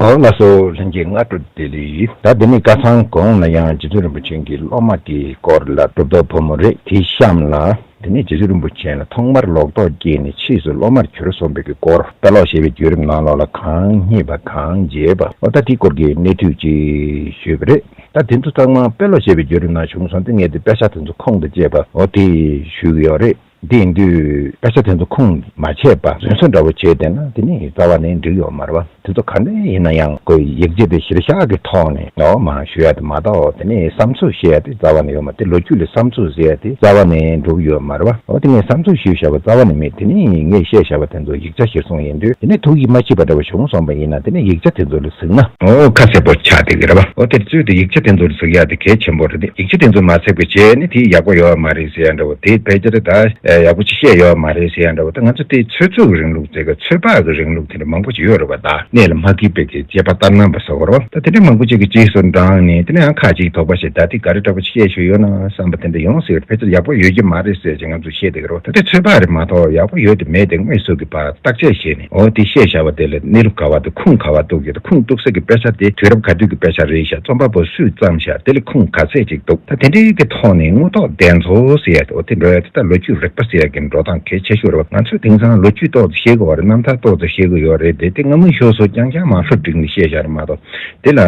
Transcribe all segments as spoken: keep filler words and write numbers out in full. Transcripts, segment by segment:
ཨོ་ལགས་སོ། ལྷན་རྒྱས་སྔ་དྲོ་བདེ་ལེགས། ད་དེ་ནས་ཁ་སང་གོང་ལ་ཡང་རྗེ་བཙུན་རིན་པོ་ཆེ་གི་སློབ་མ་གི་སྐོར་ལ་གྲུབ་ཐོབ་བུ་མོ་རེད། དེའི་གཤམ་ལ་དེ་ནས་རྗེ་བཙུན་རིན་པོ་ཆེ་ལ་ཐོག་མར་ལོག་རྟོག་སྐྱེས་ནས་ཕྱིས་སུ་སློབ་མར་གྱུར་གསུངས་པའི་གི་སྐོར། དཔེ་ཀློག་ཞེས་པའི་བརྒྱུད་རིམ་ནང་ལོགས་ལ་གང་རྙེད་པ་གང་མཇལ་བ། ཨོ་ད་དེའི་སྐོར་གྱི་གནས་ཚུལ་ཅིག་ཞུས་པ་རེད། ད་དེ་ཚོ་ཚང་མ་དཔེ་ཀློག་ཞེས་པའི་བརྒྱུད་རིམ་ནང་བྱུང་སོང་དུས་ངས་དེ་དཔེ་ཆ་དེ་ཚོ་ཁུངས་དང་བཅས་པ་ཨོ་དེ་ཞུས་ཀྱི་ཡོད་རེད། འདི་ཡིན་དུས་དཔེ་ཆ་དེ་ཚོ་ཁུངས་མ་ཆད་པ་རྫུན་བཟོ་འདྲ་བོ་བྱས་བསྡད་ན་དེ་ནི་རྩ་བ་ནས་འགྲིག་ཡོད་མ་རེད་བ། དེ་ཚོ་ག་འདྲ་ཡིན་ན་ཡང་ཁོའི་ཡིག་ཆ་དེ་གཞིར་བཞག་གི་ཐོག་ནས་འོ་མ་ཞུ་ཡ་དེ་མ་གཏོགས་དེ་ནི་བསམ་ཚུལ་བཤད་ཡ་དེ་རྩ་བ་ནས་ཡོད་མ་རེད། ལོ་རྒྱུས་ལ་བསམ་ཚུལ་ཟེར་ཡ་དེ་རྩ་བ་ནས་འགྲུབ་ཡོད་མ་རེད་བ། འོ་དེ་ངས་བསམ་ཚུལ་ཞུས་བཞག་པ་རྩ་བ་ནས་མེད། དེ་ནི་ངས་བཤད་བཞག་པ་དེ་ཚོ་ཡིག་ཆ་གཞིར་བཟུང་ཡིན་དུས་དེ་ནི་ཐུགས་ཡིད་མ་ཆེས་པ་འདྲ་བོ་བྱུང་སོང་པ་ཡིན་ན་དེ་ནི་ཡིག་ཆ་དེ་ཚོ་ལ་གཟིགས་ན་འོ་ཁ་གསལ་པོ་ཆགས་བསྡད་ཀྱི་རེད་བ། འོ་དེར་ཚུལ་དུ་ཡིག་ཆ་དེ་ཚོ་ལ་གཟིགས་ཡ་དེ་གལ་ཆེན་པོ་རེད་དེ། ཡིག་ཆ་དེ་ཚོ་མ་གཟིགས་པ་བྱས་ནས་དེ་ཡག་པོ་ཡོད་མ་རེད་ཟེར་ཡ་འདྲ་བོ། དེ་ཕལ་ཆེར་ད་ཡག་པོ་ཅིག་བཤད་ཡོད་མ་རེད་ཟེར་ཡ་འདྲ་བོ། ད་ང་ཚོ་དེ་ཚོད་ཚོད་ཀྱི་རིང་ལུགས་ཟེར་ག་ཚོད་དཔག་གི་རིང་ལུགས་དེ་འདྲ་མང་པོ་ཅིག་ཡོད་རེད་བ། ད་གནད་ལ་མ་འཁེལ་བའི་གི་དཔྱད་པ་ལྟར་སྣང་བ་ཟེར་བ་རེད་བ། ད་དེ་འདྲ་མང་པོ་ཅིག་གི་རྗེས་སུ་འབྲངས་ནས་དེ་ནས་ཡང་ཁ་ཅིག་དོགས་པ་བྱས། ད་དེ་ག་རེ་འདྲ་བོ་ཅིག་བཤད་ཤོད་ཡོད་ན་བསམ་པ་དེ་འདྲ་ཡོང་སྲིད། ཕལ་ཆེར་ཡག་པོ་ཡོད་ཀྱི་མ་རེད་ཟེར་ཅིག་ང་ཚོ་བཤད་བསྡད་ཀྱི་རེད་བ། ད་དེ་ཚོད་དཔག་རེད་མ་གཏོགས་ཡག་པོ་ཡོད་དེ་མེད་དེ་དངོས་སུ་གི་བརྟག་དཔྱད་བྱས་ནས་འོ་དེ་བཤད་བཞག་པ་དེ་ལ་གནས་ལུགས་ག་བ་དང་ཁུངས་ག་བ་གཏུགས་ཀྱི། ད་ཁུངས་གཏུགས་ས་གི་དཔེ་ཆ་དེ་དུས་རབས་ག་དུས་ཀྱི་དཔེ་ཆ་རེད་ཤག་རྩོམ་པ་པོ་སུས་བརྩམས་ཤག་དེ་ལ་ཁུངས་ག་ཚད་ཅིག་འདུག་ད་དེ་འདྲའི་གི་ཐོག་ནས་དངོས་ཐོག་བདེན་འཚོལ་ཟེར་ཡ་དེ་འོ་དེ་འགྲོ་ཡ་དེ་ད་ལོ་རྒྱུས་རིག་པ་ཟེར་ཡ་གི་འགྲོ་སྟངས་གལ་ཆེ་ཤོས་རེད་བ། ང་ཚོས་དེང་སང་ལོ་རྒྱུས་ཏོག་ཙམ་ཤེས་ཀྱི་ཡོད་རེད། གནམ་ཐར་ཏོག་ཙམ་ཤེས་ཀྱི་ཡོད་རེད་དེ། དེ་སྔ་མའི་ཤོད་སོ་རྐྱང་རྐྱང་མ་སློབ་སྒྲིག་ནས་བཤད་བཞག་རེད་མ་གཏོགས་དེ་ལ་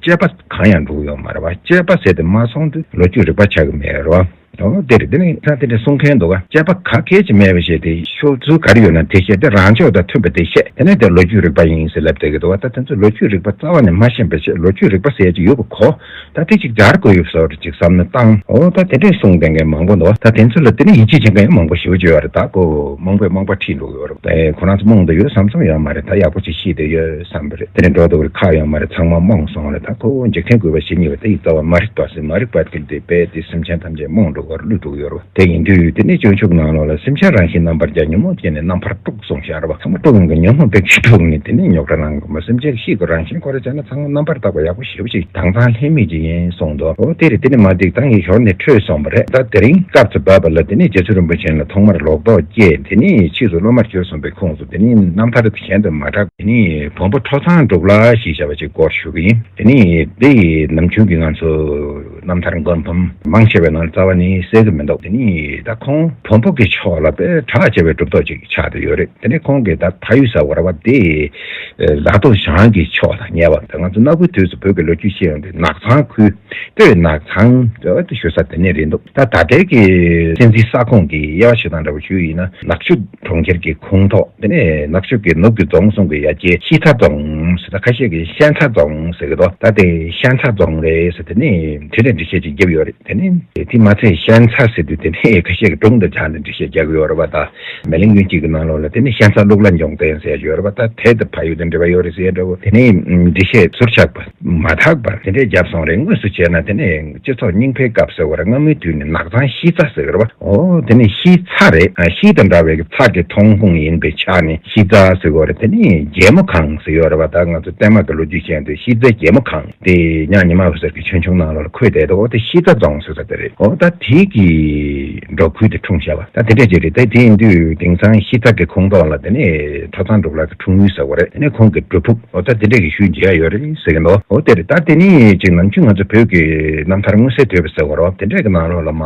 དཔྱད་པ་གང་ཡང་འགྲོ་གི་ཡོད་མ་རེད་བ། དཔྱད་པ་ཟེར་དེ་མ་སོང་དུས་ལོ་རྒྱུས་རིག་པ་ཆགས་ཀྱི་མེད་རེད་བ། ཨོ་དེ་རེད། དེ་ནི་ད་དེ་འདྲ་གསུང་མཁན་འདུག་ག་དཔྱད་པ་ག་གེ་ཅིག་མེད་པ་བྱས་ཏེ་ཤོད་ཚུལ་ག་རེ་ཡོད་ན་དེ་བཤད། དེ་རང་ཕྱོགས་དང་མཐུན་པ་དེ་བཤད། དེ་ནས་དེ་ལོ་རྒྱུས་རིག་པ་ཡིན་ཟེར་ལབ་བསྡད་ཀྱི་འདུག་ག་ད་དེ་ཚོ་ལོ་རྒྱུས་རིག་པ་རྩ་བ་ནས་མ་ཤེས་པ་བྱས། ལོ་རྒྱུས་རིག་པ་ཟེར་ཡ་ཅིག་ཡོད་པ་གོ། ད་དེ་ཅིག་སྦྱར་དགོས་ཡོད་བཟོ་འདྲ་ཅིག་བསམ་བློ་བཏང་། ཨོ་ད་དེ་འདྲས་གསུང་མཁན་མང་པོ་འདུག་ད་དེ་ཚོ་ལ་དེ་ནས་ཡིད་ཆེས་བྱེད་མཁན་ཡང་མང་པོ་ཞེ་པོ་ཅིག་ཡོད་རེད། ད་ཁོ་མང་པོས་རྨོངས་པ་ཁྲིད་འགྲོ་གི་ཡོད་རེད། དེ་ཁོ་རང་ཚོ་རྨོངས་བསྡད་ཡོད་བསམ་བསམ་ཡོད་མ་རེད། ད་ཡག་པོ་ཅིག་ཤེས་བསྡད་ཡོད་བསམ་པ་རེད། དེ་ནས་འགྲོ་འདུག་རེད། ཁག་ཡོད་མ་རེད། ཚང་མ་རྨོངས་སོང་རེད། ད་ཁོ་བོ་འཇིག་རྟེན་གུས་པ་ཞི་གཉིས་པ་དེ་ཡི་རྩ་བ་མ་རིག་པ་ཟེར། མ་རིག་པ་དེ་དེ་རྦད་དེ་སེམས་ཅན་ཐམས་ཅད་རྨོངས་འགྲོ་གི་ཡོད་རེད། དེ་ཡིན་དུས་དེ་ནས་སྤྱོད་འཇུག་ནང་ལོགས་ལ་སེམས་ཅན་རང་བཞིན་རྣམ་པར་བརྒྱ། ཉོན་མོངས་སྐྱེས་ནས་རྣམ་པར་དཀྲུགས་གསུངས་བཞག་རེད་བ། ཚང་མ་དཀྲུགས་ཡོང་གི། ཉོན་མོངས་དཔེ་ཆ་དཀྲུགས་ནས་དེ་ནས་རྙོག་དྲ་ལངས་གི། མ་སེམས་ཅན་གྱི་གཤིས་ཀྱི་རང་བཞིན་ཁོ་རང་བྱས་ན་ཚང་མ་རྣམ་པར་དག་པ་ཡག་པོ་ཞེ་པོ་ཅིག་དྭངས་གཙང་ལྷད་མེད་ཅིག་ཡིན་གསུངས་འདུག་ཨོ་དེ་རེད། དེ་ནས་མ་འདི་ད་ངས་ཞོར་ནས་འཕྲོས་སོང་བ་རེད། ད་དེ་རིང་སྐབས་སུ་བབས་པ་ལ་དེ་ནས་རྗེ་བཙུན་རིན་པོ་ཆེ་ལ་ཐོག་མར་ལོག་རྟོག་སྐྱེས། དེ་ནས་ཕྱིས་སུ་སློབ་མར་གྱུར་གསུངས་པའི་ཁོངས་སུ་དེ་ནས་རྣམ་ཐར་གཞན་དུ་མ་གྲགས། དེ་ནས་བོན་པོ་ཁྲོ་ཚང་འབྲུག་ལྷ་ཞེས་བྱ་བ་ཅིག་སྐོར་ཞུ་གི་ཡིན། དེ་ནས་དེ་ཡི་ནམ་རྒྱུན་གྱི་ང་ཚོ་རྣམ་ཐར་མགོན་དཔོན་མང་ཆེ་བའི་ནང་རྩ་བ་ནས་གསལ་གི་མི་འདུག་དེ་ནས་ད་ཁོང་བོན་པོ་གི་ཕྱོགས་ལ་དཔེ་གྲགས་ཆེ་བའི་གྲུབ་ཐོབ་ཅིག་ཆགས་བསྡད་ཡོད་རེད། དེ་ནས་ཁོང་གི་ད་ཕ་ཡུལ་ཟེར་བ་རེད་བ། དེ་ལ་དྭགས་ཞང་གི་ཕྱོགས་དང་ཉེ་བ། ད་ང་ཚོ་གནའ་བོའི་དུས་སུ་བོད་ཀྱི་ལོ་རྒྱུས་ཤེས་ཡོང་དུས་ནགས་ཚང་ཁུལ། སྟོད་ནགས་ཚང་ཟེར་བ་དེ་ཞུ་ས་དེ་ནས་རེད་འདུག་ད་ད་ལྟའི་གི་སྲིད་འཛིན་ས་ཁོངས་ཀྱི་དབྱེ་བ་ཞུ་སྟངས་འདྲ་བོ་ཞུས་ཡིན་ན། ནག་ཆུ་གྲོང་ཁྱེར་གྱི་ཁོངས་གཏོགས། དེ་ནས་ནག་ཆུ་གི་ནུབ་ཀྱི་རྫོང་གསུམ་གྱི་ཡ་གྱལ། ཤིས་ཚ་རྫོང་ཟེར། ད་ཁ་ཤས་ཀྱིས་ཤན་ཚ་རྫོང་ཟེར་གི་འདུག་ད་དེ་ཤན་ཚ་རྫོང་རེད་ཟེར། དེ་ནས་དེ་འདྲའི་འགྲེལ་བཤད་ཅིག་བརྒྱབ་ཡོད་རེད། དེ་ནས་དེ་མ་ཚད་ཤན་ཚ་ཟེར་དུས་དེ་ནས་ཁ་ཤས་ཀྱིས་སྒྲུང་དང་སྦྱར་ནས་འགྲེལ་བཤད་རྒྱག་གི་ཡོད་རེད་བ། ད་མེ་གླིང་གཡུལ་འགྱེད་ཀྱི་ནང་ལོགས་ལ་དེ་ནས་ཤན་ཚ་གླུ་ལ་འབྱུང་ལྡན་ཟེར་ཡོད་རེད་བ། ད་དེ་དང་ཕ་ཡུལ་དང་འབྲེལ་བ་ཡོད་རེད་ཟེར་འདྲ་བོ། དེ་ནས་འགྲེལ་བཤད་ཟུར་ཆག་པ་མ་དག་པ་དེ་འདྲས་བརྒྱབ་སོང་རེད། དངོས་སུ་བྱས་ན་དེ་ནས་སྤྱི་ཚོགས་རྙིང་པའི་སྐབས་ཟེར་བ་རེད། སྔ་མོའི་དུས་ནས་ནགས་ཚང་ཤིས་ཚ་ཟེར་གི་རེད་བ། ཨོ་དེ་ནས་ཤིས་ཚ་རེད། ཨ་ཤིས་དང་འདྲ་བའི་ཚ་གི་ཐོན་ཁུངས་ཡིན་པའི་ཆ་ནས་ཤིས་ཚ་ཟེར་གི་རེད། དེ་ནས་རྒྱལ་མོ་གང་ཟེར་ཡོད་རེད་བ། ད་ང་ཚོ་བསྟན་མ་གི་ལོ་རྒྱུས་བཤད་དུས་ཤིས་ཚའི་རྒྱལ་མོ་གང་དེ་ཉག་ཉི་མ་འོད་ཟེར་གྱི་ཆོས་འབྱུང་ནང་ལོགས་ལ་འཁོད་བསྡད་འདུག་ཨོ་དེ་ཤིས་ཚ་རྫོང་ཟེར་ས་དེ་རེད། ཨོ་ད་དེ་གི་འབྲོག་ཁུལ་དེ་འཁྲུངས་བཞག་པ། ད་དེ་འདྲས་ཅིག་རེད། ད་དེ་ཡིན་དུས་དེང་སང་ཤིས་ཚ་གི་ཁོངས་གཏོགས་ལ་དེ་ནས་ཁྲོ་ཚང་འབྲུག་ལྷ་གི་འཁྲུངས་ཡུལ་ཟེར་བ་རེད། དེ་ནས་ཁོང་གི་སྒྲུབ་ཕུག་ཨོ་ད་དེ་འདྲས་ཀྱི་ཤུལ་མཇལ་ཡ་ཡོད་རེད་ཟེར་གི་འདུག་ཨོ་དེ་རེད། ད་དེ་ནས་ཅིག་ནམ་རྒྱུན་ང་ཚོ་བོད་ཀྱི་རྣམ་ཐར་མངོན་གསལ་དོད་པ་ཟེར་བ་རེད། དེ་འདྲས་ཀྱི་ནང་ལོགས་ལ་མ་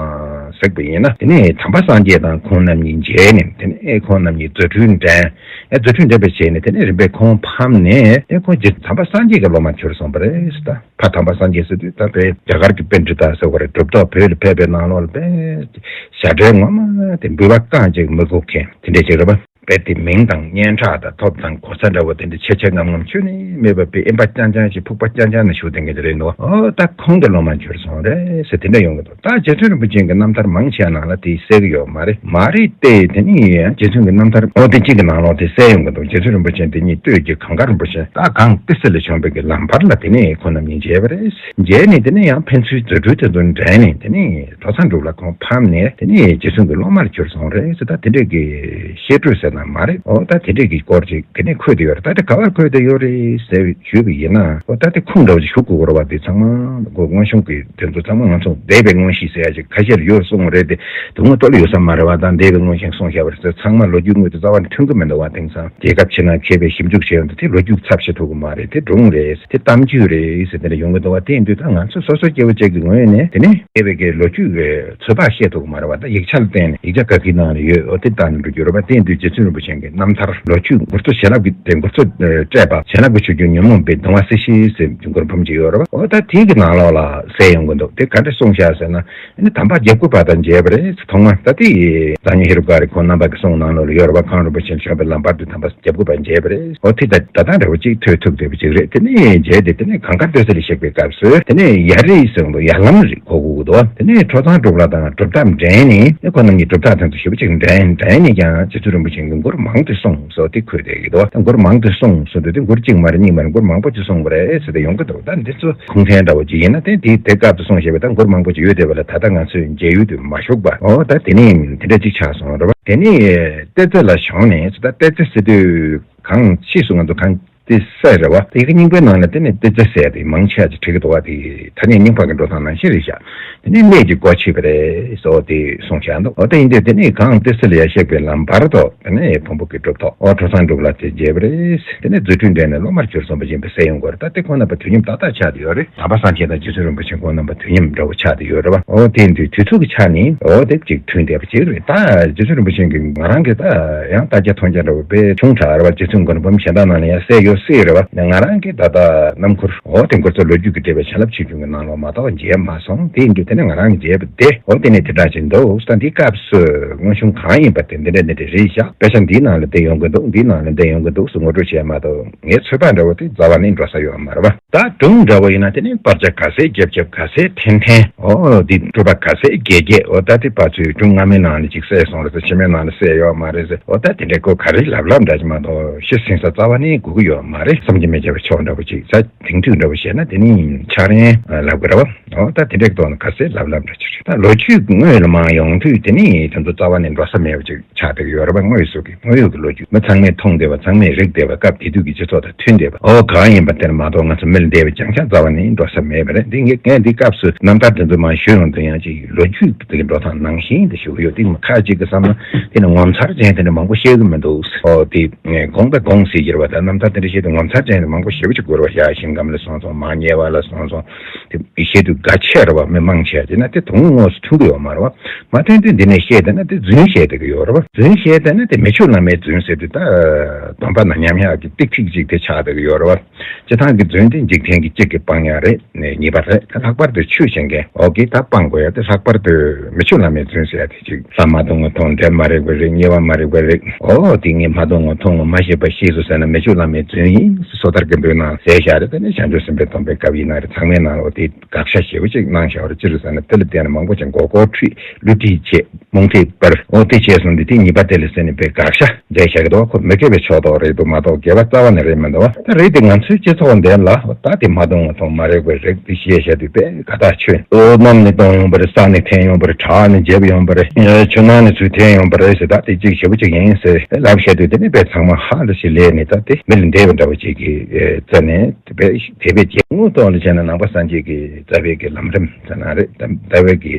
གཟིགས་པ་ཡིན་ན། དེ་ནས་དམ་པ་སངས་རྒྱས་དང་ཁོང་རྣམ་གཉིས་མཇལ་ནས་དེ་ནས་ཁོང་རྣམ་གཉིས་རྫུ་འཕྲུལ་འགྲན། ཨེ་རྫུ་འཕྲུལ་འགྲན་པ་བྱས་ནས་དེ་ནས་རིམ་པས་ཁོང་ཕམ་ནས་དེ་ཁོང་རྗེ་དམ་པ་སངས་རྒྱས་ཀྱི་སློབ་མར་གྱུར་སོང་བ་རེད་ཟེར། ད་ཕ་དམ་པ་སངས་རྒྱས་ཟེར་དུས་ད་དཔེ་རྒྱ་གར་གྱི་པཎྜི་ཏ་ཟེར་བ་རེད། གྲུབ་ཐོབ་བོད་ལ་ཕེབས་པའི་ནང་ལོགས་ལ་དཔེ་ཞྭ་སྒྲོན་ངོ་མ་དེ་འབུལ་བ་རྐང་གཅིག་མི་དགོས་མཁན་དེ་འདྲས་ཅིག་རེད་པ། དཔེ་དེ་མིང་དང་སྙན་གྲགས་དང་ཐོབ་དང་གོ་ས་འདྲ་བོ་དེ་འདྲ་ཆེ་ཆེ་ངམ་ངམ་ཁྱོན་ནས་མེད་པ། དཔེ་ཨེ་འབའ་རྐྱང་རྐྱང་ཞིག་ཕུག་པ་རྐྱང་རྐྱང་ནས་བཞུགས་བསྡད་མཁན་དེ་རེད་འདུག་ཨོ་ད་ཁོང་གི་སློབ་མར་གྱུར་སོང་རེད་ཟེར་དེ་འདྲ་ཡོང་གི་འདུག་ད་རྗེ་བཙུན་རིན་པོ་ཆེ་གི་རྣམ་ཐར་མང་ཆེ་བ་ནང་ལ་དེ་གསལ་གི་ཡོད་མ་རེད། མ་རེད་དེ། དེ་ནི་ཡང་རྗེ་བཙུན་གི་རྣམ་ཐར་ཨོ་དེ་གཅིག་གི་ནང་ལོགས་དེ་གསལ་ཡོང་གི་འདུག་རྗེ་བཙུན་རིན་པོ་ཆེ་འདི་ཉིད་སྟོད་ཀྱི་གངས་དཀར་རིན་པོ་ཆེ། ད་གངས་ཏི་སེ་ལ་བྱོན་པའི་གི་ལམ་བར་ལ་དེ་ནས་ཁོང་རྣམ་གཉིས་མཇལ་བ་རེད། མཇལ་ནས་དེ་ནས་ཡང་ཕན་ཚུན་རྫུ་འཕྲུལ་དེ་ཚོ་འགྲན་ནས་དེ་ནས་ཁྲོ་ཚང་འབྲུག་ལྷ་ཁོང་ཕམ་ནས་དེ་ནས་རྗེ་བཙུན་གི་སློབ་མར་གྱུར་སོང་རེད་ཟེར། ད་དེ་འདྲས་ཀྱི་བཤད་སྲོལ་ཟེར་ན་ མ་རེད། ཨོ་ད་དེ་འདྲས་ཀྱི་སྐོར་ཅིག་དེ་ནས་འཁོད་དེ་ཡོད་རེད། ད་དེ་ག་བར་འཁོད་དེ་ཡོད་རེད་ཟེར་ཞུས་པ་ཡིན་ན། ཨོ་ད་དེ་ཁུངས་འདྲ་བོ་ཅིག་ཞུ་དགོས་ཀྱི་རེད་བ། དེ་ཚང་མ་ཁོ་དངོས་བྱུང་གི་དེ་ཚོ་ཚང་མ་ང་ཚོ་འདས་པའི་མངོན་ཤེས་ཟེར་ཡ་ཅིག་ཁ་ཤས་ལ་ཡོད་གསུངས་རེད། དེ་དུང་ངོ་ལྟོ་ལ་ཡོད་ས་མ་རེད་བ། ད་འདས་པའི་མངོན་ཤེས་གསུངས་བཞག་པ་རེད་ཟེར། ཚང་མ་ལོ་རྒྱུས་དངོས་དེ་རྩ་བ་ནས་མཐུན་གི་མི་འདུག་བ། དེང་སང་རྒྱལ་ཁབ་ཕྱི་ནང་མཁས་པའི་ཞིབ་འཇུག་བྱས་ཡོང་དུས་དེ་ལོ་རྒྱུས་ཚབ་བྱེད་ཐུབ་ཀྱི་མ་རེད། དེ་སྒྲུང་རེད། དེ་གཏམ་རྒྱུད་རེད་ཟེར་དེ་འདྲ་ཡོང་གི་འདུག་བ། དེ་ཡིན་དུས་ད་ང་ཚོ་སོ་སོ་སྐྱེ་བོ་གཅིག་གི་ངོས་ནས་དེ་ནས་འདས་པའི་གི་ལོ་རྒྱུས་ཀྱི་ཚོད་དཔག་ཤེས་ཐུབ་ཀྱི་མ་རེད་བ། ད་ཡིག་ཆ་ལ་བརྟེན་ནས་ཡིག་ཆ་ག་གི་ནང་ལ་ཡོད། འོ་དེ་ལྟ་ནས་འགྲོ་རྒྱུ་རེད་བ། དེ་ཡིན་དུས་རྗེ་བཙུན་རིན་པོ་ཆེ་གི་རྣམ་ཐར་ལོ་རྒྱུས་མགུར་མཚོ་བྱིན་རླབས་ཀྱི་དེ་མགུར་མཚོ་སྤྲད་པ་བྱིན་རླབས་ཀྱི་ཆུ་རྒྱུན་ཉོན་མོངས་པའི་གདུང་བ་སེལ་ཞིང་ཟེར་མགུར་འབུམ་ཅིག་ཡོད་རེད་བ། འོ་ད་དེ་གི་ནང་ལོགས་ལ་གསལ་ཡོང་གི་འདུག་དེ་ག་འདྲ་གསུངས་བཞག་ཟེར་ན། ཨ་ནི་དམ་པ་བརྒྱད་དགུ་པ་དང་མཇལ་བ་རེད། ཐོག་མ་ད་ལྟའི་བྱང་ཆུབ་ཤེས་རབ་འགའ་རེ་ཁོང་རྣམ་པ་གི་གསུང་ནང་ལོགས་ལ་ཡོད་རེད་བ། གངས་རིན་པོ་ཆེ་ལ་ཞོན་པའི་ལམ་བར་དུ་དམ་པ་བརྒྱད་དགུ་པ་མཇལ་བ་རེད། འོ་དེ་ད་ད་ལྟ་འདྲ་བོ་ཅིག་ཐོས་ཐུབ་བསྡད་པ་ཅིག་རེད། དེ་ནས་མཇལ་ཏེ་དེ་ནས་གངས་དཀར་སྟོད་ས་ལ་གཤེགས་པའི་སྐབས་སུ་དེ་ནས་ཡར་རི་ཟེར་བ་ཡར་ལམ་རེད་གོ་དགོས་ཀྱི་འདུག་དེ་ནས་ཁྲོ་ཚང་འབྲུག་ལ་དང་གྲུབ་མཐའ་འགྲན་ནས་ཁོ་རྣམ་གཉིས་གྲུབ་མཐའ་དེ་ཚོ་ཞེ་པོ་ཅིག་འགྲན་འགྲན་ནས་ཀྱང་རྗེ་བཙུན་རིན་པོ་ཆེ་གིས་མགུར་མང་དུ་གསུངས་སོ། དེ་འཁོད་བསྡད་ཀྱི་འདུག་ད་མགུར་མང་དུ་གསུངས་སོ་འདུག་དེ་མགུར་གཅིག་མ་རེད་གཉིས་མ་རེད། མགུར་མང་པོ་ཅིག་གསུངས་པ་རེད་ཟེར་ཏེ་ཡོང་གི་འདུག་ད་འདི་ཚོ་ཁུངས་ལྡན་འདྲ་བོ་ཅིག་ཡིན་ན་དེ་དེ་དེ་སྐབས་དུ་གསུངས་བཞག་པའི་ད་མགུར་མང་པོ་ཅིག་ཡོད་བསྡད་པ་ལ་ད་ལྟ་ང་ཚོས་མཇལ་ཡུལ་དུ་མ་ཞུགས་པ། འོ་ད་དེ་ནས་དེ་འདྲ་ཅིག་ཆགས་སོང་རེད་བ། དེ་ནས་ཏེ་ཙེ་ལ་བྱོན་ནས་ད་ཏེ་ཙེ་ཟེར་དུས་གང་ཕྱིས་སུ་ང་ཚོ་གངས་ཏི་སེ་རེད་བ། དེ་གི་རྙིང་པའི་ནང་ལ་དེ་ནས་ཏེ་ཙེ་ཟེར་དེ་མང་ཆེ་བ་ཅིག་བྲིས་ཀྱི་འདུག་བ། དེ་ཐ་སྙད་རྙིང་པ་གི་འགྲོ་སྟངས་ནང་བཞིན་རེད་བཞག་དེ་ནས་གནས་ཀྱི་སྒོ་ཕྱེས་པ་རེད་ཟེར་བ་དེ་གསུངས་བཞག་འདུག་འོ་དེ་ཡིན་དུས་དེ་ནས་གངས་ཏི་སེ་ལ་ཡར་གཤེགས་པའི་ལམ་བར་དུ་དེ་ནས་བོན་པོ་གི་གྲུབ་ཐོབ་འོ་ཁྲོ་ཚང་འབྲུག་ལ་དེ་མཇལ་བ་རེད། དེ་ནས་རྫུ་འཕྲུལ་འགྲན་ནས་སློབ་མར་གྱུར་སོང་བ་ཡིན་པས་གསལ་ཡོང་གི་རེད། ད་དེ་ཁོང་རྣམ་པ་དུས་མཉམ་ཏག་ཏག་ཆགས་བསྡད་ཡོད་རེད། དམ་པ་སངས་རྒྱས་དང་རྗེ་བཙུན་རིན་པོ་ཆེ་ཁོང་རྣམ་པ་དུས་མཉམ་འདྲ་བོ་ཆགས་བསྡད་ཡོད་རེད་བ། འོ་དེ་འདུག་དུས་ཚོད་ཀྱི་ཆ་ནས་འོ་དེ་གཅིག་མཐུན་བསྡད་པ་ཅིག་རེད། ད་རྗེ་བཙུན་རིན་པོ་ཆེ་གིས་ང་རང་གི་ད་ཡང་ལྟ་རྒྱ་མཐོང་རྒྱ་འདྲ་བོ་དཔེ་ཆུང་དྲགས་རེད་བ། རྗེ་བཙུན་མགུར་འབུམ་གཞན་དག་ནང་ལ་ཡང་གསལ་ཡོད་སྲིད་རེད་བ། ང་རང་གི་ད་ལྟ་རྣམ་མགུར་འོ་དེ་མགུར་མཚོ་ལོ་རྒྱུས་ཀྱིས་སྤྲས་པའི་བྱིན་རླབས་ཆུ་རྒྱུན་གྱི་ནང་ལོགས་མ་གཏོགས་མཇལ་མ་སོང་། དེ་ཡིན་དུས་དེ་ནས་ང་རང་གིས་མཇལ་བ་དེ་འོ་དེ་ནས་དེ་འདྲ་ཞིག་འདུག་ད་འདི་སྐབས་སུ་དངོས་བྱུང་གང་ཡིན་པ་དེ་འདི་འདྲ་འདི་འདྲ་རེད་བཞག་དཔེ་ཆ་འདིའི་ནང་ལ་འདི་ཡོང་གི་འདུག་འདིའི་ནང་ལ་འདི་ཡོང་གི་འདུག་ཟེར་ངོ་སྤྲོད་བྱས་མ་གཏོགས་ངའི་ཚོད་དཔག་འདྲ་བོ་དེ་རྩ་བ་ནས་འགྲོ་ས་ཡོད་མ་རེད་བ། ད་སྒྲུང་འདྲ་བོ་ཡིན་ན་དེ་ནི་པར་ཆ་ག་ཚད་རྒྱབ་རྒྱབ་ག་ཚད་འཐེན་འཐེན། ཨོ་འདི་སྤྲུལ་པ་ག་ཚད་རྒྱས་རྒྱས། ཨོ་ད་དེ་ཕར་ཚུར་སྒྲུང་སྔ་མའི་ནང་ནས་ཅིག་གསལ་སོང་རེད་ཟེར། ཕྱི་མའི་ནང་ནས་གསལ་ཡོད་མ་རེད་ཟེར། ཨོ་ད་དེ་འདྲའི་སྐོར་ག་རེ་ལབ་ལབ་འདྲ་ཅིག་མ་གཏོགས་ཤེས་ཟིན་ས་རྩ་བ་ནས་དགོས་ཀྱི་ཡོད་མ་རེད། བསམ་གྱིས་མི་ཁྱབ་པའི་ཕྱོགས་འདྲ་བོ་ཅིག་ད་དེང་དུས་འདྲ་བོ་བཤད་ན་དེ་ནི་འཆར་ཡན་ལབ་དགོས་རེད་བ། ཨོ་ད་དེ་འདྲའི་ཐོག་ནས་ག་ཚད་ལབ་ལབ་འདྲ་ཅིག་རེད། ད་ལོ་རྒྱུས་དངོས་ལ་མར་ཡོང་དུས་དེ་ནི་དེ་ཚོ་རྩ་བ་ནས་འགྲོ་ས་མེད་པ་ཅིག་ཆགས་བསྡད་ཀྱི་ཡོད་རེད་པ། དངོས་སུ་གི་དངོས་ཡོད་ཀྱི་ལོ་རྒྱུས་མི་ཚང་མས་མཐོང་བསྡད་པ། ཚང་མས་རིག་བསྡད་པ། སྐབས་དེ་དུས་ཀྱི་སྤྱི་ཚོགས་དང་མཐུན་བསྡད་པ། ཨོ་གང་ཡིན་པ་དེར་མ་གཏོགས་ང་ཚོ་མི་ལ་འདས་པའི་བྱང་ཆ་རྩ་བ་ནས་འགྲོ་ས་མེད་པ་རེད། འདི་ངས་ངས་འདི་སྐབས་སུ་རྣམ་ཐར་དེ་ཚོ་མར་ཞུས་ཡོང་དུས་ཡང་ཅིག་ལོ་རྒྱུས་དེ་གི་འགྲོ་སྟངས་ནང་བཞིན་དུ་ཞུ་གི་ཡོད། དེ་ཁ་ཅིག་གི་བསམ་ན་དེ་ནི་ངོ་མཚར་ཅན་དེ་འདྲ་མང་པོ་བཤད་གི་མི་འདུག་ཨོ་དེ་དགོངས་པ་དགོངས་ཟེར་གྱི་རེད་པ། ད་རྣམ་ཐར་དེ་འདྲ་བཤད་དུས་ངོ་མཚར་ཅན་དེ་མང་པོ་ཞེ་པོ་ཅིག་དགོས་རེད་པ། ཞྭ་ཤིང་སྒམ་ལ་སོང་སོང་། མར་དམྱལ་བ་ལ་སོང་སོང་། དེ་བཤད་དུས་དགའ་ཆེ་རེད་པ། མི་མང་ཆེ་དེ་ན་དེ་དོན་དངོས་སུ་མཐོང་གི་ཡོད་མ་རེད་པ། མ་ཐོན་དུས་འདི་ནས་བཤད་བསྡད་ན་དེ་རྫུན་བཤད་བསྡད་ཀྱི་ཡོད་རེད་པ། རྫུན་བཤད་བསྡད་ན་དེ་མི་ཆོས་བླ་མའི་རྫུན་ཟེར་དུས་ད་སྡོམ་པ་ནང་ཉམས་ཡག་གི་ཏིག་ཏིག་ཅིག་དེ་ཆགས་བསྡད་ཀྱི་ཡོད་རེད་པ། སྤྱི་བཏང་གི་རྫུན་དེ་འཇིག་རྟེན་གྱི་གཅིག་གི་སྤང་ཡག་རེད། གཉིས་པ་རེད། ད་ལྷག་པར་དུ་ཆོས་བྱེད་མཁན་འོ་གི་ད་སྤང་དགོས་ཡག་དེ་ལྷག་པར་དུ་མི་ཆོས་བླ་མའི་རྫུན་ཟེར་ཡག་དེ་ཅིག་ལྷ་མ་གཏོགས་ངོ་མཐོང་། འདྲེ་མ་རིག་པ་རིག། དམྱལ་བ་མ་རིག་པ་རིག། ཨོ་དེ་ངས་མ་མཐོང་ངོ་མཐོང་ངོ་མ་ཤེས་པ་ཤེས་སོང་ཟེར་ན་མི་ཆོས་བླ་མའི་རྫུན་ཡིན། སོ་ཐར་གྱི་མདོའི་ནང་ཟེར་བཞག་རེད། དེ་ནི་བྱང་ཆུབ་སེམས་དཔའི་སྡོམ་པའི་སྐབས་ཡིན་ན་རེད། ཚང་མའི་ནང་ལ་ཨོ་དེ་དགག་བྱ་ཞེ་པོ་ཅིག་གནང་བཞག་རེད། ཅི་རེད་ཟེར་ན་དེ་ལ་བརྟེན་ནས་མང་པོ་ཅིག་མགོ་སྐོར་ཁྲིད། བསླུ་བྲིད་བྱེད། རྨོངས་དད་སྤེལ། ཨོ་དེ་བྱས་སོང་དུས་དེ་ཉེས་པ་དེ་ལ་བརྟེན་ནས་དཔེ་དགག་བྱ་མཛད་བཞག་གི་འདུག་ཁོ་མི་དགེ་བའི་ཕྱོགས་གཏོགས་རེད་འདུག་མ་གཏོགས་དགེ་བ་རྩ་བ་ནས་རེད་མི་འདུག་ད་རེད་དེ་ང་ཚོའི་སྤྱི་ཚོགས་འདི་ལ་ད་དེ་མ་མཐོང་ངོ་མཐོང་། མ་རིག་པ་རིག་དེ་བཤད་བཞག་དུས་དཔེ་དགའ་ཐག་ཆོད། ཨོ་གནམ་ནས་གཏོང་ཡོང་པ་རེད། ས་ནས་འཐེན་ཡོང་པ་རེད། བྲག་ནས་འཇེབས་ཡོང་པ་རེད། ཆུ་ནང་ནས་ཚུར་འཐེན་ཡོང་པ་རེད་ཟེར། ད་དེ་གཅིག་ཞེ་པོ་ཅིག་ཡིན་ཟེར་ལབ་བཤད་དུས་དེ་ནི་དཔེ་ཚང་མ་ཧ་ལས་ཤིག་ལས་ནས་ད་དེ་མི་ལ་འདས་པ་འདྲ་བོ་ཅིག་གི་རྩ་ནས་དེ་དཔེ་དེ་དཔེ་རྒྱས་དངོས་ཐོག་ལ་བྱས་ན་ནང་པ་སངས་རྒྱས་ཀྱི་རྩ་བའི་གི་ལམ་རིམ་ཟེར་ན་རེད། ད་ལྟ་བའི་གི་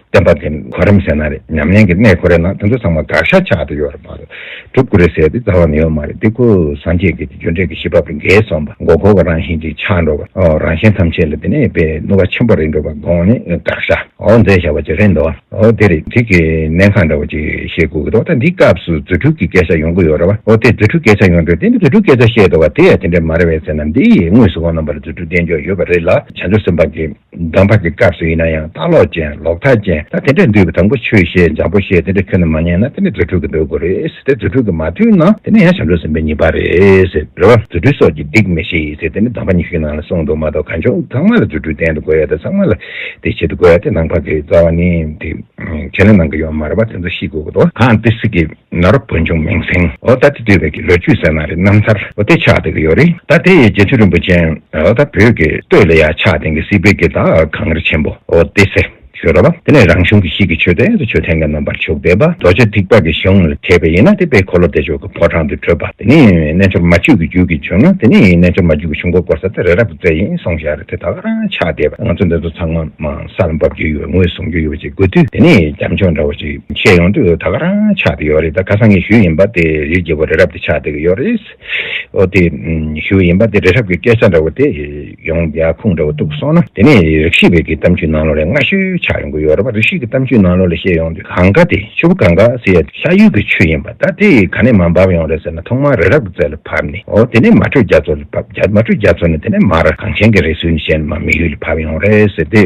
བསྟན་པ་འདི་གོ་རིམ་ཟེར་ན་རེད། ཉམས་ལེན་གྱི་གནས་ཁོ་རའི་ནང་དེ་ཚོ་ཚང་མ་དགག་བྱ་ཆགས་བསྡད་ཡོད་རེད་མ་གཏོགས་སྒྲུབ་དགོས་རེད་ཟེར་དེ་རྩ་བ་ནས་ཡོད་མ་རེད། དེ་ཁོ་སངས་རྒྱས་ཀྱི་རྒྱུ་འབྲས་ཀྱི་བཞི་པ་པོ་འགལ་སོང་བ། མགོ་འཁོར་བ་རང་བཞིན་གྱིས་ཆགས་འགྲོ་བ། ཨོ་རང་གཞན་ཐམས་ཅད་ལ་དེ་ནས་དཔེ་གནོད་པ་ཆེན་པོ་རེད་འགྲོ་བ་དགོངས་ནས་དགག་བྱ་ཨོ་མཛད་བཞག་པ་ཅིག་རེད་འདུག་ཨོ་དེ་རེད། དེ་གི་གནད་འགག་འདྲ་བོ་ཅིག་བཤད་དགོས་ཀྱི་འདུག་ད་འདི་སྐབས་སུ་རྫུ་འཕྲུལ་གྱི་སྐད་ཆ་ཡོང་གི་ཡོད་རེད་བ། ཨོ་དེ་རྫུ་འཕྲུལ་སྐད་ཆ་ཡོང་དུས་དེ་ནི་རྫུ་འཕྲུལ་སྐད་ཆ་བཤད་འདུག་བ། དེ་ཡང་དེ་འདྲས་མ་རེད་པས་ཟེར་ན་འདི་ཡི་དངོས་སུ་ཁོང་རྣམ་པར་རྫུ་འཕྲུལ་བསྟན་འཇོག་ཡོད་པ་རེད་ལ། བྱང་ཆུབ་སེམས་དཔའ་གི་སྡོམ་པ་གི་སྐབས་སུ་ཡིན་ན་ཡང་ལྟ་ཀློག་ཅན་ལོག་ལྟ་ཅན་ད་དེ་འདྲ་འདུས་པའི་དང་པོ་ཆོས་བཤད་འཇམ་པོ་བཤད་དེ་འདྲ་ཁྱོན་ནས་མ་ཉན་ན་དེ་ནི་རྫུ་འཕྲུལ་གྱི་འདོད་དགོས་རེད། དེ་རྫུ་འཕྲུལ་གྱིས་མ་ཐུལ་ན་དེ་ནི་ཡང་བྱང་ཆུབ་སེམས་དཔའི་ཉེས་པ་རེད་ཟེར་རེད་བ། རྫུ་འཕྲུལ་སོགས་ཀྱིས་སྡིག་མི་བྱེད་ཟེར་དེ་ནི་སྡོམ་པ་ཉི་ཤུའི་ནང་ལ་གསུངས་འདུག་མ་གཏོགས་གང་བྱུང་ཚང་མ་ལ་རྫུ་འཕྲུལ་བསྟན་དུ་དགོས་ཡ་དང་ཚང་མ་ལ་དེ་བྱེད་དུ་དགོས་ཡ་དེ་ནང་པ་གི་རྩ་བ་ནས་དེ་ཁས་ལེན་གནང་གི་ཡོད་མ་རེད་བ། དེ་ཚོ་ཤེས་དགོས་ཀྱི་འདུག་གང་ཏི་སི་གི་ནོར་བུ་བོན་ཆུང་མིང་སྲིང་། འོ་ད་དེ་འདུས་པའི་གི་ལོ་རྒྱུས་ཟེར་ན་རེད། རྣམ་ཐར་འོ་དེ་ཆགས་བསྡད་ཀྱི་ཡོད་རེད། ད་དེ་ཡི་རྗེ་བཙུན་རིན་པོ་ཆེ་འོ་ད་བོད་ཀྱི་སྟོད་ལ་ཡ་ཆགས་བསྡད་ཀྱི་སྲིད་པའི་གི་ད་གངས་རི་ཆེན་པོ་འོ་དེ་ཟེར། ཆོས་ར་བ། དེ་ནས་རང་གཞུང་གི་གཤིས་ཀྱི་ཆོས་དེ་ཚོ་ཆོས་ཐེངས་ཀྱི་རྣམ་པར་ཕྱོགས་བསྡད་པ། རྡོ་རྗེ་ཐེག་པ་གི་གཞུང་ལ་འཐད་པ་ཡིན་ན་དེ་དཔལ་འཁོར་ལོ་བདེ་མཆོག་གི་ཕོ་བྲང་དུ་བགྲོད་པ། དེ་ནས་རྣལ་འབྱོར་མ་བཅུ་གི་རྒྱུད་ཀྱི་བྱུང་ན་དེ་ནས་རྣལ་འབྱོར་མ་བཅུ་གི་ཆོས་འཁོར་བསྐོར་ས་དེ་རི་རབ་ཀྱི་རྩེ་ཡིན་གསུངས་བཞག་རེད། དེ་ད་ག་རང་ཆགས་བསྡད་པ། ང་ཚོ་འདི་ཚོ་ཚང་མ་མ་ས་ལ་འབབ་རྒྱུ་ཡོད་པ་ངོས་བཟུང་རྒྱུ་ཡོད་པ་ཅིག་དགོས་དུས། དེ་ནས་རྒྱབ་ལྗོངས་འདྲ་བོ་ཅིག་བཤད་ཡོང་དུས་ད་ག་རང་ཆགས་བསྡད་ཡོད་རེད། ད་ཁ་སང་ངས་ཞུས་ཡིན་པ་དེ་རིའི་རྒྱལ་པོ་རི་རབ་དེ་ཆགས་བསྡད་ཀྱི་ཡོད་རེད། འོ་དེ་ཞུ་ཡིན་པ་དེ་རི་རབ་ཀྱི་སྐད་ཆ་འདྲ་བོ་དེ་ཡོང་ཡ་ཁུངས་འདྲ་བོ་གཏུགས་སོང་ན། དེ་ནས་རིགས་བཞི་པའི་གི་གཏམ་རྒྱུད་ནང་ལོགས་ལ་སྔ་ཤོས་ཆགས་ཡོང་གི་ཡོད་རེད་པ། རིགས་བཞི་གི་གཏམ་རྒྱུད་ནང་ལོགས་ལ་བཤད་ཡོང་དུས་གངྒཱ་དེ་ཆུ་བོ་གངྒཱ་ཟེར་ཡ་ལྷ་ཡུལ་གྱི་ཆུ་ཡིན་པ། ད་དེ་ག་ནས་མར་འབབ་ཡོང་རེད་ཟེར་ན་ཐོག་མར་རི་རབ་ཀྱི་རྩེ་ལ་བབས་ནས། འོ་དེ་ནས་མ་དྲོས་རྒྱ་མཚོ་ལ་བབས། རྒྱ་མ་དྲོས་རྒྱ་མཚོ་ནས་དེ་ནས་མར་གངས་ཅན་གྱི་རི་སུལ་ནས་བཤད་ན་མར་མི་ཡུལ་ལ་བབས་ཡོང་རེད་ཟེར་དེ་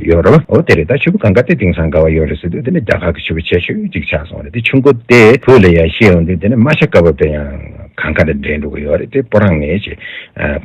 ཡོད་རེད་པ། འོ་དེ་རེད། ད་ཆུ་བོ་གངྒཱ་དེ་དེང་སང་ག་བ་ཡོད་རེད་ཟེར་དུས་དེ་ནས་རྒྱ་གར་གྱི་ཆུ་བོ་ཆེ་ཤོས་ཅིག་ཆགས་སོང་རེད། དེ་ཆུ་མགོ་དེ་བོད་ལ་ཡར་བཤད་ཡོང་དུས་དེ་ནས་རྨ་བྱ་ཀ་བབས་དེ་ཡང་གངས་ཁ་དང་འདྲེས་འགྲོ་གི་ཡོད་རེད། དེ་སྤུ་རངས་ནས་ཅིག་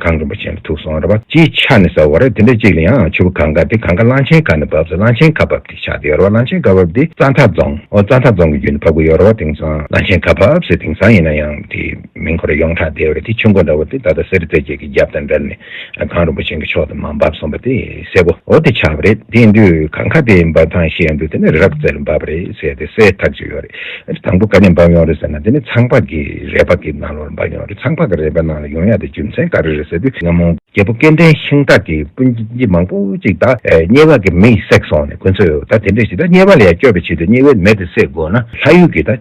གངས་རིན་པོ་ཆེ་ལ་ཐུག་སོང་རེད་པ། སྤྱིའི་ཆ་ནས་ཟེར་བ་རེད། དེ་འདྲ་ཅིག་ལ་ཡང་ཆུ་བོ་གངྒཱ་དེ་གངྒཱ་གླང་ཆེན་ཁ་ནས་བབས་ཟེར། གླང་ཆེན་ཁ་བབས་དེ་ཆགས་བསྡད་ཡོད་རེད་པ། གླང་ཆེན་ཁ་བབས་དེ་རྩྭ་མཐའ་རྫོང་། འོ་རྩྭ་མཐའ་རྫོང་གི་བརྒྱུད་ནས་བབས་ཀྱི་ཡོད་རེད་པ། དེང་སང་གླང་ཆེན་ཁ་བབས་ཟེར་དེང་སང་ཡིན་ན་ཡང་དེ་མིང་ཁོ་རང་ཡོངས་གྲགས་བསྡད་ཡོད་རེད། དེ་ཆུ་མགོ་འདྲ་བོ་དེ་ད་ལྟ་གསེར་རྩེ་རྒྱལ་གྱི་རྒྱབ་དང་འབྲེལ་ནས་གངས་རིན་པོ་ཆེ་གི་ཕྱོགས་དེ་མར་བབས་སོང་བ་དེ་གསལ་པོ་འོ་དེ་ཆགས་པ་རེད། དེ་ཡིན་དུས་གངས་ཁ་དེ་འབབ་སྟངས་བཤད་ཡོང་དུས་དེ་ནི་རི་རབ་རྩེ་ལ་འབབ་པ་རེད་ཟེར་དེ་གསལ་ཐག་ཆོད་ཡོད་རེད། དང་པོ་ག་ནས་འབབ་ཡོང་རེད་ཟེར་ན་དེ་ནི་ཚངས་པ་གི་རལ་པ་གི་ནང་ལོགས་ལ་འབབ་ཡོང་རེད། ཚངས་པ་གི་རལ་པ་ནང་ལ་ཡོང་ཡ་དེ་རྒྱུ་མཚན་ག་རེ་རེད་ཟེར་དུས་སྔ་མོ་རྒྱལ་པོ་སྐལ་ལྡན་ཤིང་རྟ་གི་སྤུན་མཆེད་མང་པོ་ཅིག་ད་དམྱལ་བ་གི་མེ་ཡིས་བསྲེགས་སོང་ནས་ཁོ་ཚོས་ད་དེ་འདྲ་ཞིག་ད་དམྱལ་བ་ལ་ཡང་སྐྱོབ་པའི་ཆེད་དུ་དམྱལ་བའི་མེ་དེ་བསད་དགོས་ན་ལྷ་ཡུལ་གྱི་ད་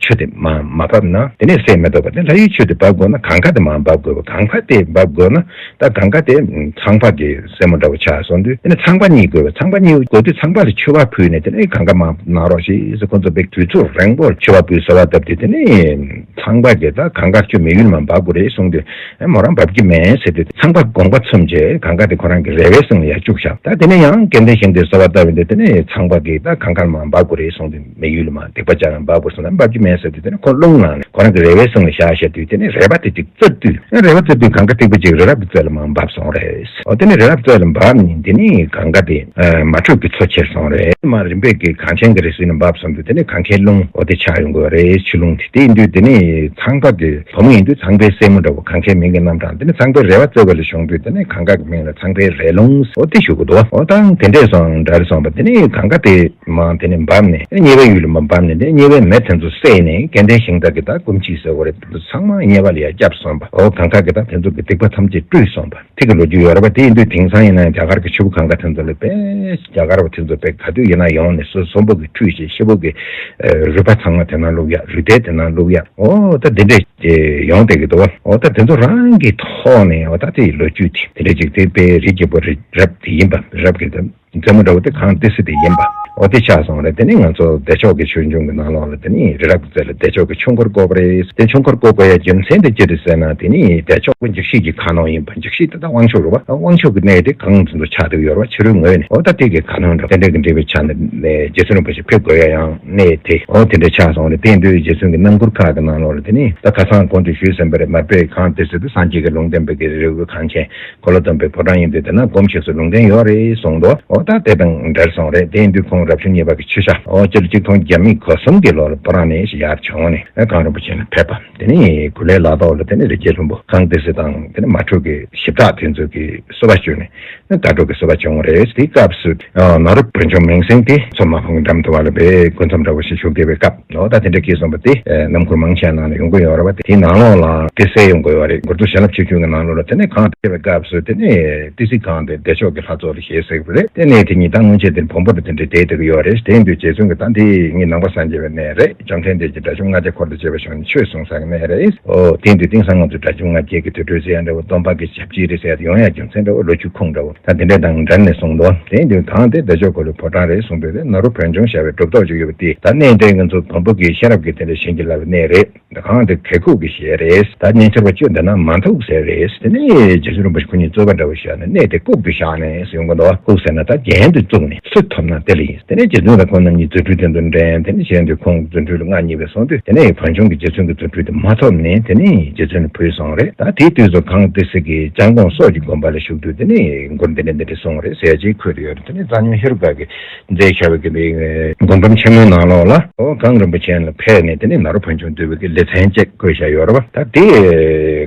ཆུ་དེ་མ་མ་བབས་ན་དེ་ནས་བསད་མི་ཐུབ་པ། དེ་ལྷ་ཡུལ་ཆུ་དེ་འབབ་དགོས་ན་གངས་ཁ་དེ་མར་འབབ་དགོས་པ། གངས་ཁ་དེ་འབབ་དགོས་ན་ད་གངས་ཁ་དེ་ཚངས་པ་གི་རྩེ་མོ་འདྲ་བོ་ཆགས་སོང་དུས་དེ་ནས་ཚངས་པ་རྙེད་དགོས་པ། ཚངས་པ་རྙེད་དགོས་དུས་ཚངས་པ་ལ་མཆོད་པ་ཕུལ་ནས་དེ་ནས་གངས་ཁ་མར་གནང་རོགས་ཞེས་ཁོ་ཚོ་དཔེ་དུས་ཚོད་རིང་པོར་མཆོད་པ་ཕུལ་གསོལ་བ་བཏབ་དུས་དེ་ནས། ཚངས་པ་གིས་ད་གངས་དཀར་ཆུ་མི་ཡུལ་མ་འབབ་དགོས་རེད་གསུངས་དུས་ཨེ་མོ་རང་འབབ་ཀྱི་མེད་ཟེར་དུས་ཚངས་པ་དགོངས་པ་ཚོམས་བྱས་གངས་དཀར་དེ་ཁོ་རང་གི་རལ་པའི་གསེང་ལ་ཡར་བཅུག་བཞག་ད་དེ་ནས་ཡང་སྐལ་ལྡན་ཤིང་རྟས་གསོལ་བ་བཏབ་པ་འདི་དེ་ནས་ཚངས་པ་གིས་ད་གངས་དཀར་མ་འབབ་དགོས་རེད་གསུངས་དུས་མི་ཡུལ་མ་སྡིག་པ་བཅག་ཡང་འབབ་དགོས་གསུངས་ན་འབབ་ཀྱི་མེད་ཟེར་དུས་དེ་ནས་ཁོ་རླུང་ལངས་ནས་ཁོ་རང་གི་རལ་པའི་གསེང་ལ་བཞག་བཞག་དུས་དེ་ནས་རལ་པ་དེ་ཅིག་བཙིར་དུས་ཨེ་རལ་པ་བཙིར་དུས་གངས་དཀར་ཐིགས་པ་ཅིག་རི་རབ་ཀྱི་རྩེ་ལ་མར་འབབ་སོང་རེད། འོ་དེ་ནས་རི་རབ་རྩེ་ལ་འབབ་ནས་དེ་ནས་གངས་དཀར་དེ་མ་དྲོས་ཀྱི་མཚོ་ཁྱེར་སོང་རེད། མར་རིམ་པས་ཀྱི་གངས་ཅན་གྱི་རི་སུལ་ནས་འབབ་སོང་དུས་དེ་ནས་གངས་ཁའི་ཀླུང་འོ་དེ་ཆགས་ཡོང་གི་རེད། ཆུ་ཀླུང་དེ་དེ་ཡིན་དུས་དེ་ནས་ཚངས་པ་གི་བུ་མོ་ཡིན་དུས་ཚངས་པའི་སྲས་མོ་འདྲ་བོ་གངས་ཁའི་མིང་གི་རྣམ་གྲངས་དེ་ནས་ཚངས་པའི་རལ་པ་རྩེ་བ་ལ་བྱུང་དུས་དེ་ནས་གངས་དཀར་གྱི་མིང་ལ་ཚངས་པའི་རལ་ཀླུང་འོ་དེ་ཞུ་གི་འདུག་འོ་ད་དེ་འདྲས་སོང་འདྲ་རེ་སོང་བ་དེ་ནས་གངས་དཀར་དེ་མར་དེ་ནས་འབབ་ནས་དམྱལ་བའི་ཡུལ་ལ་མར་འབབ་ནས་དེ་དམྱལ་བའི་མེ་དེ་ཚོ་བསད་ནས་སྐལ་ལྡན་ཤིང་རྟ་གི་ད་སྐུ་མཆེད་ཟེར་བ་རེད། དེ་ཚོ་ཚང་མ་དམྱལ་བ་ལ་ཡར་བསྐྱབས་སོང་བ། འོ་གངས་དཀར་གི་ད་དེ་ཚོ་གི་སྡིག་པ་ཐམས་ཅད་བཀྲུས་སོང་བ། ཐིག་གི་ལོ་རྒྱུས་ཡོད་རེད་པ། དེ་ཡིན་དུས་དེང་སང་ཡིན་ན་རྒྱ་གར་གྱི་ཆུ་བོ་གངས་དཀར་དེ་ཚོ་ལ་དཔེ་རྒྱ་གར་བ་དེ་ཚོ་དཔེ་ག་དུས་ཡིན་ན་ཡོང་ནས་སོ་སོ་གསོན་པོ་གི་ཁྲུས་བྱེད། ཤི་བོ་གི་རུས་པ་ཚང་མ་དེ་ནང་བླུག་ཡ། རུས་ཐལ་དེ་ནང་བླུག་ཡ། འོ་ད་དེ་འདྲས་ཡོང་བསྡད་ཀྱི་འདུག་འོ་ད་དེ་ཚོ་རང་གི་ཐོག་ནས་འོ་ད་དེ་ཡི་ལོ་རྒྱུས་དེ་དེ་འདྲས་ཅིག་དེ་དཔེ་རི་རྒྱལ་པོ་རི་རབ་དེ་ཡིན་པ། རི་རབ་ཀྱི་དེ་རྩེ་མོ་འདྲ་བོ་དེ་གངས་ཏི་སེ་དེ་ཡིན་པ། འོ་དེ་ཆགས་སོང་རེད། དེ་ནས་ང་ཚོ་བདེ་མཆོག་གི་ཆོས་འབྱུང་གི་ནང་ལོགས་ལ་དེ་ནས་རི་རབ་ཀྱི་རྩེ་ལ་བདེ་མཆོག་གི་ཆོས་འཁོར་བསྐོར་བ་རེད། དེ་ཆོས་འཁོར་བསྐོར་དགོས་ཡ་རྒྱུ་མཚན་དེ་ཅི་རེད་ཟེར་ན་དེ་ནས་བདེ་མཆོག་འཇིགས་བྱེད་ཀྱི་ཁ་ནོར་ཡིན་པ། འཇིགས་བྱེད་དེ་ད་དབང་ཕྱུག་རེད་བ། དབང་ཕྱུག་གི་གནས་དེ་གངས་དེ་ཚོ་ཆགས་བསྡད་ཡོད་རེད་བ། ཕྱི་རོལ་ངོས་ནས་འོ་ད་དེ་གི་ཁ་ནོར་འདྲ་དེ་འདྲ་གི་འབྲེལ་བའི་ཆ་ནས་རྗེ་བཙུན་རིན་པོ་ཆེ་ཕེབས་དགོས་ཡ་ཡང་གནས་དེ་འོ་དེ་འདྲ་ཆགས་སོང་རེད། དེ་ཡིན་དུས་རྗེ་བཙུན་གྱི་རྣམ་མགུར་ཁག་གི་ནང་ལོགས་ལ་དེ་ནས་ད་ཁ་སང་གོང་དུ་ཞུས་ཟིན་པ་རེད། མར་པས་གངས་ཏི་སེ་དེ་སངས་རྒྱས་ཀྱི་ལུང་བསྟན་པའི་གི་རི་བོ་གངས་ཅན་འཁོར་ལོ་སྡོམ་པའི་ཕོ་བྲང་ཡིན་དུས་དེ་ན་སྒོམ་བྱེད་སའི་ལུང་བསྟན་ཡོད་རེད་གསུངས་འདུག་འོ་ད་དེ་དང་འབྲེལ་སོང་རེད། དེ་ཡིན་དུས་ཁོང་རབ་བྱུང་གཉིས་པ་གི་ཆོས་ཞྭ་འོ་སྤྱི་ལོ་ཆིག་སྟོང་བརྒྱ་མེད་གོ་གསུམ་གྱི་ལོ་ལ་སྤུ་རངས་ནས་ཡར་བྱོན་ནས་གངས་རིན་པོ་ཆེ་ལ་ཕེབས་པ། དེ་ནས་གུ་ལའི་ལ་དྭགས་ལ་དེ་ནས་རི་རྒྱལ་ལྷུན་པོ་གངས་ཏི་སེ་དང་དེ་ནས་མ་དྲོས་ཀྱི་ཞིབ་ཕྲ་དེ་ཚོ་གི་གསོལ་བ་བཅོལ་ནས་ད་དྲོ་གི་གསོལ་བ་བྱུང་བ་རེད། དེའི་སྐབས་སུ་ནཱ་རོ་བོད་ལྗོངས་མིང་སྲིང་དེ་མཚོ་མ་ཕམ་གྱི་འགྲམ་དུ་བ་ལ་བའི་སྐུ་མཚམས་འདྲ་བོ་ཞིག་བཞུགས་བསྡད་པའི་སྐབས། འོ་ད་དེ་འདྲ་སྐྱེས་སོང་བ་དེ་རྣམ་མགུར་མང་ཆེ་ནང་ལ་ཡོང་གི་ཡོད་རེད་བ། དེའི་ནང་ལོགས་ལ་དེ་གསལ་ཡོང་གི་ཡོད་རེད། མགུར་ཐོག་བྱིན་རླབས་ཆོས་འབྱུང་གི་ནང་ལོགས་ལ་དེ་ནས་གངས་ཏི་སེ་བའི་སྐབས་སུ་དེ་ནས་ཏི་སེ་གངས་དེ་བདེ་མཆོག་གི་ལྷ་ཚོགས་ལ་བཞེས་ཟེར་བ་རེད། དེ་ནས་དེ་ཉིད་ད་སྔོན་ཆད་དེ་བོན་པོ་ལ་དེ་འདྲའི་བསྡད་བསྡད་ཀྱི་ཡོད་རེད། དེ་ཡིན་དུས་རྗེ་བཙུན་གྱི་ད་འདི་ངའི་ནང་པ་སངས་རྒྱས་པའི་གནས་རེད། བཅོམ་ལྡན་འདས་ཀྱིས་དགྲ་བཅོམ་ལྔ་བརྒྱ་འཁོར་དང་བཅས་པ་བྱུང་ནས་ཆོས་གསུངས་ས་གི་གནས་རེད། ཨོ་དེ་ཡིན་དུས་དེང་སང་ང་ཚོས་དགྲ་བཅོམ་ལྔ་བརྒྱ་གི་དུར་ཁྲོད་ཟེར་ཡ་འདྲ་བོ་སྟོན་པ་གི་ཞབས་ཕྱི་རེད་ཟེར་ཡ་དེ་ཡོང་ཡ་རྒྱུ་མཚན་འདྲ་བོ་ལོ་རྒྱུས་ཁུངས་འདྲ་བོ་ད་དེ་འདྲ་དང་འབྲེལ་ནས་གསུངས་འདུག་དེ་ཡིན་དུས་གངས་དེ་བདེ་མཆོག་འཁོར་ལོའི་ཕོ་བྲང་རེད་གསུངས་དུས་དེ་ནཱ་རོ་བོད་ལྗོངས་ཞེས་པའི་གྲུབ་ཐོབ་ཅིག་ཡོད་པ་དེ་ད་གནས་འདི་ང་ཚོ་བོན་པོ་གི་ཤེས་རབ་ཀྱི་དེ་འདྲ་བྱིན་གྱིས་བརླབས་པའི་གནས་རེད། གངས་དེ་གད་ཁུག་གི་གཞལ་རེད། ད་གཉེན་ཚོར་བ་བཅོས་འདི་ན་མ་ཐུག་ཟེར་རེད། དེ་ནས་རྗེ་བཙུན་རིན་པོ་ཆེ་ཁོ་གཉིས་རྩོད་པ་འདྲ་བོ་བཞག་ནས་གནས་དེ་ལྐུགས་ཏུ་བཞག་ནས་ཟེར་ཡོང་གི་འདུག་ལྐུགས་ཟེར་ན་ད་རྒྱན་དུ་བཙུགས་ནས་སུ་ཐོབ་ན་དེ་ལ་ཡིན། དེ་ནས་རྗེ་བཙུན་དང་ཁོང་རྣམ་གཉིས་རྫུ་འཕྲུལ་དེ་ཚོ་འགྲན། དེ་ནས་གཞན་དུ་ཁོང་རྫུ་འཕྲུལ་ལྔ་གཉིས་པའི་སོང་དུས། དེ་ནས་བོན་ཆུང་གིས་རྗེ་བཙུན་གྱི་རྫུ་འཕྲུལ་དེ་མ་ཐོབ་ནས། དེ་ནས་རྗེ་བཙུན་ལ་བུད་སོང་རེད། ད་དེའི་དུས་སུ་གངས་ཏི་སེ་གི་ལྕམ་སྐོང་སོགས་ཀྱི་དགོན་པ་ལ་བཞུགས་དུས། དེ་ནས་མགུར་འདི་འདྲ་འདི་འདྲ་གསུངས་རེད་ཟེར་ཅིག་འཁོད་དུ་ཡོད་རེད། དེ་ནས་རྩ་ཉུང་ཧེ་རུ་ཀ་གིས་མཛད་བཞག་པའི་གི་འདི་སྒོམ་རིམ་ཆེན་མོའི་ནང་ལོགས་ལ། ཨོ་གངས་རིན་པོ་ཆེ་ལ་ཕེབས་ནས། དེ་ནས་ནཱ་རོ་བོན་ཆུང་བསྡུས་པའི་གི་ལེ་ཚན་གཅིག་བཀོད་བཞག་ཡོད་རེད་པ། ད་དེ་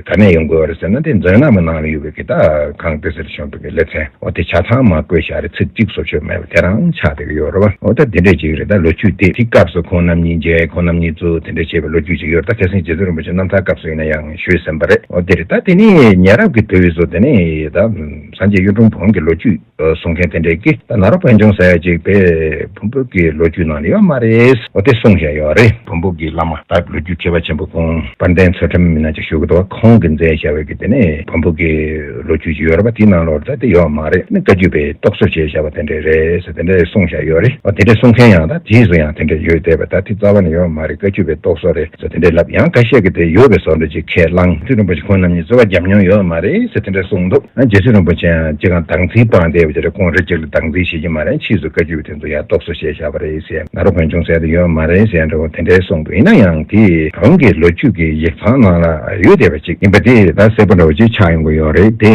ག་ནས་ཡོང་གི་ཡོད་རེད་ཟེར་ན། དེ་མཛོད་ནང་མའི་ནང་ལ་ཡོད་པའི་གི་ད་གངས་ཏི་སེ་ལ་བྱོན་པའི་གི་ལེ་ཚན། འོ་དེ་ཆ་ཚང་མར་བཀོད་བཞག་རེད། ཚིག་གཅིག་སོ་ཆོད་མེད་པ་དེ་རང་ཆགས་བསྡད་ཀྱི་ཡོད་རེད་པ། འོ་ད་དེ་འདྲས་ཅིག་རེད། ད་ལོ་རྒྱུས་དེ། དེ་སྐབས་སུ་ཁོང་རྣམ་གཉིས་མཇལ། ཁོང་རྣམ་གཉིས་ཚོ་དེ་འདྲས་བྱས་པའི་ལོ་རྒྱུས་ཅིག་ཡོད་རེད། ད་ཁ་སང་རྗེ་བཙུན་རིན་པོ་ཆེ་རྣམ་ཐར་སྐབས་སུ་ཡིན་ན་ཡང་ཞུས་ཟིན་པ་རེད། འོ་དེ་རེད། ད་དེ་ནས་ཉེ་རབས་ཀྱི་དུས་སུ་དེ་ནས་ད་སངས་རྒྱས་གཡུང་དྲུང་བོན་གྱི་ལོ་རྒྱུས་གསུང་མཁན་དེ་འདྲས་ཀྱིས། ད་ནཱ་རོ་བོན་ཆུང་ཟེར་ཡ་ཅིག་དཔེ་བོན་པོ་གི་ལོ་རྒྱུས་ནང་ལ་ཡོད་མ་རེད། འོ་དེ་གསུངས་བཞག་ཡོད་རེད། བོན་པོ་གི་བླ་མ། ད་ལོ་རྒྱུས་མཁས་པ་ཆེན་པོ་ཁོང་དཔལ་ལྡན་ཚུལ་ཁྲིམས་མི་སྣ་ཅིག་བཞུགས་འདུག་ཁོང་གིས་མཛད་བཞག་པའི་གི་དེ་ནས་བོན་པོ་གི་ལོ་རྒྱུས་ཅིག་ཡོད་རེད་པ། དེའི་ནང་ལོགས་ད་དེ་ཡོད་མ་རེད། ནི་བཀའ་བརྒྱུད་པའི་རྟོག་བཟོ་བྱས་བཞག་པ་དེ་འདྲས་རེད་ཟེར་དེ་འདྲས་གསུངས་བཞག་ཡོད་རེད། འོ་དེ་འདྲས་གསུང་མཁན་ཡང་ད་རྗེས་སུ་ཡང་དེ་འདྲས་ཡོད་བསྡད་པ། ད་དེ་རྩ་བ་ནས་ཡོད་མ་རེད། བཀའ་བརྒྱུད་པའི་རྟོག་བཟོ་རེད་ཟེར་དེ་འདྲས་ལབ། ཡང་ཁ་ཤས་ཀྱིས་དེ་ཡོད་པའི་བཟོ་འདྲ་ཅིག་ཁས་བླངས། རྗེ་བཙུན་རིན་པོ་ཆེ་ཁོང་རྣམ་གཉིས་རྩོད་པ་བརྒྱབ་མྱོང་ཡོད་མ་རེད་ཟེར་དེ་འདྲས་གསུངས་འདུག་ཨ་རྗེ་བཙུན་རིན་པོ་ཆེ་ཡང་ཅི་གང་སྡང་ཚིག་སྤངས་བསྡད་པ་དེ་རེད། ཁོང་རི་གཅིག་ལ་སྡང་ཚིག་བྱེད་ཀྱི་མ་རེད། ཕྱིས་སུ་བཀའ་བརྒྱུད་པ་དེ་ཚོ་ཡར་རྟོག་བཟོ་བྱས་བཞག་པ་རེད་ཟེར། ནཱ་རོ་བོན་ཆུང་ཟེར་དེ་ཡོད་མ་རེད་ཟེར་འདྲ་བོ་དེ་འདྲའི་གསུངས་འདུག་ཡིན་ན་ཡང་དེ་བོན་གྱི་ལོ་རྒྱུས་ཀྱི་ཡིག་ཚང་ནང་ལ་ཡོད་བསྡད་པ་ཅིག་ཡིན་པ་དེ་ད་གསལ་པོ་འདྲ་བོ་ཅིག་ཆགས་ཡོང་གི་ཡོད་རེད། དེ་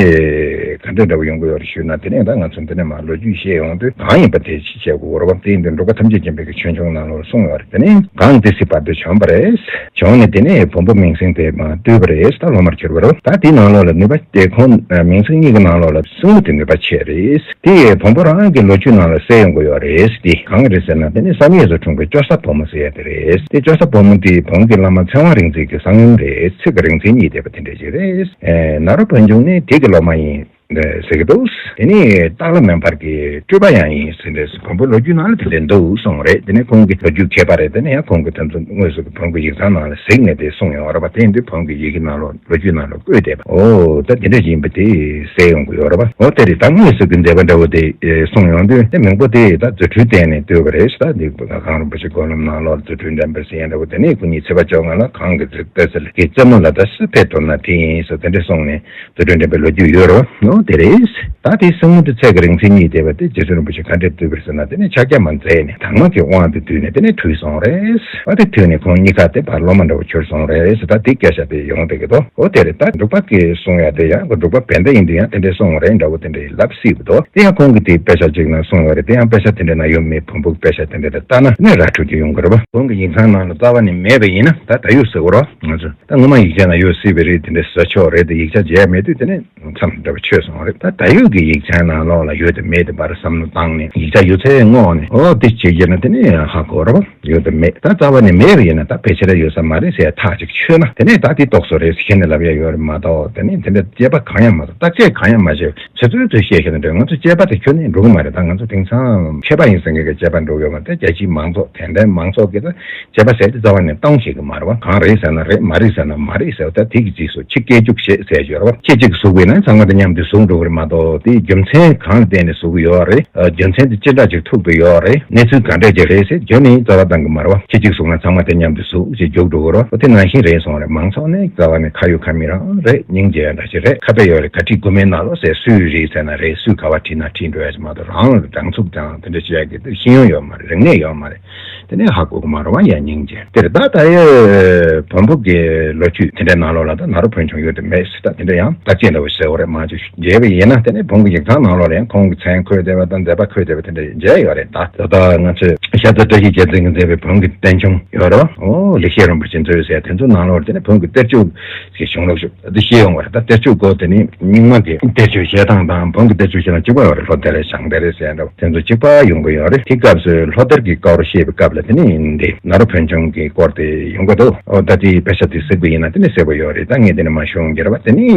ག་འདྲ་འདྲ་བོ་ཡོང་གི་ཡོད་རེད་ཞུས་ན། དེ་ནས་ད་ང་ཚོ་འདི་ནས་མར་ལོ་རྒྱུས་བཤད་ཡོང་དུས་གང་ཡིན་པ་དེ་ཅིག་བཤད་དགོས་རེད་པ། དེ་ཡིན་དུས་འབྲུག་པ་ཐམས་ཅད་མཁྱེན་པའི་གི་ཆོས་འབྱུང་ནང་ལོགས་གསུངས་ཡོད་རེད། དེ་ནས་གངས་ཏི་སེ་བར་དུ་བྱོན་པ་རེད། བྱུང་ནས་དེ་ནས་བོན་པོ་མིང་སྲིང་དེ་མར་བཏུལ་བ་རེད། ད་སློབ་མར་གྱུར་པ་རེད། ད་དེའི་ནང་ལོགས་ལ་ནུས་པ་དེ་ཁོང་མིང་སྲིང་གཉིས་ཀྱི་ནང་ལོགས་ལ་སྲིང་མོ་དེ་ནུས་པ་ཆེ་རེད། དེ་བོན་པོ་རང་གི་ལོ་རྒྱུས་ནང་ལ་གསལ་ཡོང་གི་ཡོད་རེད། དེ་གང་རེད་ཟེར་ན། དེ་ནི་བསམ་ཡས་སུ་འཁྲུངས་པའི་ཅོ་ས་བུ་མོ་ཟེར་ཡ་དེ་རེད། དེ་ཅོ་ས་བུ་མོ་དེ་བོན་གྱི་བླ་མ་ཚེ་དབང་རིག་འཛིན་གྱི་གསང་ཡུམ་རེད། ཚིག་གི་རིང་ཚད་གཉིས་བསྡད་པ་དེ་འདྲ་ཞིག་རེད། ཨེ་ནཱ་རོ་བོན་ཆུང་ནི་དེ་གི་སློབ་མ་ཡིན། ཟེར་གྱི་འདུག་དེ་ནི་སྟག་ལྷ་མོན་བར་གྱི་སྤྲུལ་པ་ཡང་ཡིན་ཟེར་འདྲ། བོན་པོའི་ལོ་རྒྱུས་ནང་ལ་དེ་འདྲ་འདུག་གསུངས་རེད། དེ་ནི་ཁོང་གི་ལོ་རྒྱུས་མཁས་པ་རེད། དེ་ནི་ཡང་ཁོང་གི་དེ་ཚོ་དངོས་སུ་བོན་གྱི་ཡིག་ཚང་ནང་ལ་གཟིགས་ནས་དེ་གསུངས་ཡོང་བ་རེད་པ། དེ་ཡིན་དུས་བོན་གྱི་ཡི་གེ་ནང་ལོགས་ལོ་རྒྱུས་ནང་ལ་བཀོད་བསྡད་པ། འོ་ད་དེ་འདྲ་ཡིན་པ་དེ་གསལ་ཡོང་གི་ཡོད་རེད་པ། འོ་དེ་རེད། ད་དངོས་སུ་གི་མཛད་པ་འདྲ་བོ་དེ་གསུངས་ཡོང་དུས། དེ་མིང་པོ་དེ་ད་རྫུ་འཕྲུལ་བསྟན་ནས་བཏུལ་བ་རེད། ད་འདི་གངས་རིན་པོ་ཆེ་སྒོམ་རིམ་ནང་ལོགས་རྫུ་འཕྲུལ་འགྲན་པ་ཟེར་ཡ་འདྲ་བོ། དེ་ནི་སྐུ་ཉིད་ཚེས་པ་བཅོ་ལྔ་ལ་གངས་ཀྱི་རྩེ་ལ་གི་རྩེ་མོ་ལ་ད་སུ་ཕེབས་ཐུབ་ན་དེ་ཡིན་ཟེར་དེ་འདྲ་གསུངས་ནས། རྫུ་འཕྲུལ་འགྲན་པའི་ལོ་རྒྱུས་ཡོད་རེད། ནོ་དེ་རེད། ད་དེ་སྲིང་མོ་དེ་ཚིག་གི་རིང་ཚད་གཉིས་བསྡད་པ་དེ་རྗེ་བཙུན་རིན་པོ་ཆེ་ག་འདྲས་བཏུལ་བ་རེད་ཟེར་ན། དེ་ནི་ཕྱག་རྒྱ་མ་མཛད་ནས་དྭངས་མ་གི་དབང་དུ་བསྡུས་ནས་དེ་ནས་ཐུལ་སོང་རེད། ཨ་དེ་ཐུལ་ནས་ཁོང་གཉིས་ཀ་དེ་བར་སློབ་མ་འདྲ་བོ་གྱུར་སོང་རེད་ཟེར། ད་དེ་སྐད་ཆ་དེ་ཡོང་བསྡད་ཀྱི་འདུག་འོ་དེ་རེད། ད་འབྲུག་པ་གིས་གསུང་ཡ་དེ་ཡང་འབྲུག་པ་བན་ད་ཡིན་དུས་ཡང་དེ་འདྲས་གསུངས་རེད་འདྲ་བོ་དེ་འདྲས་ལབ་སྲིད་པ་འདུག་དེ་ཡང་ཁོང་གིས་དེ་དཔེ་ཆ་གཅིག་ནང་གསུངས་ཡོད་རེད། དེ་ཡང་དཔེ་ཆ་དེ་འདྲས་ནང་ཡོད་མེད་བོན་པོའི་དཔེ་ཆ་དེ་འདྲས་ལ་ལྟ་ན་ནི་ར་འཕྲོད་ཀྱི་ཡོང་གི་རེད་པ། བོན་གྱི་ཡིག་ཚང་ནང་ལ་རྩ་བ་ནས་མེད་པ་ཡིན་ན། ད་ད་ཡོད་ཟེར་གོ་ར། ང་ཚོ་ད་སྔོན་མ་ཡིག་ཆ་ན་ཡོད་སྲིད་པ་རེད། དེ་འདྲ་ཟེར་ཆོག་རེད། དེ་ཡིག་ཆ་མཇལ་མེད་དུས་དེ་ནས་མཚམས་འདྲ་བ་ཆོད་སོང་རེད། ད་ད་ཡོད་ཀྱི་ཡིག་ཆ་ནང་ལོགས་ལ་ཡོད་དེ་མེད་དེ་བར་བསམ་བློ་བཏང་ནས། ཡིག་ཆ་ཡོད་ཚད་བསྔོགས་ནས། འོ་དེ་བྱེད་ཀྱི་ན་དེ་ནས་ཧ་གོ་ར་བ། ཡོད་དེ་མེད། ད་རྩ་བ་ནས་མེད་པ་ཡིན་ན་ད་ཕལ་ཆེར་ཡོད་ས་མ་རེད་ཟེར་ཐག་ཅིག་ཆོད་ན། དེ་ནས་ད་དེ་རྟོགས་སོ་རེད་ཟེར་ཁྱེད་ནས་ལབ་ཡ་ཡོད་རེད་མ་གཏོགས། དེ་ནས་དེ་འདྲ་དཔྱད་པ་གང་ཡང་མ་བཏང་། བརྟག་དཔྱད་གང་ཡང་མ་བྱས། ཚོད་ཚོད་ཚོད་བཤད་ཤེས་ན་འདྲ། ང་ཚོ་དཔྱད་པ་དེ་ཁྱོན་ནས་འགྲོ་གི་མ་རེད། ད་ང་ཚོ་དེང་སང་མཁས་པ་ཡིན་ཟེར་མཁན་གྱི་དཔྱད་པ་འགྲོ་གི་ཡོད་མ་རེད། ད་རྒྱལ་སྤྱིའི་མང་ཚོགས་དད་ལྡན་མང་ཚོགས་ཀྱི་ད་དཔྱད་པ་ཟེར་དེ་རྩ་བ་ནས་གཏོང་ཤེས་ཀྱི་མ་རེད་བ། གང་རེད་ཟེར་ན་རེད། མ་རེད་ཟེར་ན་མ་རེད་ཟེར་བ། ད་དེ་གི་རྗེས་སུ་ཁྱི་སྐད་རྒྱུག་བྱེད་ཟེར་གྱི་ཡོད་རེད་བ། ཁྱི་གཅིག་ཟུག་པ་ཡིན་ན་ཚང་མ་དང་མཉམ་དུ་ཟུག་འགྲོ་གི་རེད་མ་གཏོགས། དེ་རྒྱུ་མཚན་གང་ལ་བརྟེན་ནས་ཟུག་གི་ཡོད་རེད། རྒྱུ་མཚན་དེ་ཅི་འདྲ་ཅིག་ཐུག་པ་ཡོད་རེད། གནས་ཚུལ་ག་འདྲ་ཅིག་རེད་ཟེར་རྒྱུ་ནི་རྩ་བ་གཏོང་གི་མ་རེད་བ། ཁྱི་གཅིག་ཟུག་ན་ཚང་མ་དང་མཉམ་དུ་ཟུག་ཅེས་རྒྱུག་འགྲོ་གི་རེད་བ། དེ་ནང་བཞིན་རེད་སོང་རེད། མང་ཚོགས་ནི་རྩ་བ་ནས་ཁ་ཡོད་ཁ་མེད་རང་རེད། སྙིང་རྗེ་ཡ་འདྲ་ཅིག་རེད། ཁ་དཔེ་ཡོད་རེད། ག་ཁྲིད་དགོས་མེད་ནང་ལོགས་ཟེར། སུས་རེད་ཟེར་ན་རེད། སུས་ག་བ་ཁྲིད་ན་ཁྲིད་འགྲོ་ཡ་ཅིག་མ་གཏོགས། རང་ལ་དྲང་ཚུགས་དང་དེ་འདྲ་བྱེད་ཡ་གི་དེ་ཤེས་ཡོན་ཡོད་མ་རེད། རིག་གནས་ཡོད་མ་རེད། དེ་ནས་ཧ་གོ་གི་མ་རེད་བ། ཡ་སྙིང་རྗེ། དེར་ད་ད་ཡོད་བོན་པོ་གི་ལོ་རྒྱུས་དེ་འདྲའི་ནང་ལོགས་ལ་ད་ནཱ་རོ་བོན་ཆུང་ཡོད་དེ་མེད་ཟེར། ད་དེ་འདྲ་ཡང་བརྟག་དཔྱད་འདྲ་བོ་ཟེར་བ་རེད། མ་ཅིག་མཇལ་བ་ཡིན་ན། དེ་ནས་བོན་གྱི་ཡིག་ཚང་ནང་ལོགས་ལ་ཡང་ཁོང་གི་མཚན་འཁོད་བསྡད་པ་དང་མཛད་པ་འཁོད་བསྡད་པ་དེ་འདྲ་མཇལ་ཡོད་རེད། ད་ད་ལྟ་ང་ཚོས་ཤ་ཚ་བཀྲ་ཤིས་རྒྱལ་མཚན་གྱིས་མཛད་པའི་བོན་གྱི་བསྟན་འཆིང་ཡོད་རེད་བ། ཨོ་ལེགས་བཤད་རིན་པོ་ཆེ་མཛོད་ཟེར། དེ་ཚོ་ནང་ལོགས་དེ་ནས་བོན་གྱི་གཏེར་ཆོས་ཀྱི་གཞུང་ལུགས་ཤིག་འདི་ཤེས་ཡོང་བ་རེད། ད་གཏེར་ཆོས་སྐོར་དེ་ནི་རྙིང་མ་གི་གཏེར་ཆོས་བཤད་སྟངས་དང་བོན་གྱི་གཏེར་ཆོས་བཤད་སྟངས་གཅིག་པ་ཡོད་རེད། ལྷོ་གཏེར་ཞང་གཏེར་ཟེར་འདྲ་བོ་དེ་ཚོ་གཅིག་པ་ཡོང་གི་ཡོད་རེད། དེ་སྐབས་སུ་ལྷོ་གཏེར་གྱི་སྐོར་བཤད་པའི་སྐབས་ལ་དེ་ནི་འདི་ནཱ་རོ་བོན་ཆུང་གི་སྐོར་དེ་ཡོང་གི་འདུག་ཨོ་ད་དེའི་དཔེ་ཆ་དེ་གཟིགས་པ་ཡིན་ན་དེ་ནི་གསལ་པོ་ཡོད་རེད། ད་ངས་དེ་ནི་མ་ཤོང་གི་རེད་བ། དེ་ནི་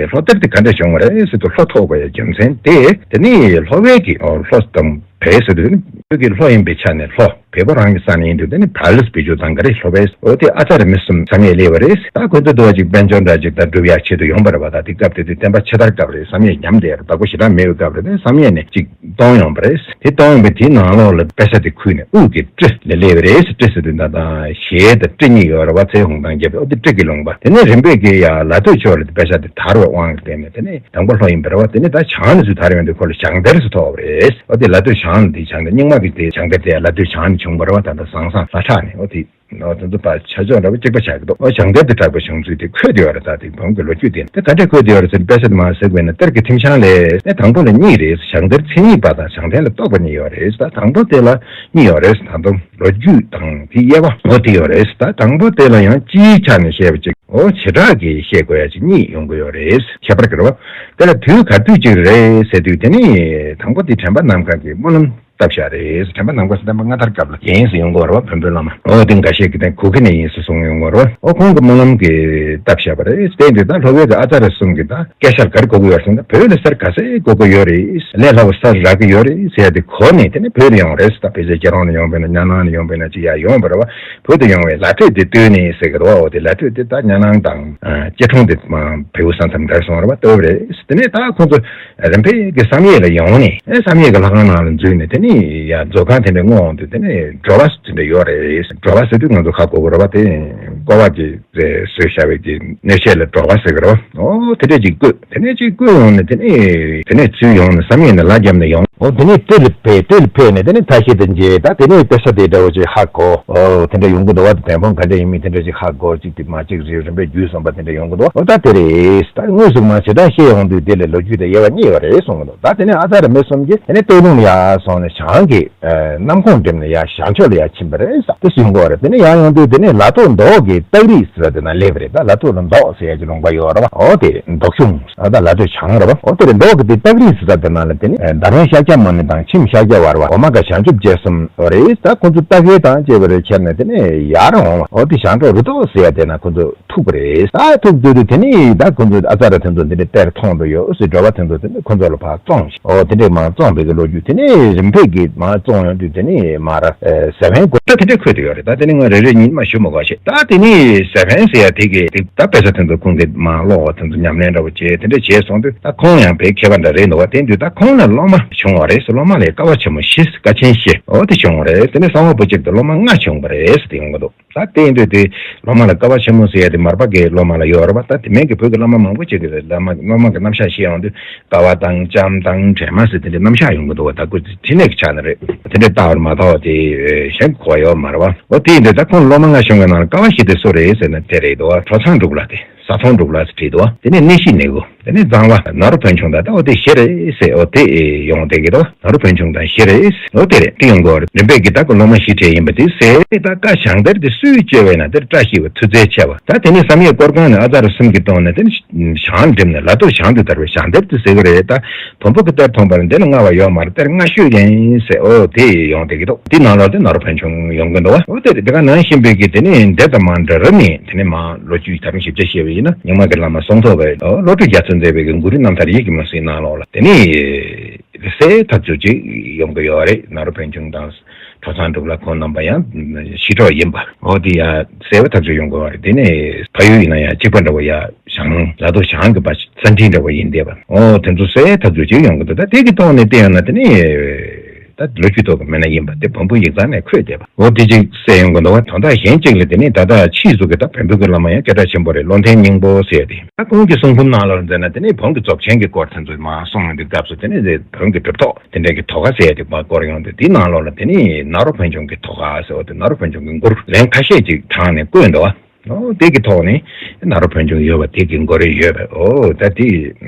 ལྷོ་གཏེར་དེ་ག་འདྲ་བྱུང་བ་རེད་ཟེར་དུས། ལྷོ་ཐོགས་པའི་རྒྱུ་མཚན་དེ་དེ་ནི་ལྷོ་བོད་ཀྱི་ཨོ་ལྷོ་དང་བོད་ཟེར་དུས་ནི་བོད་ཀྱི་ལྷོ་ཡིན་པའི་ཆ་ནས་ལྷོ། བལ་པོ་རང་གི་ས་ནས་ཡིན་དུས་དེ་ནི་བལ་ལུས་བེད་སྤྱོད་བཏང་གི་རེད། ལྷོ་བལ། འོ་དེ་ཨ་ཙ་རེ་མི་གསུམ་བསམ་ཡས་སླེབས་པ་རེད། ད་ཁོ་ཚོ་དུ་བ་ཅིག་དཔལ་འབྱོར་འདྲ་ཅིག་ད་སྒྲུབ་ཡག་ཆེད་དུ་ཡོང་པ་རེད་བ། ད་དེ་སྐབས་དེ་དུས་བསྟན་པ་ཕྱི་དར་སྐབས་རེད། བསམ་ཡས་ཉམས་བསྡད་རེད། བདག་པོ་ཞེ་དྲག་མེད་པའི་སྐབས་རེད། དེ་བསམ་ཡས་ནས་ཅིག་གཏོང་ཡོང་པ་རེད། དེ་གཏོང་ཡོང་པའི་དེའི་ནང་ལོགས་ལ་དཔེ་ཆ་དེ་ཁུར་ནས་དབུས་ཀྱི་སྤྲི་ལ་སླེབས་པ་རེད། སྤྲི་ཟེར་དུས་ད་ད་ཞལ་དང་སྤྲི་གཉིས་ཡོད་རེད་བ། ཚེ་ཧུང་ཐང་རྒྱབ་པའི། འོ་དེ་སྤྲི་གི་ལུང་པ། དེ་ནས་རིམ་པས་ཀྱི་ཡ་ལ་སྟོད་ཕྱོགས་ལ་དེ་དཔེ་ཆ་དེ་དར་བའི་དབང་གིས་བརྟེན་ནས་དེ་ནས། དང་པོ་ལྷོ་ཡིན་པ་རེད་བ། དེ་ནས་ད་བྱང་ནས་ཚུར་དར་ཡོང་དུས་ཁོ་ལ་ཞང་གཏེར་ཟེར་ཐོགས་པ་རེད། འོ་དེ་ལ་སྟོད་བྱང་ལ་དེ་བྱང་གཏེར། རྙིང་མ་ གི་དེ་བྱང་གཏེར་དེ་ལ་སྟོད་བྱང་ནས་བྱུང་བ་རེད་བ། ད་ལྟ་ཟང་ཟང་ལ་ཁྲག་ནས་འོ་དེ། ཨོ་དེ་ཚོ་ཕར་ཆ་འཇོག་འདྲ་པོ་གཅིག་པ་ཆགས་ཀྱི་འདུག་ཨོ་བྱང་གཏེར་དུ་གྲགས་པའི་བྱུང་ཚུལ་དེ་འཁོད་བསྡད་ཡོད་རེད། ད་དེ་བོན་གྱི་ལོ་རྒྱུས་དེ་དེ་ག་འདྲས་འཁོད་བསྡད་ཡོད་རེད་ཟེར་ན། དཔེ་ཆ་དེ་མར་གཟིགས་པ་ཡིན་ན། གཏེར་གྱི་ཐེམ་བྱང་ལས་ནི་དང་པོ་ལ་གཉིས་རེད། བྱང་གཏེར་མཚན་ཉིད་པ་དང་བྱང་གཏེར་ལ་རྟོགས་པ་གཉིས་ཡོད་རེད། ད་དང་པོ་དེ་ལ་གཉིས་ཡོད་རེད། ད་དུང་ལོ་རྒྱུས་དང་དེའི་དབྱེ་བ་འོ་དེ་ཡོད་རེད། ད་དང་པོ་དེ་ལ་ཡང་སྤྱིའི་ཆ་ནས་བཤད་པ་གཅིག་ཨོ་བྱེ་བྲག་གི་བཤད་དགོས་ཡ་གཅིག་གཉིས་ཡོང་གི་ཡོད་རེད། ཁྱད་པར་གྱི་རེད་བ། དེ་ལ་དུས་ག་དུས་གཅིག་རེད་ཟེར་དུས་དེ་ནི་དང་པོ་དེ་དྲན་པ་ནམ་མཁའ་གི་སྨོན་ལམ་བཏབ་བཞག་རེད། དྲན་པ་ནམ་མཁའ་སེམས་དཔའ་མངའ་ཐང་སྐབས་ལ་ཡིན་ཟེར་ཡོང་གི་ཡོད་རེད་བ། བོན་པོའི་བླ་མ། ཨོ་དེ་འགའ་ཤས་ཀྱིས་དེ་གུ་གེ་ནས་ཡིན་ཟེར་གསུངས་ཡོང་གི་ཡོད་རེད་བ། ཨོ་ཁོང་གི་སྨོན་ལམ་གྱི་བཏབ་བཞག་པ་རེད། དེ་འདི་ད་ལྷོ་བོད་ཀྱི་ཨ་ཙ་ར་གསུམ་གྱི་ད་སྐད་ཆ་ག་རེ་གོ་གི་ཡོད་རེད་ཟེར་ན། བོད་ལ་གསེར་ག་ཚོད་དགོས་ཀྱི་ཡོད་རེད། ལས་སླ་བོ་གསེར་རག་གི་ཡོད་རེད་ཟེར་ཡ་དེ་གོ་ནས་དེ་ནས་བོད་དུ་ཡོང་བ་རེད། ད་ཕལ་ཆེར་རྒྱལ་རོང་ནས་ཡོང་པས་ན། རྙོག་གླིང་ནས་ཡོང་པས་ན་ཅིག་ཡ་ཡོང་བ་རེད་བ། བོད་དུ་ཡོང་བའི་ལ་སྤྲོད་དེ་བཏོན་ནས་ཟེར་གི་རེད་བ། འོ་དེ་ལ་སྤྲོད་དེ་ད་རྙོག་གླིང་དང་སྐྱིད་གྲོང་དེ་བལ་པོ་ས་མཚམས་འདྲ་སོང་རེད་བ། ལྟ་བུ་རེད། དེ་ནས་ད་ཁོང་ཚོ་རིམ་པས་ཀྱི་བསམ་ཡས་ལ་ཡོང་ནས། ཨེ་བསམ་ཡས་ཀྱི་ལྷ་ཁང་ནང་ལ་འཛུལ་ནས། དེ་ནས་ཡ་མཛོད་ཁང་དེ་འདྲ་བསྔོག་འོང་དུས་དེ་ནས་སྒྲོ་བ་དེ་འདྲ་ཡོད་རེད། སྒྲོ་བ་ཟེར་དུས་ང་ཚོ་ཧ་གོ་གི་རེད་བ། དེ་ཀོ་བ་གི་རེད། བཟོས་བཞག་པའི་གི་སྣོད་ཆས་ལ་སྒྲོ་བ་ཟེར་གི་རེད་བ། ཨོ་དེ་འདྲ་ཅིག་བརྐོས། དེ་ནས་ཅིག་བརྐོས་ཡོང་ནས། དེ་ནས་དེ་ནས་ཚུར་ཡོང་ནས་བསམ་ཡས་ནས་ལ་བརྒྱབ་ནས་ཡོང་། ཨོ་དེ་ནས་དེ་ལ་ཕེབས། དེ་ལ་ཕེབས་ནས་དེ་ནས་ཐ་ཤལ་དེ་མཇལ། ད་དེ་ནས་དཔེ་ཆ་དེ་འདྲ་བོ་ཅིག་ཧ་གོ། ཨོ་དེ་འདྲ་ཡོང་གི་འདུག་བ། བོན་པོ་ག་འདྲ་ཡིན་མིན་དེ་འདྲ་ཅིག་ཧ་གོ། གཅིག་དེ་མ་གཅིག་རེ་རིམ་པས་བརྒྱུད་སོང་བ་དེ་འདྲ་ཡོང་གི་འདུག་ཨོ་ད་དེ་རེད། ད་དངོས་སུ་མ་བྱེ་བྲག་བཤད་ཡོང་དུས་དེ་ལ་ལོ་རྒྱུས་དང་དབྱེ་བ་གཉིས་ཡོད་རེད་གསུང་གི་འདུག་ད་དེ་ནས་ཨ་ཙ་ར་མི་གསུམ་གྱིས་དེ་ནས་སྟོད་ལུང་ལ་ཡར་སོང་ནས་བྱང་གི་ཨ་གནམ་ཁོངས་འགྲིམས་ནས་ཡར་བྱང་ཕྱོགས་ལ་ཡར་ཕྱིན་པ་རེད་ཟེར། དེ་སུ་ཡོང་གི་ཡོད་རེད། དེ་ནས་ཡར་ཡོང་དུས་དེ་ནས་ལ་ཐོག་མདོག་གི་སྟག་རི་ཟེར་བ་དེ་ན་སླེབས་པ་རེད། ད་ལ་ཐོག་ལ་མདོག་ཟེར་ཡ་གྱི་ལུང་པ་ཡོད་རེད་བ། ཨོ་དེ་མདོག་གཞུང་། ཨ་ད་ལ་སྟོད་བྱང་རེད་བ། ཨོ་དེ་རེད། མདོག་གི་དེ་སྟག་རི་ཟེར་བ་དེ་ན་ལ་དེ་ནས་ཨ་འདབ་ལོན་ཤཱཀྱ་མུ་ནེ་དང་ཁྱིམ་ཤཱཀྱ་བར་བ་འོ་མ་ག་བྱང་ཆུབ་རྒྱལ་གསུམ་རེད། ད་ཁོ་ཚོ་རྟ་ཁལ་དང་བཅས་པ་རེ་ཁྱེར་ནས་དེ་ནས་ཡར་འོང་བ། ཨོ་དེ་བྱང་ཕྱོགས་རི་ཐོག་ཟེར་ཡ་དེ་ན་ཁོ་ཚོ་ཐུག་པ་རེད། ད་ཐུག་དུས་དུས་དེ་ནས་ད་ཁོ་ཚོ་ཨ་ཙ་ར་དེ་ཚོ་འདི་འདྲའི་གཏེར་མཐོང་དུ་ཡོད་ཟེར། སྒྲོ་བ་དེ་ཚོ་དེ་ནས་ཁོ་ཚོ་ལ་ཕར་བཙོངས་ཤིག་ཨོ་དེ་འདྲས་མར་བཙོངས་པའི་གི་ལོ་རྒྱུས། དེ་ནས་རིམ་པས་ཀྱིས་མར་བཙོངས་ཡོང་དུས་དེ་ནས་མར་ཨ་ཟས་འཕེན་དགོས། ད་དེ་འདྲས་འཁོད་དུ་ཡོད་རེད། ད་དེ་ནས་ང་རེ་རེ་ཉིད་མ་ཞུ་མ་དགོས་ཤེས། ད་དེ་ནས་ཟས་འཕེན་ཟེར་ཡ་དེ་གི་དེ་ད་དཔེ་ཆ་དེ་ཚོ་ཁོང་གིས་མར་ཀློག་པ། དེ་ཚོ་ཉམས་ལེན་འདྲ་བོ་བྱས། དེ་འདྲས་བྱས་སོང་དུས་ད་ཁོང་ཡང་དཔེ་མཁས་པ་འདྲ་རེད་འདུག་བ། དེ་དུས་ད་ཁོང་ལ་སློབ་མ་བྱུང་བ་རེད་ཟེར། སློབ་མ་ལ་ཀ་བ་ཆེན་མོ་བཞི། ཀ་ཆེན་བཞི་འོ་དེ་བྱུང་བ་རེད། དེ་ནས་གསང་བ་པོ་ཆེ་དེ་སློབ་མ་ལྔ་བྱུང་བ་རེད་ཟེར་དེ་ཡོང་གི་འདུག་ད་དེ་ཡིན་དུས་དེ་སློབ་མ་ལ་ཀ་བ་ཆེན་མོ་ཟེར་ཡ་དེ་མར་པ་གི་སློབ་མ་ལ་ཡོད་རེད་པ། ད་དེ་མིན་གྱི་བོད་ཀྱི་སློབ་མ་མང་པོ་ཅིག་གི་སློབ་མ་སློབ་མ་གི་རྣམ་གཞག་བཤད་ཡོང་དུས་ཀ་བ་དང་ལྕམ་དང་བྲན་མ་ཟེར་དེ་འདྲའི་རྣམ་གཞག་ཡོང་གི་འདུག་བ། ད་ཁོ་ཕྲིན་ལས་ཀྱི་ཆ་ནས་རེད། དེ་འདྲའི་ལྟ་བར་མ་ལྟ་བ་དེ་གཞན་གྱི་གོ་བ་ཡོད་མ་རེད་པ། འོ་དེ་ཡིན་དུས་ད་ཁོང་སློབ་མ་ལྔ་བྱུང་བའི་ནང་ལ་ཀ་བ་བཞི་དེ་སུ་རེད་ཟེར་ན་དེ་རེད་འདུག་བ། གྲོ་ཚང་འབྲུག་ལྷ་དེ། ས་མཐོང་འབྲུག་ལྷ་ཟེར་བྲིས་འདུག་དེ་ནས་གནས་གཞི་ནེའུ། དེ་ནས་གཙང་བ། ནཱ་རོ་ཕོན་ཆུང་དང་། ད་འོ་དེ་བཞི་རེད་ཟེར། འོ་དེ་ཡོང་བསྡད་ཀྱི་འདུག་ནཱ་རོ་ཕོན་ཆུང་དང་བཞི་རེད། འོ་དེ་རེད། དེ་ཡོང་གི་ཡོད་རེད། རིམ་པས་ཀྱིས་ད་ཁོ་སློབ་མ་བཞི་ཁྲིད་ཡིན་པ་དེ་ཟེར། ད་བཀའ་བྱང་གཏེར་དེ་སུས་བཅོལ་བས་ན་དེར་བཀྲ་ཤིས་པ་མཐུ་རྩལ་ཆེ་བ། ད་དེ་ནས་བསམ་ཡས་སྐོར་ཁང་ནས་ཨ་ཙར་གསུམ་གྱིས་བཏོན་ནས་དེ་ནས་བྱང་འགྲིམས་ནས་ལ་ཐོག་བྱང་དུ་དར་བའི་བྱང་གཏེར་དེ་ཟེར་གི་རེད། ད་བོན་པོ་གི་གཏེར་མཐོང་པ་ལ་འདི་ལ་མངའ་བ་ཡོད་མ་རེད། གཏེར་མངའ་ཤོས་ཡིན་ཟེར། འོ་དེ་ཡོང་བསྡད་ཀྱི་འདུག་དེ་ནང་ལོགས་དེ་ནཱ་རོ་ཕོན་ཆུང་ཡོང་གི་འདུག་བ། འོ་དེ་རེད། དེ་ག་ནང་བཞིན་པའི་གི་དེ་ནས་འདི་ཙམ་མ་འདྲ་རབ་ནས། དེ་ནས་མ་ལོ་རྒྱུས་ད་རུང་ཞིབ་ཆ་བཤད་པ་ཡིན་ན། རྙིང་མ་གི་བླ་མ་གསུང་ཐོག་པའི་བློ་གྲོས་རྒྱ་མཚོས་མཛད་པའི་གི་གུ་རུ་རྣམ་ཐར་ཡིད་ཀྱི་མུན་སེལ་ནང་ལོགས་ལ་དེ་ནས་གསལ་ཐག་ཆོད་ཅིག་ཡོང་གི་ཡོད་རེད། ནཱ་རོ་ཕོན་ཆུང་དང་གྲོ་ཚང་འབྲུག་ལྷ་ཁོང་རྣམ་པ་ཡང་ཞི་ཁྲོ་ཡིན་པ། འོ་དེ་ཡང་གསལ་བ་ཐག་ཆོད་ཡོང་གི་ཡོད་རེད། དེ་ནས་ཕ་ཡུལ་ཡིན་ན་ཡང་གཅིག་པ་འདྲ་བོ་ཡ་བྱང་ལ་དོ་བྱང་གི་པ་ས་འབྲིང་འདྲ་བོ་ཡིན་བསྡད་པ། འོ་དེ་ཚོ་གསལ་ཐག་ཆོད་ཅིག་ཡོང་གི་འདུག་ད་དེ་གི་ཐོག་ནས་བལྟས་ཡོང་ན་དེ་ནས། ད་ལོ་རྒྱུས་ཐོག་གི་མི་སྣ་ཡིན་པ་དེ་བོན་པོའི་ཡིག་ཚང་ནས་འཁོད་བསྡད་པ། འོ་དེ་ཅིག་གསལ་ཡོང་གི་འདུག་བ། དོན་དག་གཞན་གཅིག་ལ་དེ་ནས་ད་ལྟ་ཕྱིས་སུ་གི་ད་བོན་པོའི་གི་བླ་མ་ཡང་སྐད་གྲགས་ཆེན་པོ་རེད། བློ་ལྡན་སྙིང་པོ་ཟེར་ཡ་དེ། ད་ཁོང་གི་གསུང་འབུམ་ནང་ལོགས་མཛད་ན་དེ་ནས་བོན་གྱི་རྫོགས་ཆེན་གྱི་སྐོར་དེ་ཚོ་མར་གསུང་ཡོང་དུས་སྐབས་སུ་དེ་ནས་བོན་གྱི་གྲུབ་ཐོབ་དེ་འདྲ་གི་དོ་ག་ཟེར་ཡ་དེ་མར་བསྐོར་ཡོང་དུས། དེའི་ནང་ལོགས་ལ་དེ་ནས་ནཱ་རོ་ཕོན་ཆུང་གི་དོ་ག་ཟེར་བ་དེ། ནཱ་རོ་ཕོན་ཆུང་གི་མགུར་ལན་ཁ་ཤས་ཅིག་དྲངས་ནས་བཀོད་འདུག་བ། ཨོ་དེ་གི་ཐོག་ནས་ནཱ་རོ་ཕོན་ཆུང་ཡོད་པ་དེ་གི་མགོ་རེ་ཡོད་པ། ཨོ་ད་དེ་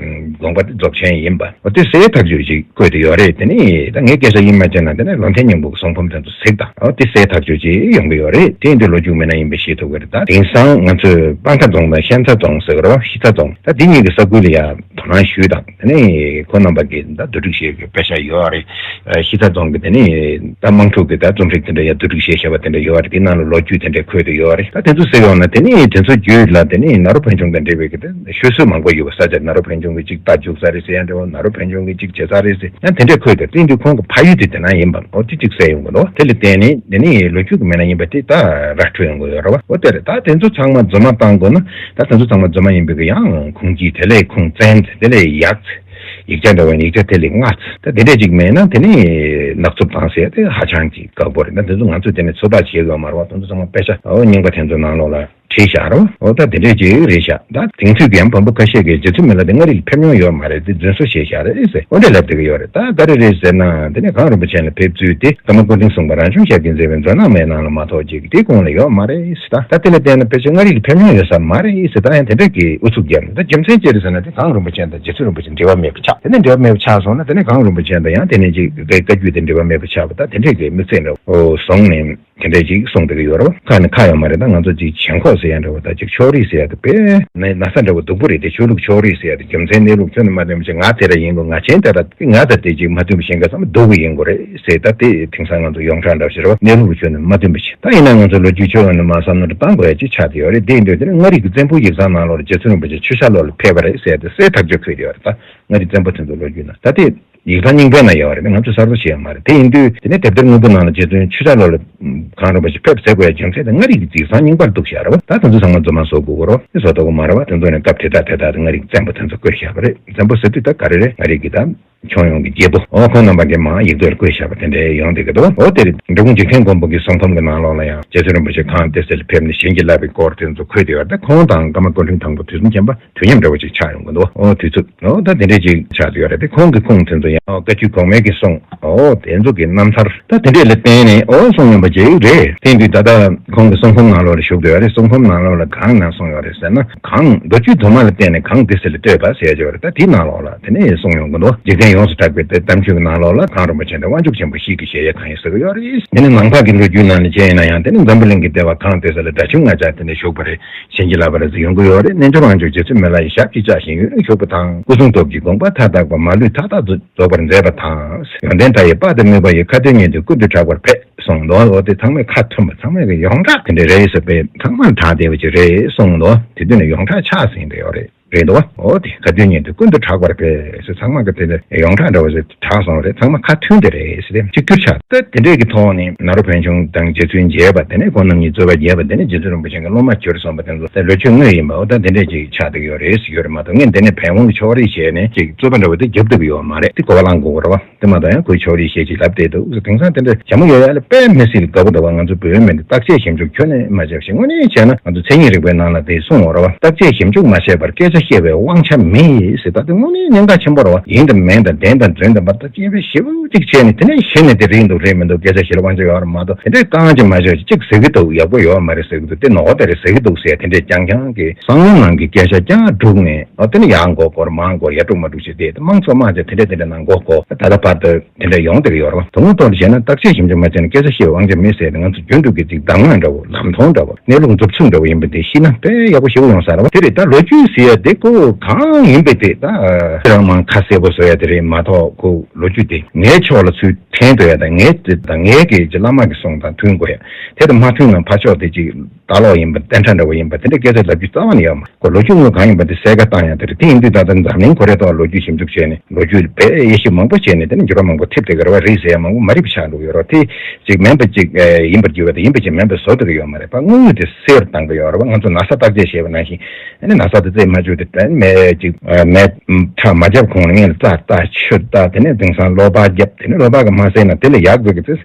དགོངས་པ་དེ་རྫོགས་ཆེན་ཡིན་པ། ཨོ་དེ་གསལ་ཐག་ཆོད་ཅིག་བཀོད་དེ་ཡོད་རེད། དེ་ནས་ད་ངས་སྐད་ཆ་ཡིན་མ་བྱས་ན་དེ་ནས་བློ་ལྡན་སྙིང་པོ་གི་གསུང་འབུམ་དེ་ཚོ་གཟིགས་དང་། ཨོ་དེ་གསལ་ཐག་ཆོད་ཅིག་ཡོང་གི་ཡོད་རེད། དེ་འདི་ལོ་རྒྱུས་མི་སྣ་ཡིན་པ་ཤེས་ཐུབ་ཀྱི་རེད། ད་དེང་སང་ང་ཚོས་སྤང་ཐང་རྫོང་དང་ཤན་རྩ་རྫོང་ཟེར་གི་རེད་བ། ཤི་ཚ་རྫོང་། ད་འདི་གཉིས་ཀྱི་ས་ཁུལ་ལ་ཡ་དོ་སྣང་ཞུས་དང་། དེ་ནས་ཁོང་རྣམ་པ་གིས་ད་བསྡུ་སྒྲིག་བྱེད་དགོས་པའི་ཤ་ཡོད་རེད། ཤི་ཚ་རྫོང་གི་དེ་ནས་ད་དམངས་ཁྲོད་ཀྱི་ད་རྩོམ་སྒྲིག་དེ་འདྲ་ཡ་བསྡུ་སྒྲིག་བྱས་བྱས་པ་དེ་འདྲ་ཡོད་རེད། དེ་ནང་ལ་ལོ་རྒྱུས་དེ་འདྲ་འཁོད་དེ་ཡོད་རེད། ད་དེ་ཚོ་གཟིགས་ཡོང་ན་དེ་ནས་དེ་ཚོ་བརྒྱུད་ལ་དེ་ནས་ནཱ་རོ་ཕོན་ཆུང་དང་འབྲེལ་བའི་གི་དེ་ཤོད་སྲོལ་མང་པོ་ཡོད་པ། ས་ཆ་ནཱ་རོ་ཕོན་ཆུང་གི་ཅིག་རྟ་རྒྱུག་ས་རེད་ཟེར་ཡ་འདྲ་བོ། ནཱ་རོ་ཕོན་ཆུང་གི་ཅིག་བྱེད་ས་རེད་ཟེར་ཡང་དེ་འདྲ་འཁོད་དེ། དེ་འདྲ་ཁོང་གི་ཕ་ཡུལ་དེ་དེ་ན་ཡིན་པ། འོ་དེ་ཅིག་གསལ་ཡོང་གི་འདུག་དེ་ལ་བརྟེན་ནས་དེ་ནས་ལོ་རྒྱུས་ཀྱི་མི་སྣ་ཡིན་པ་དེ་ད་ར་འཕྲོད་ཡོང་གི་ཡོད་རེད་བ། འོ་དེ་རེད། ད་དེ་ཚོ་ཚང་མ་རྫུན་མ་བཏང་དགོས་ན། ད་དེ་ཚོ་ཚང་མ་རྫུན་མ་ཡིན་པའི་གི་ཡང་ཁུངས་སྐྱེལ། དེ་ལས་ཁུངས་བཙན། དེ་ལས་ཡག་ཡིག་ཆ་འདྲ་བ་ཡིན་ན་ཡིག་ཆ་དེ་ལས་སྔ། ད་དེ་འདྲ་ཅིག་མེད་ན་དེ་ནས་ནག་འཚུབ་བཏང་ཟེར་ཡ་དེ་ཧ་ཅང་གི་དཀའ་པོ་རེད། ད་དེ་ཚོ་ང་ཚོས་དེ་ནས་ཚོད་ལྟ་བྱེད་དགོས་མ་རེད་བ། དེ་ཚོ་ཚང་མ་དཔེ་ཆ། འོ་རྙིང་པ་དེ་ཚོ་ནང་ལོགས་ལ་ བྲིས་བཞག་རོ། འོ་ད་དེ་འདྲས་ཅིག་རེད་ཤག་ད་དེང་དུས་ཀྱི་ཡང་བོན་པོ་ཁ་ཤས་ཀྱིས་རྗེ་བཙུན་མི་ལ་དེ་མངའ་རིས་ལ་ཕེབས་མྱོང་ཡོད་མ་རེད་དེ་རྫུན་བཟོ་བྱས་བཞག་རེད་ཟེར་འོ་འདྲས་ལབ་བསྡད་ཀྱི་ཡོད་རེད། ད་ག་རེ་རེད་ཟེར་ན་དེ་ནས་གངས་རིན་པོ་ཆེ་ལ་ཕེབས་ཚུལ་དེ་ཀརྨ་སྐུ་ཕྲེང་གསུམ་པ་རང་བྱུང་ཞབས་ཀྱིས་མཛད་པའི་མཛོད་ནག་མའི་ནང་ལ་མ་གཏོགས་ཅིག་དེའི་གོང་ལ་ཡོད་མ་རེད་ཟེར། ད་ད་དེ་ལ་བལྟས་ན་ཕལ་ཆེར་མངའ་རིས་ལ་ཕེབས་མྱོང་ཡོད་ས་མ་རེད་ཟེར། ད་ཡང་དེ་འདྲས་ཀྱི་ཨུ་ཚུགས་བརྒྱབ་ནས་ད་རྒྱུ་མཚན་ཅི་རེད་ཟེར་ན་དེ་གངས་རིན་པོ་ཆེ་དང་རྗེ་བཙུན་རིན་པོ་ཆེ་འབྲེལ་བ་མེད་པ་ཆགས། དེ་ནས་འབྲེལ་བ་མེད་པ་ཆགས་སོང་ན་དེ་ནས་གངས་རིན་པོ་ཆེ་དང་ཡང་དེ་ནས་ཅིག་བཀའ་བཀའ་བརྒྱུད་དེ་འབྲེལ་བ་མེད་པ་ཆགས་པ་ད་དེ་འདྲས་ཀྱི་དམིགས་བསལ་འདྲ་བོ་བཟུང་ནས། དེ་འདྲས་ཅིག་གསུངས་བསྡད་ཀྱི་ཡོད་རེད་བ། ཁ་ནས་ཁ་ཡོད་མ་རེད། ད་ང་ཚོ་ཅིག་ཞེན་ཁོག་ཟེར་ཡ་འདྲ་བོ་ད་ཅིག་ཕྱོགས་རིས་ཟེར་ཡ་དེ་དཔེ་ན་ན་ཚ་འདྲ་བོ་སྡུག་པོ་རེད་དེ། ཆོས་ལུགས་ཕྱོགས་རིས་ཟེར་ཡ་དེ་རྒྱུ་མཚན་གནས་ལུགས་ཁྱོན་ནས་མ་མཐུན་པ་ཞིག་ང་དེ་འདྲ་ཡིན་དགོས། ང་གཞན་དེ་འདྲ་ང་དང་དེ་ཅིག་མ་མཐུན་པ་གཞན་ག་ཚང་མ་སྡུག་གི་ཡིན་དགོས་རེད་ཟེར། ད་དེ་དེང་སང་ང་ཚོ་ཡོངས་གྲགས་འདྲ་བོ་ཞིག་རེད་བ། གནས་ལུགས་ཁྱོན་ནས་མ་མཐུན་པ་ཞིག་ད་ཡིན་ན་ང་ཚོ་ལོ་རྒྱུས་ཕྱོགས་ཡོངས་ནས་མར་བསམ་བློ་བཏང་དགོས་ཡ་ཅིག་ཆགས་བསྡད་ཡོད་རེད། དེ་ཡིན་དུས་དེ་ནི་མངའ་རིས་ཀྱི་བཙན་པོའི་ཡིག་ཚང་ནང་ལོགས་ལ་རྗེ་བཙུན་རིན་པོ་ཆེ་ཆུ་བྱ་ལོགས་ལ་ཕེབས་པ་རེད་ཟེར་ཡ་དེ་གསལ་ཐག་ཆོད་བཀོད་བསྡད་ཡོད་རེད། ད་མངའ་རིས་བཙན་པོ་དེ་ཚོ་ལོ་རྒྱུས་ན་ད་དེ། ཡིག་ཚང་རྙིང་པའི་ནང་ཡོད་རེད། ང་ཚོས་གསར་བཟོ་བྱས་ཡོད་མ་རེད། དེ་ཡིན་དུས་དེ་ནས་དེབ་ཐེར་དངོས་པོ་ནང་ལ་རྗེ་བཙུན་ཆུ་བྱ་ལོགས་ལ་གངས་རིན་པོ་ཆེ་ཕེབས་ཟེར་དགོས་ཡ་རྒྱུ་མཚན་དེ་མངའ་རིས་ཀྱི་ཡིག་ཚང་རྙིང་པར་འདུག་བཞག་རེད་བ། ད་དེ་ཚོ་ཚང་མ་རྫུན་མ་བཟོ་དགོས་ཀྱི་རེད་བ། དེ་བཟོ་ཐུབ་ཀྱི་མ་རེད་བ། དེ་ཚོ་ནས་སྐབས་དེ་དག་དེ་དག་ཏུ་མངའ་རིས་ཀྱི་བཙན་པོ་དེ་ཚོ་བསྐོས་བཞག་པ་རེད། བཙན་པོ་ཟེར་དུས་ད་ག་རེ་རེད། མངའ་རིས་ཀྱི་ད་ཁྱོན་ཡོངས་ཀྱི་རྒྱལ་པོ་འོ་ཁོང་རྣམ་པ་གིས་མར་ཡིག་ཐོག་ལ་བཀོད་བཞག་པ་དེ་འདྲ་ཡོང་བསྡད་ཀྱི་འདུག་བ། འོ་དེ་རེད། འབྲི་གུང་འཇིག་རྟེན་མགོན་པོ་གི་གསུང་འབུམ་གྱི་ནང་ལོགས་ལ་ཡང་རྗེ་བཙུན་རིན་པོ་ཆེ་གངས་ཏི་སེ་ལ་ཕེབས་ནས་བྱིན་གྱིས་བརླབས་པའི་སྐོར་དེ་ཚོ་འཁོད་བསྡད་ཡོད་རེད། ད་ཁོང་དང་ཀརྨ་སྐུ་ཕྲེང་དང་པོ་དུས་མཚུངས་མཁྱེན་པ་དུས་མཉམ་འདྲ་བོ་ཅིག་ཆགས་ཡོང་གི་འདུག་འོ་དུས་ཚོད་འོ་ད་དེ་འདྲས་ཅིག་ཆགས་བསྡད་ཡོད་རེད། དེ་ཁོང་གི་ཁུངས་དེ་ཚོ་ཡང་བཀའ་བརྒྱུད་གོང་མའི་གི་གསུང་འོ་དེ་ཚོ་གི་རྣམ་ཐར་ད་དེ་འདྲས་ལ་བརྟེན་ནས་འོ་གསུངས་ཡོང་པ་ཅིག་རེད། དེ་དུས་ད་ལྟ་ཁོང་གི་གསུང་འབུམ་ནང་ལོགས་ལ་བཞུགས་བསྡད་ཡོད་རེད། གསུང་འབུམ་ནང་ལོགས་ལ་གང་ནས་གསུངས་ཡོད་རེད་ཟེར་ན། གངས་མདོ་རྒྱུད་དུ་མ་ལ་བརྟེན་ནས་གངས་ཏི་སེ་ལ་བཏོད་པ་ཟེར་ཡ་ཅིག་ཡོད་རེད། ད་དེའི་ནང་ལོགས་ལ་དེ་ནས་གསུངས་ཡོང་གི་འདུག་འཇིག་རྟེན་ཡོངས་སུ་གྲགས་པའི་དེ་གཏམ་ཆོས་ཀྱི་ནང་ལོགས་ལ་གངས་རིན་པོ་ཆེ་འདི་དབང་ཕྱུག་ཆེན་པོ་ཞིག་གི་གཞལ་ཡས་ཁང་ཡིན་ཟེར་གྱི་ཡོད་རེད། དེ་ནས་ནང་པ་གི་ལོ་རྒྱུས་ནང་ནས་བྱས་ཡིན་ན་ཡང་དེ་ནས་འཛམ་བུ་གླིང་གི་ལྟེ་བ་གངས་ཏི་སེ་ལ་སྒྲ་ཆུང་ལྔ་བརྒྱ་དེ་འདྲ་བཞུགས་པ་རེད། བྱིན་གྱིས་བརླབས་པ་རེད་ཟེར་ཡོང་གི་ཡོད་རེད། རྣལ་འབྱོར་དབང་ཕྱུག་རྗེ་བཙུན་མི་ལ་ཡི་ཞབས་ཀྱིས་བཅགས་ཤིང་ཡུན་རིང་བཞུགས་པ་དང་། སྐུ་གསུང་སྟོབས་ཀྱིས་དགོངས་པ་མཐའ་དག་པ། མ་ལུས་མཐའ་དག་རྫོགས་པར་མཛད་པ་དང་། ཡོན་ཏན་མཐའ་ཡས་དཔལ་དང་མོས་པ་ཡི། ཁ་ཏོན་སྙན་དུ་ཀུན་ཏུ་གྲགས་པར་ཕེབས། གསུངས་འདུག་འོ་དེ་ཚང་མས་ཁ་མཐུན་པ་ཚང་མས་ཀྱི་ཡོངས་གྲགས་དེ་འདྲ་རེད་ཟེར་བས་ཚང་མར་གྲགས་བསྡད་པ་ཅིག་རེད་གསུངས་འདུག་དེ་དུས་ནས་ཡོངས་གྲགས་ཆགས་ཟིན་བསྡད་ཡོད་རེད། རེད་འདུག་བ། འོ་དེ་ཁ་ཏོན་སྙན་དུ་ཀུན་ཏུ་གྲགས་པར་ཕེབས་ཟེར་ཚང་མ་གི་དེ་ལ་ཡོངས་གྲགས་འདྲ་བོ་ཞིག་གྲགས་སོང་རེད། ཚང་མ་ཁ་མཐུན་དེ་རེད་ཟེར་ཏེ་གཅིག་གྱུར་ཆགས། ད་དེ་འདྲས་ཀྱི་ཐོག་ནས་ནཱ་རོ་བན་ཆུང་དང་རྗེ་བཙུན་མཇལ་བ་དེ་ནས་ཁོང་རྣམ་གཉིས་རྩོད་པ་རྒྱས་པ་དེ་ནས་རྗེ་བཙུན་རིན་པོ་ཆེ་གི་སློབ་མ་གྱུར་སོང་བ་དེ་ཚོ་ད་ལོ་རྒྱུས་དངོས་ཡིན་པ་འོ་ད་དེ་འདྲས་ཅིག་ཆགས་བསྡད་ཀྱི་ཡོད་རེད་ཟེར་གྱི་ཡོད་རེད་མ་གཏོགས། ངས་འདི་ནས་བན་དབང་གི་ཕྱོགས་རིས་བྱས་ནས་ཅིག་རྩོད་པ་འདྲ་བོ་དེ་རྒྱབ་ཐུབ་ཀྱི་ཡོད་མ་རེད། དེ་གོ་བ་བླང་དགོས་ཀྱི་རེད་བ། དེ་མ་གཏོགས་ཡང་ཁོའི་ཕྱོགས་རིས་བཤད་ཅིག་ལབ་བསྡད་འདུག་དེང་སང་དེ་འདྲ་ཞྭ་མོ་ཡོད་ཡ་ལ་དཔེ་མི་སྲིད་དགའ་པོ་འདུག་བ། ང་ཚོ་བོད་མི་འདི་བརྟག་དཔྱད་ཞིབ་འཇུག་ཁྱོན་ནས་མ་བྱས་པ་ཞིག་དངོས་གནས་བྱས་ན་ང་ཚོ་མཚན་ཉིད་རིག་པའི་ནང་ལ་དེ་གསུངས་ཡོད་རེད་བ། བརྟག་དཔྱད་ཞིབ་འཇུག་མ་བྱས་པར་སྐད་ཆ་བཤད་པའི་དབང་ཆ་མེད་ཟེར། ད་དེ་དངོས་གནས་གནད་འགག་ཆེན་པོ་རེད་བ། ཡིན་དང་མིན་དང་བདེན་དང་རྫུན་དང་མ་བརྟག་དཔྱད་ཞིབ་འཇུག་བྱས་ནས་དེ་ནས་གཞི་ནས་དེ་རེད་འདུག་རེད་མི་འདུག་སྐད་ཆ་བཤད་དབང་ཆ་ཡོད་རེད་མ་གཏོགས། དེ་འདྲའི་རྐང་ཅིག་མ་བྱས་ཅིག་ཟེར་གི་འདུག་ཡག་པོ་ཡོད་མ་རེད་ཟེར་གི་འདུག་དེ་ནོར་དེ་རེད་ཟེར་གི་འདུག་ཟེར་དེ་འདྲའི་རྐྱང་རྐྱང་གི་བསམ་བློ་ནང་གི་སྐད་ཆ་རྐྱང་སྒྲུག་ནས་ཨ་དེ་ནས་ཡར་མགོ་སྐོར་མར་མགོ་ཡར་དཀྲུག་མར་དཀྲུག་བྱས་ཏེ་དམངས་གཙོ་དམངས་གཙོ་དེ་འདྲ་དེ་འདྲ་ནང་མགོ་སྐོར་ད་ལྟ་བར་དུ། དེ་འདྲ་ཡོང་བསྡད་ཀྱི་ཡོད་རེད་བ། དོན་དངོས་ཐོག་ལ་བྱས་ན་བརྟག་དཔྱད་ཞིབ་འཇུག་མ་བྱས་ན་སྐད་ཆ་བཤད་དབང་ཆ་མེད་ཟེར་ཏེ་ང་ཚོ་རྒྱུན་དུ་གི་ཅིག་གདམས་ངག་འདྲ་བོ་ལམ་སྟོན་འདྲ་བོ་གནས་ལུགས་མཛུབ་ཚུགས་འདྲ་བོ་ཡིན་པ་དེ་ཤེས་ན་དཔེ་ཡག་པོ་ཞེ་པོ་ཡོང་ས་རེད་བ། དེ་རེད། ད་ལོ་རྒྱུས་ཟེར་ཡ་དེ་ཁོ་གང་ཡིན་པའི་དེ་ད་རང་མང་ཁ་གསལ་པོ་བཟོ་ཡ་དེ་རེད་མ་གཏོགས་ཁོ་ལོ་རྒྱུས་དེ་ངའི་ཕྱོགས་ལ་ཚུར་འཐེན་འདོད་ཡ་དང་ངའི་དེ་དང་ངའི་གི་ཅིག་བླ་མ་གི་གསུང་དང་མཐུན་དགོས་ཡ་དེ་དང་མ་མཐུན་ན་ཕར་ཕྱོགས་དེ་ཅིག་ལྟ་ལོག་ཡིན་པ་བསྟན་ཁྲ་འདྲ་བོ་ཡིན་པ་དེ་འདྲ་སྐད་ཆ་ལབ་རྒྱུ་རྩ་བ་ནས་ཡོད་མ་རེད། ཁོ་ལོ་རྒྱུས་དངོས་གང་ཡིན་པ་དེ་གསལ་ཁ་བཏང་ཡ་དེ་རེད། དེ་ཡིན་དུས་ད་ལྟ་འཛམ་གླིང་ཁོ་རའི་ཐོག་ལོ་རྒྱུས་ཞིབ་འཇུག་བྱས་ནས་ལོ་རྒྱུས་དཔེ་དབྱེ་ཞིབ་མང་པོ་བྱས་ནས་དེ་ནས་འགྱུར་བ་མང་པོ་ཐེབས་བསྡད་ཀྱི་རེད་བ། རེད་ཟེར་ཡ་མང་པོ་མ་རིག་པ་ཆགས་འགྲོ་གི་ཡོད་རེད་བ། དེ་ཅིག་མིན་པ་ཅིག་ཡིན་པར་འགྱུར་བ་དང་ཡིན་པ་ཅིག་མིན་པ་བཟོ་བསྡད་ཀྱི་ཡོད་མ་རེད་བ། དངོས་ཡོད་དེ་གསལ་བཏང་གི་ཡོད་རེད་བ། ང་ཚོ་ན་ཚ་བརྟག་དཔྱད་བྱས་པ་ནང་བཞིན་ཨ་ནི་ན་ཚ་དེ་རྩད་མ་ཆོད་དེ་དྲན་མེད་ཅིག་མེ་ཁྲག་མ་བརྒྱབ་གོང་ལ་སྔོན་ལ་རྩ་ལྟ་ཆུ་ལྟ་དེ་ནས་དེང་སང་གློ་བ་བརྒྱབ་དེ་ནས་གློ་བ་གི་མ་སེལ་ན་དེ་ལ་ཡག་དགོས་ཀྱི་ཚེ།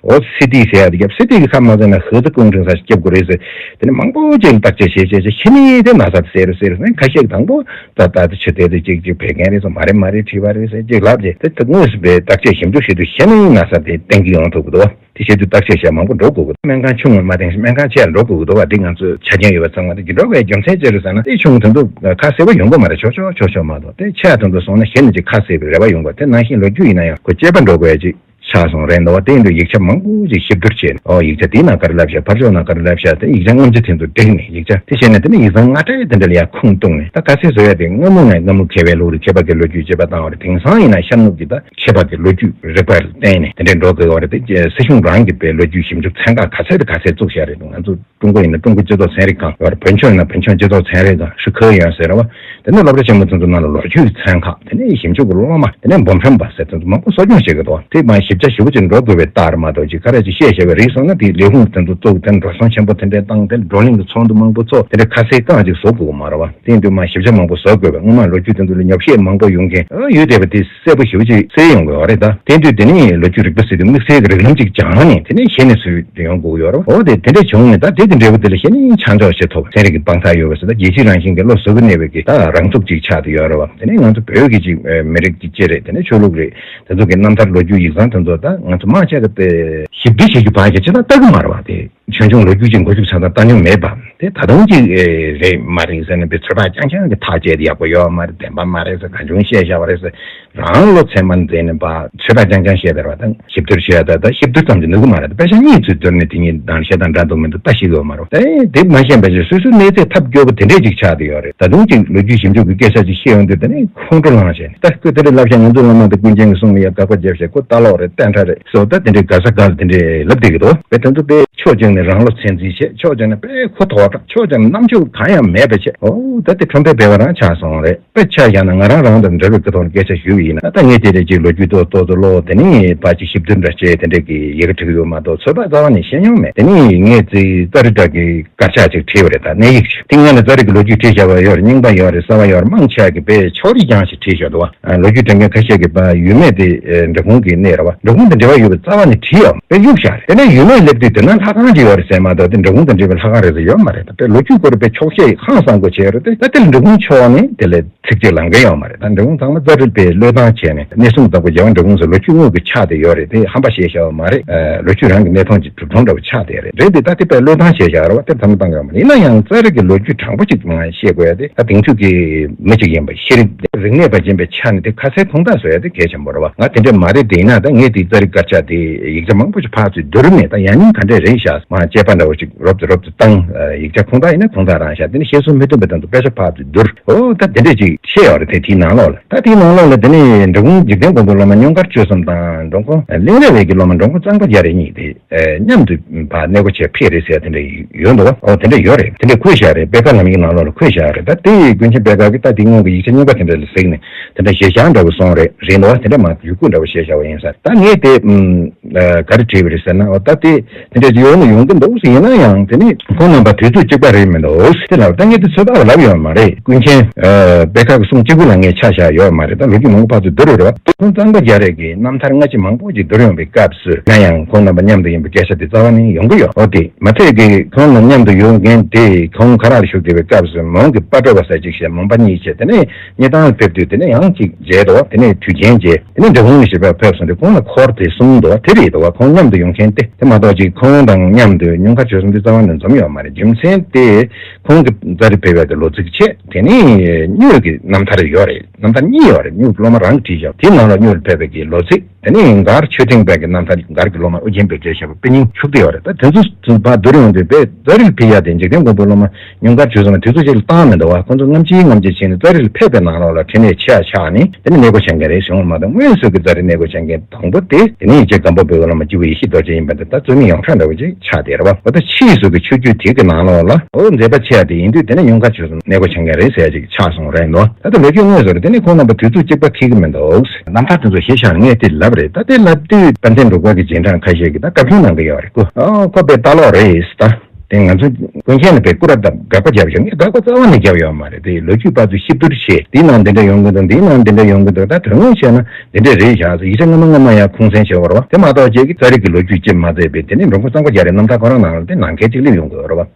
འོ་སི་ཏི་ཟེར་ཡ་དེ་རྒྱབ། སི་ཏི་གི་ཁ་མ་ཟེར་ན་ཧི་ཏི་ཀུང་ཀྲིང་ས་སྐྱབས་དགོས་རེད་ཟེར། དེ་ནི་མང་པོ་ཅིག་ལ་བརྟག་དཔྱད་བྱས་བྱས་བྱས་ཤི་ནི་དེ་ན་ཚ་དེ་སེལ་རེད་སེལ་རེད་ཟེར། ཁ་ཤས་ཀྱིས་དང་པོ་ད་ད་དེ་ཆུ་དེ་དེ་ཅིག་ཅིག་བད་ཀན་རེད་ཟེར་མ་རེད་མ་རེད་མཁྲིས་པ་རེད་ཟེར་ཅིག་ལབ་རྗེས་དེ་དེ་དངོས་སུ་བའི་བརྟག་དཔྱད་ཞིབ་འཇུག་བྱེད་དུས་ཤི་ནི་ན་ཚ་དེ་གཏན་འཁེལ་ཡོང་ཐུབ་ཀྱི་འདུག་དེ་བྱེད་དུས་བརྟག་དཔྱད་བྱས་མང་པོ་འགྲོ་དགོས་ཀྱི་འདུག་སྨན་ཁང་ཆུང་ངུ་མ་བསྟེན་སྨན་ཁང་ཆེ་ལ་འགྲོ་དགོས་ཀྱི་འདུག་བ། འདི་ང་ཚོས་ཆ་རྐྱེན་ཡོད་པ་ཚང་མ་དེ་འགྲོ་དགོས་ཡ་རྒྱུ་མཚན་ཅི་རེད་ཟེར་ན་དེ་ཆུང་ངུ་དེ་ཚོ་ཁ་གསལ་པོ་ཡོང་གི་མ་རེད། ཆོག་ཆོག་ཆོག་ཆོག་མ་གཏོགས་དེ་ཆེ་བ་དེ་ཚོ་སོང་ན་ཤི་ནི་ཅིག་ཁ་གསལ་པའི་རེ་བ་ཡོང་གི་རེད། དེ་ནང་བཞིན་ལོ་རྒྱུས་ཡིན་ན་ཡང་ཁོ་དཔྱད་པ་འགྲོ་དགོས་ཡ་ཅིག་ཆགས་སོང་རེད་འདུག་བ། དེ་ཡིན་དུས་ཡིག་ཆ་མང་པོ་ཞིག་ཞིབ་བསྡུར་བྱས་ནས་ཨོ་ཡིག་ཆ་དེའི་ནང་ག་རེ་ལབ་ཤག་ཕར་ཕྱོགས་ནང་ག་རེ་ལབ་ཤག་དེ་ཡིག་ཆ་སྔོན་ཆད་དེ་ཚོ་བསྒྲིགས་ནས་ཡིག་ཆ་དེ་བྱས་ནས་དེ་ནས་ཡིག་ཚང་སྔ་དྲགས་དེ་འདྲ་ལ་ཡར་ཁུངས་གཏུགས་ནས་ད་ག་ཚད་བཟོ་ཡ་དེ་སྔ་མོ་ནས་སྔ་མོ་མཁས་པའི་ལུགས་རེད། མཁས་པ་གི་ལོ་རྒྱུས་དཔྱད་པ་བཏང་བ་རེད། དེང་སང་ཡིན་ན་ཤར་ནུབ་ཀྱི་ད་མཁས་པ་གི་ལོ་རྒྱུས་རིག་པར་བརྟེན་ནས་དེ་འདྲ་འགྲོ་དགོས་བ་རེད། དེ་སྲིད་གཞུང་རང་གི་པའི་ལོ་རྒྱུས་ཞིབ་འཇུག་ཚན་ཁག་ག་ཚད་དེ་ག་ཚད་བཙུགས་བཞག་རེད་འདུག་ང་ཚོ་ཀྲུང་གོ་ཡིན་ན་ཀྲུང་གོ་སྤྱི་ཚོགས་ཚན་རིག་ཁང་ཡོད་རེད། བོད་ལྗོངས་ཡིན་ན་བོད་ལྗོངས་སྤྱི་ཚོགས་ཚན་རིག་ཁང་ཧྲི་ཁེ་ཡོད་ཟེར་བ། དེ་ནས་སློབ་གྲྭ་ཆེན་མོ་ཚོ་ཚོ་ནང་ལ་ལོ་རྒྱུས་ཀྱི་ཚན་ཁག་དེ་ནས་ཞིབ་འཇུག་གི་སློབ་མ་དེ་ནས་འབུམ་ཕྲན་པ་ཟེར་ཚོ་ཚོ་མང་པོ་གསོ་སྐྱོང་བྱེད་ཀྱི་འདུག་དེ་མ་གཞི་ ཆ་ཞེ་པོ་ཅིག་འགྲོ་དགོས་པའི་རྟགས་རེད་མ་གཏོགས་ཅིག་ག་རེ་ཅིག་བཤད་བཞག་པའི་རིགས་སོང་ན་དེ་ལས་ཁུངས་དེ་ཚོ་བཙུགས་དེ་འགྲོ་སོང་ཆེན་པོ་དེ་འདྲས་བཏང་དེ་བགྲོ་གླེང་གི་ཚོགས་འདུ་མང་པོ་ཚོགས་དེ་འདྲས་ཁ་གསལ་རྐང་ཅིག་བཟོ་དགོས་ཀྱི་མ་རེད་བ། དེ་ཡིན་དུས་མ་ཞིབ་ཆ་མང་པོ་བཟོ་དགོས་པས་སྔོན་མ་ལོ་རྒྱུས་དེ་ཚོ་ལ་ཉོབ་བཤད་མང་པོ་ཡོང་མཁན་ཡོད་བསྡད་པ་དེ་གསལ་པོ་ཞེ་པོ་ཅིག་གསལ་ཡོང་དགོས་པ་རེད་ད། དེ་དུས་དེ་ནས་ལོ་རྒྱུས་རིག་པ་ཟེར་དུས་དམིགས་བསལ་གྱི་རིགས་ལམ་ཅིག་སྦྱངས་ནས་དེ་ནས་གཞི་ནས་བཟོས་ཏེ་ཡོང་དགོས་ཀྱི་ཡོད་རེད་བ། འོ་དེ་དེ་འདྲས་བྱུང་ནས་ད་དེ་དེ་འདྲས་བོ་དེ་ལ་གཞི་ནས་ཆ་འཇོག་བྱེད་ཐུབ་ཚན་རིག་གི་དཔང་རྟགས་ཡོད་པ་ཟེར་ད་རྒྱལ་སྤྱི་རང་བཞིན་གྱི་བློ་གཟུ་བོ་གནས་པའི་གི་ད་རང་ཚུགས་ཅིག་ཆགས་ཏེ་ཡོད་རེད་བ། དེ་ནས་ང་ཚོ་བོད་ཀྱི་ཅིག་མི་རིགས་ཀྱི་ཅི་རེད་དེ་ནས་ཆོས་ལུགས་རེད། དེ་ཚོ་གི་རྣམ་ཐར་ལོ་རྒྱུས་ཡིག་ཚང་དེ་ཚོ་ད་ང་ཚོ་མང་ཆེ་གི་དེ་ཞིབ་འབྲི་བྱེད་རྒྱུ་བར་གྱི་ཅི་ད་ལྟ་གི་མ་རེད་བ། དེ་ཆོས་འབྱུང་ལོ་རྒྱུས་ཀྱི་འགོ་ཚུགས་ཚང་ད་ལྟ་མྱོང་མེད་པ་དེ་ད་དུང་ཅིག་རེད་མ་རེད་ཟེར་ནས་པའི་ཚོད་དཔག་རྐྱང་རྐྱང་གི་ཐག་བཅད་དེ་ཡག་པོ་ཡོད་མ་རེད། བདེན་པ་མ་རེད་ཟེར་གང་བྱུང་བཤད་བཞག་པ་རེད་ཟེར་རང་བློ་ཚད་མར་འཛིན་ནས་པ་ཚོད་དཔག་རྐྱང་རྐྱང་བཤད་དེ་རེད་བ། ད་ཞིབ་བསྡུར་བྱས་ད་ད་ཞིབ་བསྡུར་ཙམ་གྱིས་ནུས་གི་མ་རེད། ད་དཔེ་ཆ་གཉིས་ཚུར་བསྡུར་ནས་དེ་གཉིས་དང་བཤད་སྟངས་འདྲ་འདུག་མི་འདུག་ལྟ་ཤེས་དགོས་མ་རེད། ད་དེ་མ་ཤེས་པ་ཅིག་སོ་སོའི་གནས་ཚད་ཐབས་སྐྱོ་པོ་དེ་འདྲས་ཅིག་ཆགས་བསྡད་ཡོད་རེད། ད་དུང་ཅིག་ལོ་རྒྱུས་ཞིབ་འཇུག་གི་སྐད་ཆ་ཅིག་བཤད་ཡོང་དུས་དེ་ནས་ཁོང་ཁྲོ་ལངས་བྱས་ནས་ད་སྐུ་དེ་འདྲས་ལབ་ཤག་ང་ཚོའི་སློབ་མ་དང་ཀུན་མཁྱེན་གྱིས་གསུངས་མི་ཡ་དགག་པ་བརྒྱབ་ཤག་ཁོ་ལྟ་ལོག་རེད་བསྟན་ཁྲ་རེད་སོ་ད་དེ་འདྲས་དགའ་ས་དགའ་ལ་དེ་འདྲས་ལབ་བསྡད་ཀྱི་འདུག་དཔེ་དེ་ཚོ་དཔེ་ཕྱོགས་གཅིག་ནས་རང་བློ་ཚད་འཛིན་བྱེད་ཕྱོགས་གཅིག་ནས་དཔེ་ཁོ་དོག་དྲགས་ཕྱོགས་གཅིག་ནས་རྣམ་དཔྱོད་གང་ཡང་མེད་པ་བྱེད། འོ་ད་དེ་ཁྲོམ་དཔེ་སྦལ་པ་རང་ཆགས་སོང་རེད། དཔེ་ཆ་བཞག་ན་ང་རང་རང་དང་འདྲ་བའི་སྐུ་ཐོག་ནས་སྐད་ཆ་ཞུས་པ་ཡིན་ན་ད་ངས་དེ་རེད་ཅིག་ལོ་རྒྱུས་ཏོག་ཏོག་ཏུ་ཀློག་དེ་ནས་ཕར་ཅིག་ཞིབ་བསྡུར་འདྲ་བྱས་དེ་འདྲས་ཀྱི་ཡི་གེ་བྲིས་ཀྱི་ཡོད་མ་གཏོགས་ཚོད་དཔག་རྩ་བ་ནས་ཤེས་མྱོང་མེད། དེ་ནས་ངས་ཙི་ཙ་རི་དྲག་གི་དཀར་ཆག་ཅིག་བྲིས་པ་རེད། ད་གནས་ཡིག་ཅིག་དེ་སྔོན་ལ་ཙ་རི་གི་ལོ་རྒྱུས་བྲིས་བཞག་པ་ཡོད་རེད། རྙིང་པ་ཡོད་རེད། གསར་བ་ཡོད་རེད། མང་ཆེ་བ་གི་དཔེ་ཕྱོགས་རིས་རྐྱང་ཞིག་བྲིས་བཞག་འདུག་བ། ལོ་རྒྱུས་དྲན་མཁན་ཁ་ཤས་ཀྱིས་པ་ཡུལ་མིས་དེ་འབྲི་གུང་གི་གནས་རེད་བ། འབྲི་གུང་དང་འབྲེལ་བ་ཡོད་པའི་རྩ་བ་ནས་བྲིས་ཡོད་དཔེ་གཡུག་བཞག་རེད། དེ་ནས་ཡུལ་མིས་སླེབས་དུས་དེ་ན་ལྷ་ཁང་ཅིག་ཡོད་རེད་ཟེར་མ་གཏོགས་དེ་འབྲི་གུང་དང་འབྲེལ་བའི་ལྷ་ཁང་རེད་ཟེར་ཡོད་མ་རེད། ད་དཔེ་ལོ་རྒྱུས་སྐོར་དཔེ་འཁྱོག་བཤད་ཧང་སང་པོ་བྱས་ཡོད་རེད་དེ། ད་དེ་ལ་འབྲི་གུང་ཕྱོགས་ནས་དེ་ལས་ཚིག་གཅིག་ལངས་མཁན་ཡོད་མ་རེད། ད་འབྲི་གུང་ཚང་མ་ཙ་རི་པའི་བློས་བཏང་བྱས་ནས་གནས་སྲུང་བདག་པོ་རྒྱལ་བ་འབྲི་གུང་ཟེར་ལོ་རྒྱུས་དངོས་ཀྱི་ཆགས་བསྡད་ཡོད་རེད། དེ་ཧམ་པ་བཤད་བཞག་པ་མ་རེད། ལོ་རྒྱུས་རང་གི་གནས་སྟངས་ཀྱི་གྲུབ་དོན་འདྲ་བོ་ཆགས་བསྡད་རེད། རེད་དེ་ད་དེ་དཔེ་བློས་བཏང་བྱས་བཞག་རེད་བ། དེ་ཚང་མ་བཏང་གི་ཡོད་མ་རེད། ཡིན་ན་ཡང་ཙ་རི་གི་ལོ་རྒྱུས་དྲང་པོ་ཅིག་ང་བཤད་དགོས་ཡ་དེ་ད་དེང་དུས་ཀྱི་མི་གཅིག་ཡིན་པ་ཤེས་རིག་རིག་གནས་པ་ཡིན་པའི་ཆ་ནས་དེ་ཁ་གསལ་ཐུང་ཐག་བཟོ་ཡ་དེ་གལ་ཆེན་པོ་རེད་བ། ང་དེ་འདྲ་མ་རེད། དེ་ཡིན་ན་ད་ངས་དེ་ཙ་རི་དཀར་ཆག་དེ་ཡིག་ཆ་མང་པོ་ཞིག་ཕར་ཚུར་བསྡུར་ནས་ད་ཡང་སྙིང་ག་འདྲས་རེད་ཤག་མ་དཔྱད་པ་འདྲ་བོ་ཅིག་རོབ་ཙམ་རོབ་ཙམ་བཏང་། ཡིག་ཆ་ཁུངས་དག་ཡིན་ན་ཁུངས་དག་རང་ཤག་དེ་ནས་བཤད་སྲོལ་མི་མཐུན་པ་དང་དུ་དཔེ་ཆ་ཕར་ཚུར་བསྡུར། ཨོ་ད་དེ་འདྲས་ཅིག་བཤད་ཡོད་རེད། དེ་དེའི་ནང་ལོགས་ལ་ད་དེའི་ནང་ལོགས་ལ་དེ་ནས་འབྲི་གུང་འཇིག་རྟེན་མགོན་པོའི་སློབ་མ་སྙུང་མཁར་ཆོས་གསུམ་དང་འགྲོ་མགོན་གླིང་རས་ལགས་ཀྱི་སློབ་མ་འགྲོ་མགོན་གཙང་པ་རྒྱ་རས་གཉིས་དེ་མཉམ་དུ་ཕར་གནས་སྒོ་ཕྱེ་ཕེབས་རེད་ཟེར་དེ་འདྲ་ཡོད་འདུག་བ། ཨོ་དེ་འདྲ་ཡོད་རེད། དེ་འདྲ་བཀོད་བཞག་རེད། པད་དཀར་ལམ་ཡིག་ནང་ལོགས་ལ་བཀོད་བཞག་རེད། ད་དེ་ཀུན་མཁྱེན་པད་དཀར་གྱིས་ད་དེ་སྔོན་གྱི་ཡིག་ཆ་རྙིང་པ་དེ་འདྲ་ལ་གཟིགས་ནས་དེ་འདྲ་ཞེ་བཞག་འདྲ་བོ་སོང་རེད། རེད་འདུག་བ། དེ་འདྲ་མ་ཡུལ་སྐོར་འདྲ་བོ་བཤད་བཞག་པ་ཡིན་ས། ད་ངས་དེ་ཨམ། ཨ། ག་རེ་བྲིས་པ་རེད་ཟེར་ན། འོ་ད་དེ་དེ་འདྲ་ཡོང་ནི་ཡོང་གི་འདུག་ཟེར། ཡིན་ན་ཡང་དེ་ནི་ཁོང་རྣམ་པ་དུས་ཚོད་གཅིག་པ་རེད་མི་འདུག་ཟེར་ལབ། ད་ངས་དེ་ཚོད་དཔག་ལབ་ཡོད་མ་རེད། ཀུན་མཁྱེན་ཨ། པད་དཀར་གྱི་གསུང་གཅིག་པུ་ལ་ངས་ཆ་བཞག་ཡོད་མ་རེད། ད་ལོ་རྒྱུས་མང་པོ་ཕར་ཚུར་བསྡུར་ཡོད་རེད་བ། ཁོང་གཙང་པ་རྒྱ་རས་ཀྱི་རྣམ་ཐར་སྔ་ཕྱི་མང་པོ་ཅིག་བསྡུར་ཡོང་བའི་སྐབས་སུ་ན་ཡང་ཁོང་རྣམ་པ་མཉམ་དུ་ཡིན་པའི་སྐད་ཆ་དེ་རྩ་བ་ནས་ཡོང་གི་ཡོད། འོ་དེ་མ་ཚད་ཀྱི་ཁོང་ལ་མཉམ་དུ་ཡོང་མཁན་དེ་ཁོང་ཁ་རག་ལ་བཞུགས་བསྡད་པའི་སྐབས་སུ་མོན་གྱི་སྤ་གྲོ་པ་ཟེར་ཅིག་བྱས། མོན་པ་གཉིས་བྱས། དེ་ནས་སྙེ་ཐང་ལ་ཕེབས་དུས་དེ་ནས་ཡང་ཅིག་མཇལ་འདུག་དེ་ནས་དུས་ཆེན་མཇལ། དེ་ནས་འབྲི་གུང་ནས་ཞིབ་པར་ཕེབས་སོང་དུས་ཁོང་ལ་འཁོར་དེ་གསུམ་འདུག་དེ་རེད་འདུག་ཁོང་མཉམ་དུ་ཡོང་མཁན་དེ། དེ་མ་གཏོགས་ཅིག་ཁོང་དང་མཉམ་དུ་སྙུང་མཁར་ཆོས་གསུམ་དེ་རྩ་བ་ནས་འཛོམས་ཡོད་མ་རེད། རྒྱུ་མཚན་དེ་ཁོང་གི་ཙ་རི་ཕེབས་ཡག་དེ་ལོ་ཚིགས་བྱས། དེ་ནས་སྨྱོས་ཀྱི་རྣམ་ཐར་ཡོད་རེད། རྣམ་ཐར་གཉིས་ཡོད་རེད། སྨྱོས་ཀྱི་སློབ་མ་རང་གིས་བྲིས་བཞག་དེའི་ནང་ལ་སྨྱོས་ལ་ཕེབས་པའི་གི་ལོ་ཚིགས། དེ་ནས་མགར་ཆོས་ཐེངས་པའི་གི་རྣམ་ཐར་མགར་གྱི་སློབ་མ་ཨོ་རྒྱན་པའི་འགྲེལ་བཤད་པ་དཔེ་རྙིང་ཤུགས་དེ་ཡོད་རེད། ད་དེ་ཚོ་ཚུར་ཕར་བསྡུར་ཡོང་དུས་དཔེ་ཙ་རི་ལ་ཕེབས་ཡག་དེ་འཇིག་རྟེན་མགོན་པོའི་སློབ་མ་སྙུང་མཁར་ཆོས་གསུམ་དུས་ཚོད་ཅིག་ལ་བཏང་མི་འདུག་བ། ཁོང་ཚོ་སྔ་ཕྱིའི་སྔ་ཕྱི་བྱས་ནས་ཙ་རི་ལ་ཕེབས་པའི་ནང་ལོགས་ལ་འཕྲིན་ལས་ཆེ་བ་ཆགས་ནས་དེ་ནས་གནས་སྒོ་ཕྱེ་མཁན་རེད་ཟེར་འོང་མ་གཏོགས། དངོས་སུ་གི་ཙ་རི་གནས་སྒོ་ཕྱེ་མཁན་དང་པོ་དེ། དེ་ནས་རྗེ་སྒམ་པོ་པའི་སློབ་མ་སྐྱེས་བུ་ཡེ་ཤེས་རྡོ་རྗེ་ཡིན་པ་འདི་ད་རྩོད་མེད་ཡོངས་གྲགས་འདྲ་བོ་ཅིག་ཆགས་བསྡད་རེད་བ། འོ་ད་ཕྱིས་སུ་གི་ཆོས་བརྒྱུད་དེ་གི་ནང་ལོགས་ལ་འོ་མཛད་པ་ཆེ་བ་དེ་ཡིན་དུས་དེ་ནས་སྙུང་མཁར་ཆོས་གསུམ་གནས་སྒོ་ཕྱེ་མཁན་རེད་ཟེར་ཡག་ཅིག་ཆགས་སོང་རེད་འདུག་ད་ལྟ་ལོ་རྒྱུས་དངོས་སུ་རེད། དེ་ནས་ཁོང་རྣམ་པ་དུས་ཚོད་གཅིག་པ་འཁེལ་གི་མི་འདུག་རྣམ་ཐར་དེ་ཚོ་ཞིབ་ཆ་ངས་དེ་ལབ་རེད། ད་དེ་ལབ་དུས་དཔལ་ལྡན་འབྲུག་པ་གི་རྗེས་འབྲང་ཁ་ཤས་ཀྱིས་ད་བཀའ་བཀྱོན་གནང་གི་ཡོད་རེད་ཀོ། ཨོ་ཁོ་དཔེ་ལྟ་ལོག་རེད་ད། དེ་ང་ཚོ་ཀུན་མཁྱེན་ལ་དཔེ་སྐུར་བ་བཏབ་དགག་པ་བརྒྱབ་ཡོད། ངས་དགག་པ་རྩ་བ་ནས་བརྒྱབ་ཡོད་མ་རེད། དེ་ལོ་རྒྱུས་བར་དུ་ཞིབ་བསྡུར་བྱས། འདིའི་ནང་འདི་འདྲ་ཡོང་གི་འདུག་འདིའི་ནང་འདི་འདྲ་ཡོང་གི་འདུག་ད་དོན་དངོས་བྱས་ན་འདི་འདྲ་རེད་བཞག་ཟེར་ཡིག་ཆ་སྔ་མ་སྔ་མ་ཡང་ཁུངས་བཙན་བྱས་པ་རེད་བ། དེ་མ་གཏོགས་རྗེས་ཀྱི་ཙ་རི་གི་ལོ་རྒྱུས་ཅིག་མ་མཛད་པས། དེ་ནས་འབྲོང་ཁུ་གཙང་པ་རྒྱ་རས་རྣམ་ཐར་ཁོ་རང་ནང་ལ་དེ་ནང་འཁོད་ཅིག་སླེབས་ཡོང་གི་ཡོད་རེད་བ།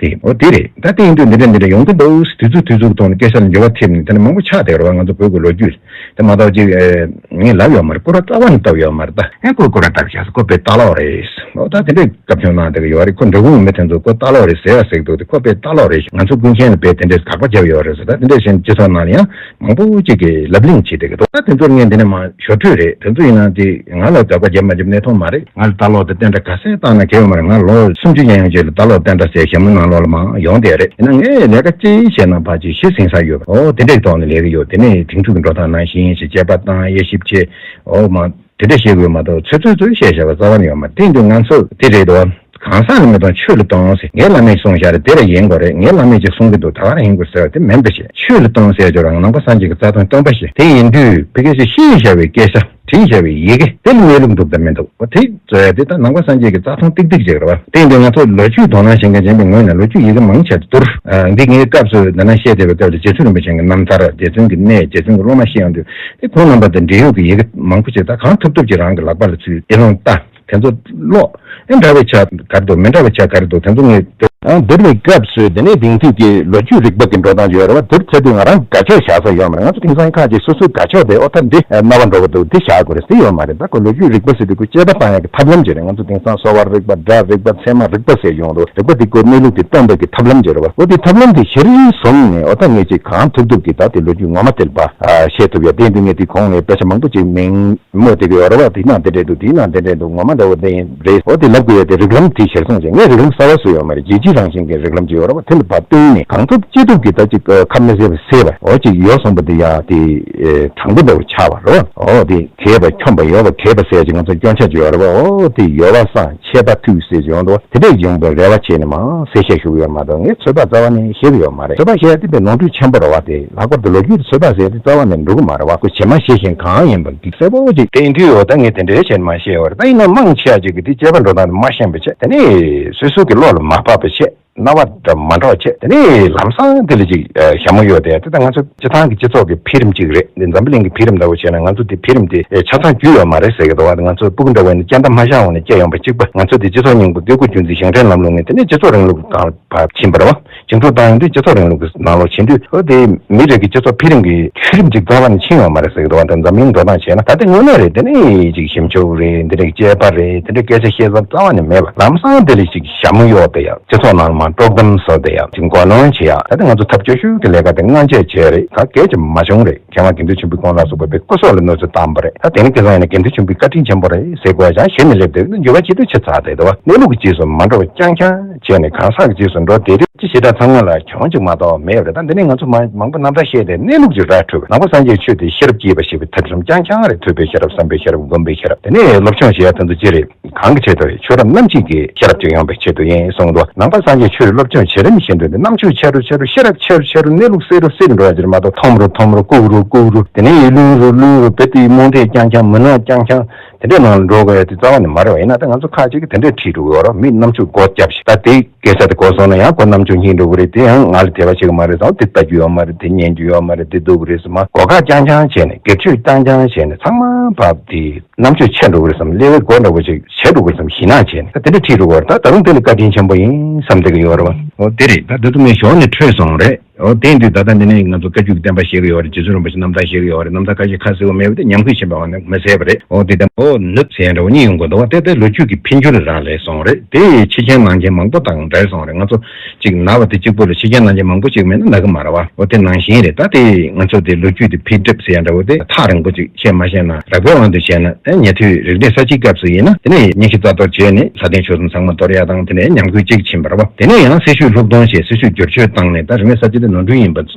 དེ་འོ་དེ་རེད། ད་དེ་ཡིན་དུས་འདི་འདྲ་འདི་འདྲ་ཡོང་གི་འདུག་དུས་ཚོད་དུས་ཚོད་ཐོག་ནས་སྐད་ཆ་ལ་འགྱུར་བ་ཐེབས་ནས་དེ་འདྲ་མང་པོ་ཆགས་བསྡད་ཡོད་རེད་བ། ང་ཚོ་བོད་ཀྱི་ལོ་རྒྱུས། དེ་མ་གཏོགས་ཅིག་ཨེ། ངས་ལབ་ཡོད་མ་རེད། སྐུར་བ་རྩ་བ་ནས་བཏབ་ཡོད་མ་རེད། ད་ཨེ་ཁོས་སྐུར་བ་བཏབ་ཤག་ཟེར་ཁོ་དཔེ་ལྟ་ལོག་རེད། འོ་ད་དེ་འདྲའི་བཀའ་བཀྱོན་གནང་བསྡད་ཀྱི་ཡོད་རེད། ཁོ་འབྲི་གུང་མི་དེ་ཚོ་ཁོ་ལྟ་ལོག་རེད་ཟེར་ཡ་ཟེར་གྱི་འདུག་དེ་ཁོ་དཔེ་ལྟ་ལོག་རེད། ང་ཚོ་ཀུན་མཁྱེན་ལ་དཔེ་དེ་འདྲའི་དགག་པ་བརྒྱབ་ཡོད་རེད་ཟེར། ད་དེ་འདྲ་བྱས་ནས་སྤྱི་ཚོགས་ནང་ལ་ཡང་མང་པོ་ཅིག་གིས་ལབ་གླེང་བྱེད་བསྡད་ཀྱི་འདུག་ད་དེ་ཚོར་ངས་འདི་ནས་མར་ཞོར་འཕྲོས་རེད། དེ་ཚོ་ཡིན་ན་དེ་ང་ལ་དགག་པ་བརྒྱབ་མ་བརྒྱབ་གནས་སྟངས་མ་རེད། ང་ལ་ལྟ་ལོག་དང་བསྟན་དགྲ་ག་ཚད་བཏང་ན་གལ་ཡོད་མ་རེད། ང་ལོ་སུམ་ཅུ་ཡན་ཡོད་ཅིག་ལ་ལྟ་ལོག་བསྟན་དགྲ་ཟེར་ཞྭ་མོ་ནང་ལོགས་ལ་མར་ཡོང་བསྡད་རེད། ཡིན་ན་ངས་ལས་ཀ་ཅི་བྱས་ན་ཕར་ཅིག་གཞི་ཟིན་ས་ཡོད་པ། འོ་དེ་འདྲའི་ཐོག་ནས་ལས་ཀ་ཡོད། དེ་ནས་དེང་དུས་ཀྱི་འགྲོ་སྟངས་ནང་བཞིན་ཞིག་དཔྱད་པ་བཏང་དབྱེ་ཞིབ་བྱས། འོ་མ། དེ་འདྲ་བཤད་དགོས་མ་གཏོགས་ཚོད་ཚོད་ཚོད་བཤད་བཞག་པ་རྩ་བ་ནས་ཡོད་མ་རེད། དེ་འདུག་ང་ཚོ་དེ་རེད་དོ། གང་ཟག་ནི་མི་གཏོང་ཆོས་ལ་གཏོང་ཟེར། ངའི་བླ་མས་གསུངས་བཞག་རེད། དེ་ར་ཡིན་དགོས་རེད། ངའི་བླ་མས་ཅིག་གསུང་གི་འདུག་ད་ག་རང་ཡིན་དགོས་ཟེར་བ་དེ་མིན་པ་ཞིག་ཆོས་ལ་གཏོང་ཟེར་ཅོག་རང་ནང་པ་སངས་རྒྱས་ཀྱི་རྩ་དོན་སྟོན་པ་ཞིག་དེ་ཡིན་དུས་ཕ་གི་ཞིག་ཤེས་བཞག་པའི་སྐད་ཆ་ བྲིས་བཞག་པའི་ཡི་གེ་དེ་ལ་གནས་ལུགས་འདུག་དང་མི་འདུག་པ་དེ། རྩོད་ཡ་དེ་ད་ནང་པ་སངས་རྒྱས་ཀྱི་རྩ་ཐང་ཏིག་ཏིག་ཅིག་རེད་བ། དེ་ཡིན་དུས་ང་ཚོ་ལོ་རྒྱུས་དོ་སྣང་བྱེད་མཁན་ཡིན་པའི་ངོས་ནས་ལོ་རྒྱུས་ཡི་གེ་མང་ཆེ་བསྡུར། ཨ། འདི་ངའི་སྐབས་སུ་འདི་ན་བཤད་བསྡད་པའི་སྐབས་ལ་རྗེ་བཙུན་རིན་པོ་ཆེ་གི་རྣམ་ཐར། རྗེ་བཙུན་གྱི་གནས། རྗེ་བཙུན་གྱི་སློབ་མ་བཤད་ཡོང་དུས་དེ་ཁོང་རྣམ་པ་དང་འབྲེལ་ཡོད་ཀྱི་ཡི་གེ་མང་པོ་ཅིག་ད་གང་ཐུབ་ཐུབ་ཅིག་རང་གི་ལག་པ་ལ་ཚུད་དེ་ལོང་ལྟ། དེ་ཚོ་ཀློག་ཨེ། འདྲ་བའི་ཆ་ག་རེ་འདུག་མི་འདྲ་བའི་ཆ་ག་རེ་འདུག་དེ་ཚོ་ངས་བསྡུར། ཨ། བསྡུར་བའི་སྐབས་སུ་དེ་ནས་དེང་དུས་ཀྱི་ལོ་རྒྱུས་རིག་པ་གི་འགྲོ་སྟངས་ཡོད་རེད་བ། བསྡུར་ཚར་དུས་ང་རང་དགའ་ཕྱོགས་བཞག་ས་ཡོད་མ་རེད། ང་ཚོ་དེང་སང་ཁ་ཅིག་སོ་སོའི་དགའ་ཕྱོགས་དེ་ཨོ་ད་འདི་རྣ་བ་འགྲོ་གི་འདུག་འདི་བཞག་དགོས་རེད་ཟེར་ཡོད་མ་རེད། ད་ཁོ་ལོ་རྒྱུས་རིག་པ་ཟེར་དུས་ཁོ་དཔྱད་པ་བཏང་ཡག་གི་ཐབས་ལམ་ཅིག་རེད། ང་ཚོ་དེང་སང་གསོ་བ་རིག་པ། སྒྲ་རིག་པ། ཚད་མ་རིག་པ་ཟེར་ཡོང་འདུག་རིག་པ་འདི་ཁོ་གནས་ལུགས་དེ་སྟོན་པ་གི་ཐབས་ལམ་ཅིག་རེད་བ། ཨོ་དེ་ཐབས་ལམ་དེ་གཞིར་བཟུང་ནས་ཨོ་ད་ངས་ཅིག་གང་ཐུབ་ཐུབ་ཀྱིས་ད་དེ་ལོ་རྒྱུས་ངོ་མ་དེ་ལ་བཤད་ཐུབ་ཡ། དེ་ཡིན་དུས་ངས་དེ་གོང་ནས་དཔེ་ཆ་མང་པོ་ཅིག་མིང་སྨོས་བསྡད་ཀྱི་ཡོད་རེད་བ། དེ་ན་དེ་འདྲས་འདུག་དེ་ན་དེ་འདྲས་འདུག་ངོ་མ་འདྲ་བོ་དེ་ཡིན་རེད། འོ་དེ་ལབ་དགོས་ཡ་དེ་རིགས་ལམ་དེ་གཞིར་བཟུང་བྱས། ངས་རིགས་ལམ་གསར་བ་བཟོས་ཡོད་མ་རེད། རྒྱལ་སྤྱིའི་རང་བཞིན་གྱི་རིགས་ལམ་ཅིག་ཡོད་རེད་བ། དེ་ལ་ཕར་བསྟུན་ནས་གང་ཐུབ་ཅི་ཐུབ་ཀྱིས་ད་ཅིག་ཁ་མི་གསལ་བ་གསལ་བ་འོ་ཅིག་ཡོད་བསམ་པ་དེ་ཡ་དེ་དྲང་པོ་འདྲ་བོ་ཆགས་པ་རེད་བ། འོ་དེ་གས་པ་འཁྱོམ་པ་ཡོད་པ་གས་པ་ཟེར་ཅིག་ང་ཚོ་སྐྱོན་ཆ་ཅིག་ཡོད་རེད་བ། འོ་དེ་ཡོད་པ་སང་ཆད་པ་མཐུད་ཟེར་ཅིག་ཡོང་འདུག་དེ་འདྲས་ཡོང་པའི་རེ་བ་བྱས་ནས་མ་གསལ་བཤད་ཞུ་གི་ཡོད་མ་གཏོགས་ངས་ཚོད་དཔག་རྩ་བ་ནས་ཤེས་ཀྱི་ཡོད་མ་རེད། ཚོད་དཔག་བྱས་ཡ་དེ་དཔེ་ནོར་འཁྲུལ་ཆེན་པོ་རེད་བ། དེ་ལྷག་པར་དུ་ལོ་རྒྱུས་དེ་ཚོད་དཔག་ཟེར་ཡ་དེ་རྩ་བ་ནས་འགྲོ་གི་མ་རེད་བ། ཁོ་བྱེ་མ་ཤེས་བཞིན་གང་ཡིན་པ་འདི་གསལ་པོ་ཅིག་དེ་ཡིན་དུས་འོ་ད་ངས་དེ་འདྲའི་བྱས་ནས་མ་བཤད་ཡོད་རེད། ད་ཡིན་ན་མང་ཆེ་བ་ཅིག་གིས་དེ་དཔྱད་པ་འགྲོ་སྟངས་དེ་མ་ཤེས་པ་བྱས། དེ་ནས་སོ་སོ་གི་བློ་ལ་མ་བབས་པ་བྱས། རྣ་བ་འདྲ་མ་འགྲོ་བྱས། དེ་ནས་ལམ་སང་དེ་ལ་ཅིག་ཨ་ཞྭ་མོ་གཡོགས་བསྡད་ཡ་དེ་ད་ང་ཚོ་སྤྱི་བཏང་གི་སྤྱི་ཚོགས་ཀྱི་འཕེལ་རིམ་ཅིག་རེད། འདི་འཛམ་བུ་གླིང་གི་འཕེལ་རིམ་འདྲ་བོ་བྱས་ན་ང་ཚོ་དེ་འཕེལ་རིམ་དེ་ཨེ་ཆ་ཚང་རྒྱུས་ཡོད་མ་རེད་ཟེར་གི་འདུག་བ། ང་ཚོ་སྤུ་གུ་འདྲ་བོ་ནས་སྐྱེ་མཐའ་མ་ཤར་འོང་ནས་སྐྱེ་ཡོང་པ་གཅིག་པ། ང་ཚོ་དེ་སྤྱི་ཚོགས་རྙིང་པ་བཀས་བཀོད་རྒྱུད་འཛིན་གཞུང་འབྲེལ་ལམ་ལུགས་ངོས་དེ་ནས་སྤྱི་ཚོགས་རིང་ལུགས་སྒང་ལ་ཕར་ཕྱིན་པ་རེད་བ། བཅིངས་འགྲོལ་བཏང་ཡོང་དུས་སྤྱི་ཚོགས་རིང་ལུགས་ཀྱི་ནང་ལོགས་ཕྱིན་དུས་ཨོ་དེ་མི་རིགས་ཀྱི་སྤྱི་ཚོགས་འཕེལ་རིམ་གྱི་འཕེལ་རིམ་ཅིག་རྩ་བ་ནས་ཕྱིན་ཡོད་མ་རེད་ཟེར་གི་འདུག་བ། ད་འཛམ་གླིང་འགྲོ་སྟངས་བྱས་ན་ད་ལྟ་དངོས་གནས་རེད། དེ་ནས་ཅིག་ཞིབ་འཇུག་རེད། འདི་འདྲའི་དཔྱད་པ་རེད། དེ་འདྲའི་སྐད་ཆ་བཤད་ས་རྩ་བ་ནས་མེད་པ། ལམ་སང་དེ་ལ་ཅིག་ཞྭ་མོ་གཡོགས་བསྡད་ཡ། སྤྱི་ཚོགས་ནང་ལ་མར་དཀྲོག་གཏམ་བཟོ་བསྡད་ཡ། ཅིག་མགོ་གནོན་བྱེད་ཡ། ད་ལྟ་ང་ཚོ་ཐབས་སྐྱོ་ཤོས་ཀྱི་ལས་ཀ་དེ་སྔ་རྗེས་བྱས་རེད། ད་གལ་ཆེ་མ་བྱུང་རེད། མཁས་དབང་དགེ་འདུན་ཆོས་འཕེལ་ཁོང་ལ་སོགས་པ་པའི་སྐུ་སྲོག་ལ་གནོད་འཚེ་བཏང་པ་རེད། ད་དེ་ནི་ཁ་སང་ཡིན་ན་དགེ་འདུན་ཆོས་འཕེལ་བཀའ་དྲིན་ཆེན་པོ་རེད་ཟེར་དགོས་ཡ་ཅང་ཞེ་ནས་སླེབས་དེ་འགྱུར་བ་ཅི་ཐུབ་ཅིག་ཚར་བསྡད་འདུག་བ། གནས་ལུགས་ཀྱི་རྗེས་སུ་མ་འགྲོ་བ་རྐྱང་རྐྱང་བྱས་ནས་གང་ཟག་གི་རྗེས་སུ་འགྲོ་བསྡད་དུས་ཅི་ཞེ་དྲག་ཚང་མ་ལ་གྱོང་ཅིག་མ་གཏོགས་མེད་པ་རེད། ད་འདི་ནས་ང་ཚོ་མ་མང་པོ་རྣམ་ཐར་བཤད་དེ་གནས་ལུགས་ཀྱི་ར་འཕྲོད་པ། ནང་པ་སངས་རྒྱས་ཆོས་དེ་ཤེས་རབ་བསྐྱེད་པ་ཞེས་པའི་ཐ་སྙད་རྐྱང་རྐྱང་རེད། ཐོས་པའི་ཤེས་རབ། བསམ་པའི་ཤེས་རབ། སྒོམ་པའི་ཤེས་རབ། དེ་ནས་སློབ་སྦྱོང་བྱེད་ཡ་དེ་ཚོ་ཅི་རེད། གང་གི་ཆེད་དུ་རེད། ཆོས་རབ་རྣམ་འབྱེད་ཀྱི་ཤེས་རབ་ཅིག་ཡོང་བའི་ཆེད་དུ་ཡིན་གསུངས་འདུག་ནང་པ་སངས་རྒྱས་ཆོས་རེད། སློབ་སྦྱོང་བྱེད་རིམ་བཞིན་དུ་འདི་རྣམ་དཔྱོད་ཆེ་རུ་ཆེ་རུ། ཤེས་རབ་ཆེ་རུ་ཆེ་རུ། གནས་ལུགས་གསལ་རུ་གསལ་རུ་འགྲོ་ཡ་ཅིག་རེད་མ་གཏོགས་ཐོམ་རུ་ཐོམ་རུ། ལྐུག་རུ་ལྐུག་རུ། དེ་ནས་ཡི་བླུན་རུ་བླུན་རུ། དཔེ་དེའི་རྨོངས་དད་རྐྱང་རྐྱང་། མི་སྣང་རྐྱང་རྐྱང་། དེ་འདྲའི་ནང་ལ་འགྲོ་དགོས་ཡ་དེ་རྩ་བ་ནས་མ་རེད་བ། ཡིན་ན་ད་ང་ཚོ་ཁ་ཅིག་གིས་དེ་འདྲས་ཁྲིད་འགྲོ་གི་ཡོད་རེད། མི་རྣམ་དཔྱོད་སྒོ་བརྒྱབ་ཤིག་ད་དེ་སྐད་ཆ་དེ་གོ་སོང་ན་ཡང་ཁོ་རྣམ་དཔྱོད་སྙིང་འགྲོ་གི་རེད། དེ་ཡང་ང་ལ་དད་པ་བྱེད་གི་མ་རེད་ཟེར། དེ་ལྟ་རྒྱུ་ཡོད་མ་རེད། དེ་ཉན་རྒྱུ་ཡོད་མ་རེད། དེ་སྡུག་གི་རེད་ཟེར། མ་གོ་ཁ་རྐྱང་རྐྱང་བྱས་ནས། སྒེར་གཅོད་རྐྱང་རྐྱང་བྱས་ནས། ཚང་མ་བབས་དེ་རྣམ་དཔྱོད་ཆད་འགྲོ་གི་རེད་བསམ། ཀླད་པའི་སྒོ་འདྲ་བོ་ཅིག་ཆད་འགྲོ་གི་རེད་བསམ། ཞེད་སྣང་བྱས་ནས་ད་དེ་འདྲ་ཁྲིད་འགྲོ་གི་ཡོད་རེད། ད་ད་རུང་དེ་ལ་བཀའ་དྲིན་ཆེན་པོ་ཡིན་བསམ་བསྡད་ཀྱི་ཡོད་རེད་བ། འོ་དེ་རེད། ད་དེ་ཚོ་ངས་ཞོར་ནས་འཕྲོས་སོང་རེད། འོ་དེ་ཡིན་དུས་ད་ལྟ་འདི་ནས་ང་ཚོ་བཀའ་བརྒྱུད་ཀྱི་བསྟན་པ་བཤད་ཀྱི་ཡོད་རེད། རྗེ་བཙུན་རིན་པོ་ཆེ་རྣམ་ཐར་བཤད་ཀྱི་ཡོད་རེད། རྣམ་ཐར་ཁ་ཤས་ཁ་གསལ་པོ་མེད་པ་དེ་ཉམས་རྒུད་ཕྱིན་པ་འོ་ན་མི་གསལ་བ་རེད། འོ་དེ་ལྟ་འོ་ནུབ་ཟེར་ཡ་འདྲ་བོ་གཉིས་ཡོང་གི་འདུག་བ། དེ་ལྟ་ལོ་རྒྱུས་ཀྱི་འཕེལ་འགྱུར་རང་ལས་སོང་རེད། དེ་ཕྱི་རྐྱེན་ནང་རྐྱེན་མང་པོ་དང་འབྲེལ་སོང་རེད། ང་ཚོ་གཅིག་ན་བ་དེ་གཅིག་པོ་ལ་ཕྱི་རྐྱེན་ནང་རྐྱེན་མང་པོ་ཞིག་མེད་ན་ན་གི་མ་རེད་བ། འོ་དེ་ནང་བཞིན་རེད། ད་དེ་ང་ཚོ་དེ་ལོ་རྒྱུས་དེ་འཕེལ་འགྲིབ་ཟེར་ཡ་འདྲ་བོ་དེ་ཐག་རིང་པོ་ཅིག་བཤད་མ་ཤེས་ན། རགས་པའི་དབང་དུ་བྱས་ན་ཨེ་ཉན་ཐོས་རིག་གནས་གསར་བརྗེའི་སྐབས་སུ་ཡིན་ན་དེ་ནས་སྙན་ཞུ་རྩ་གཏོར་བྱས་ནས་ལྷ་ལྡན་ཆོས་གསུམ་ཚང་མ་གཏོར་ཡ་དང་། དེ་ནས་ཉམས་རྒུད་ཅིག་ཕྱིན་པ་རེད་བ། དེ་ནས་ཡང་སྲི་ཞུའི་སློབ་སྟོན་བྱས། སྲི་ཞུ་བསྒྱུར་བཅོས་བཏང་ནས་ད་རིག་གནས་གསར་བརྗེ་དེ་ནོར་འཁྲུལ་ཡིན་པ་རེད་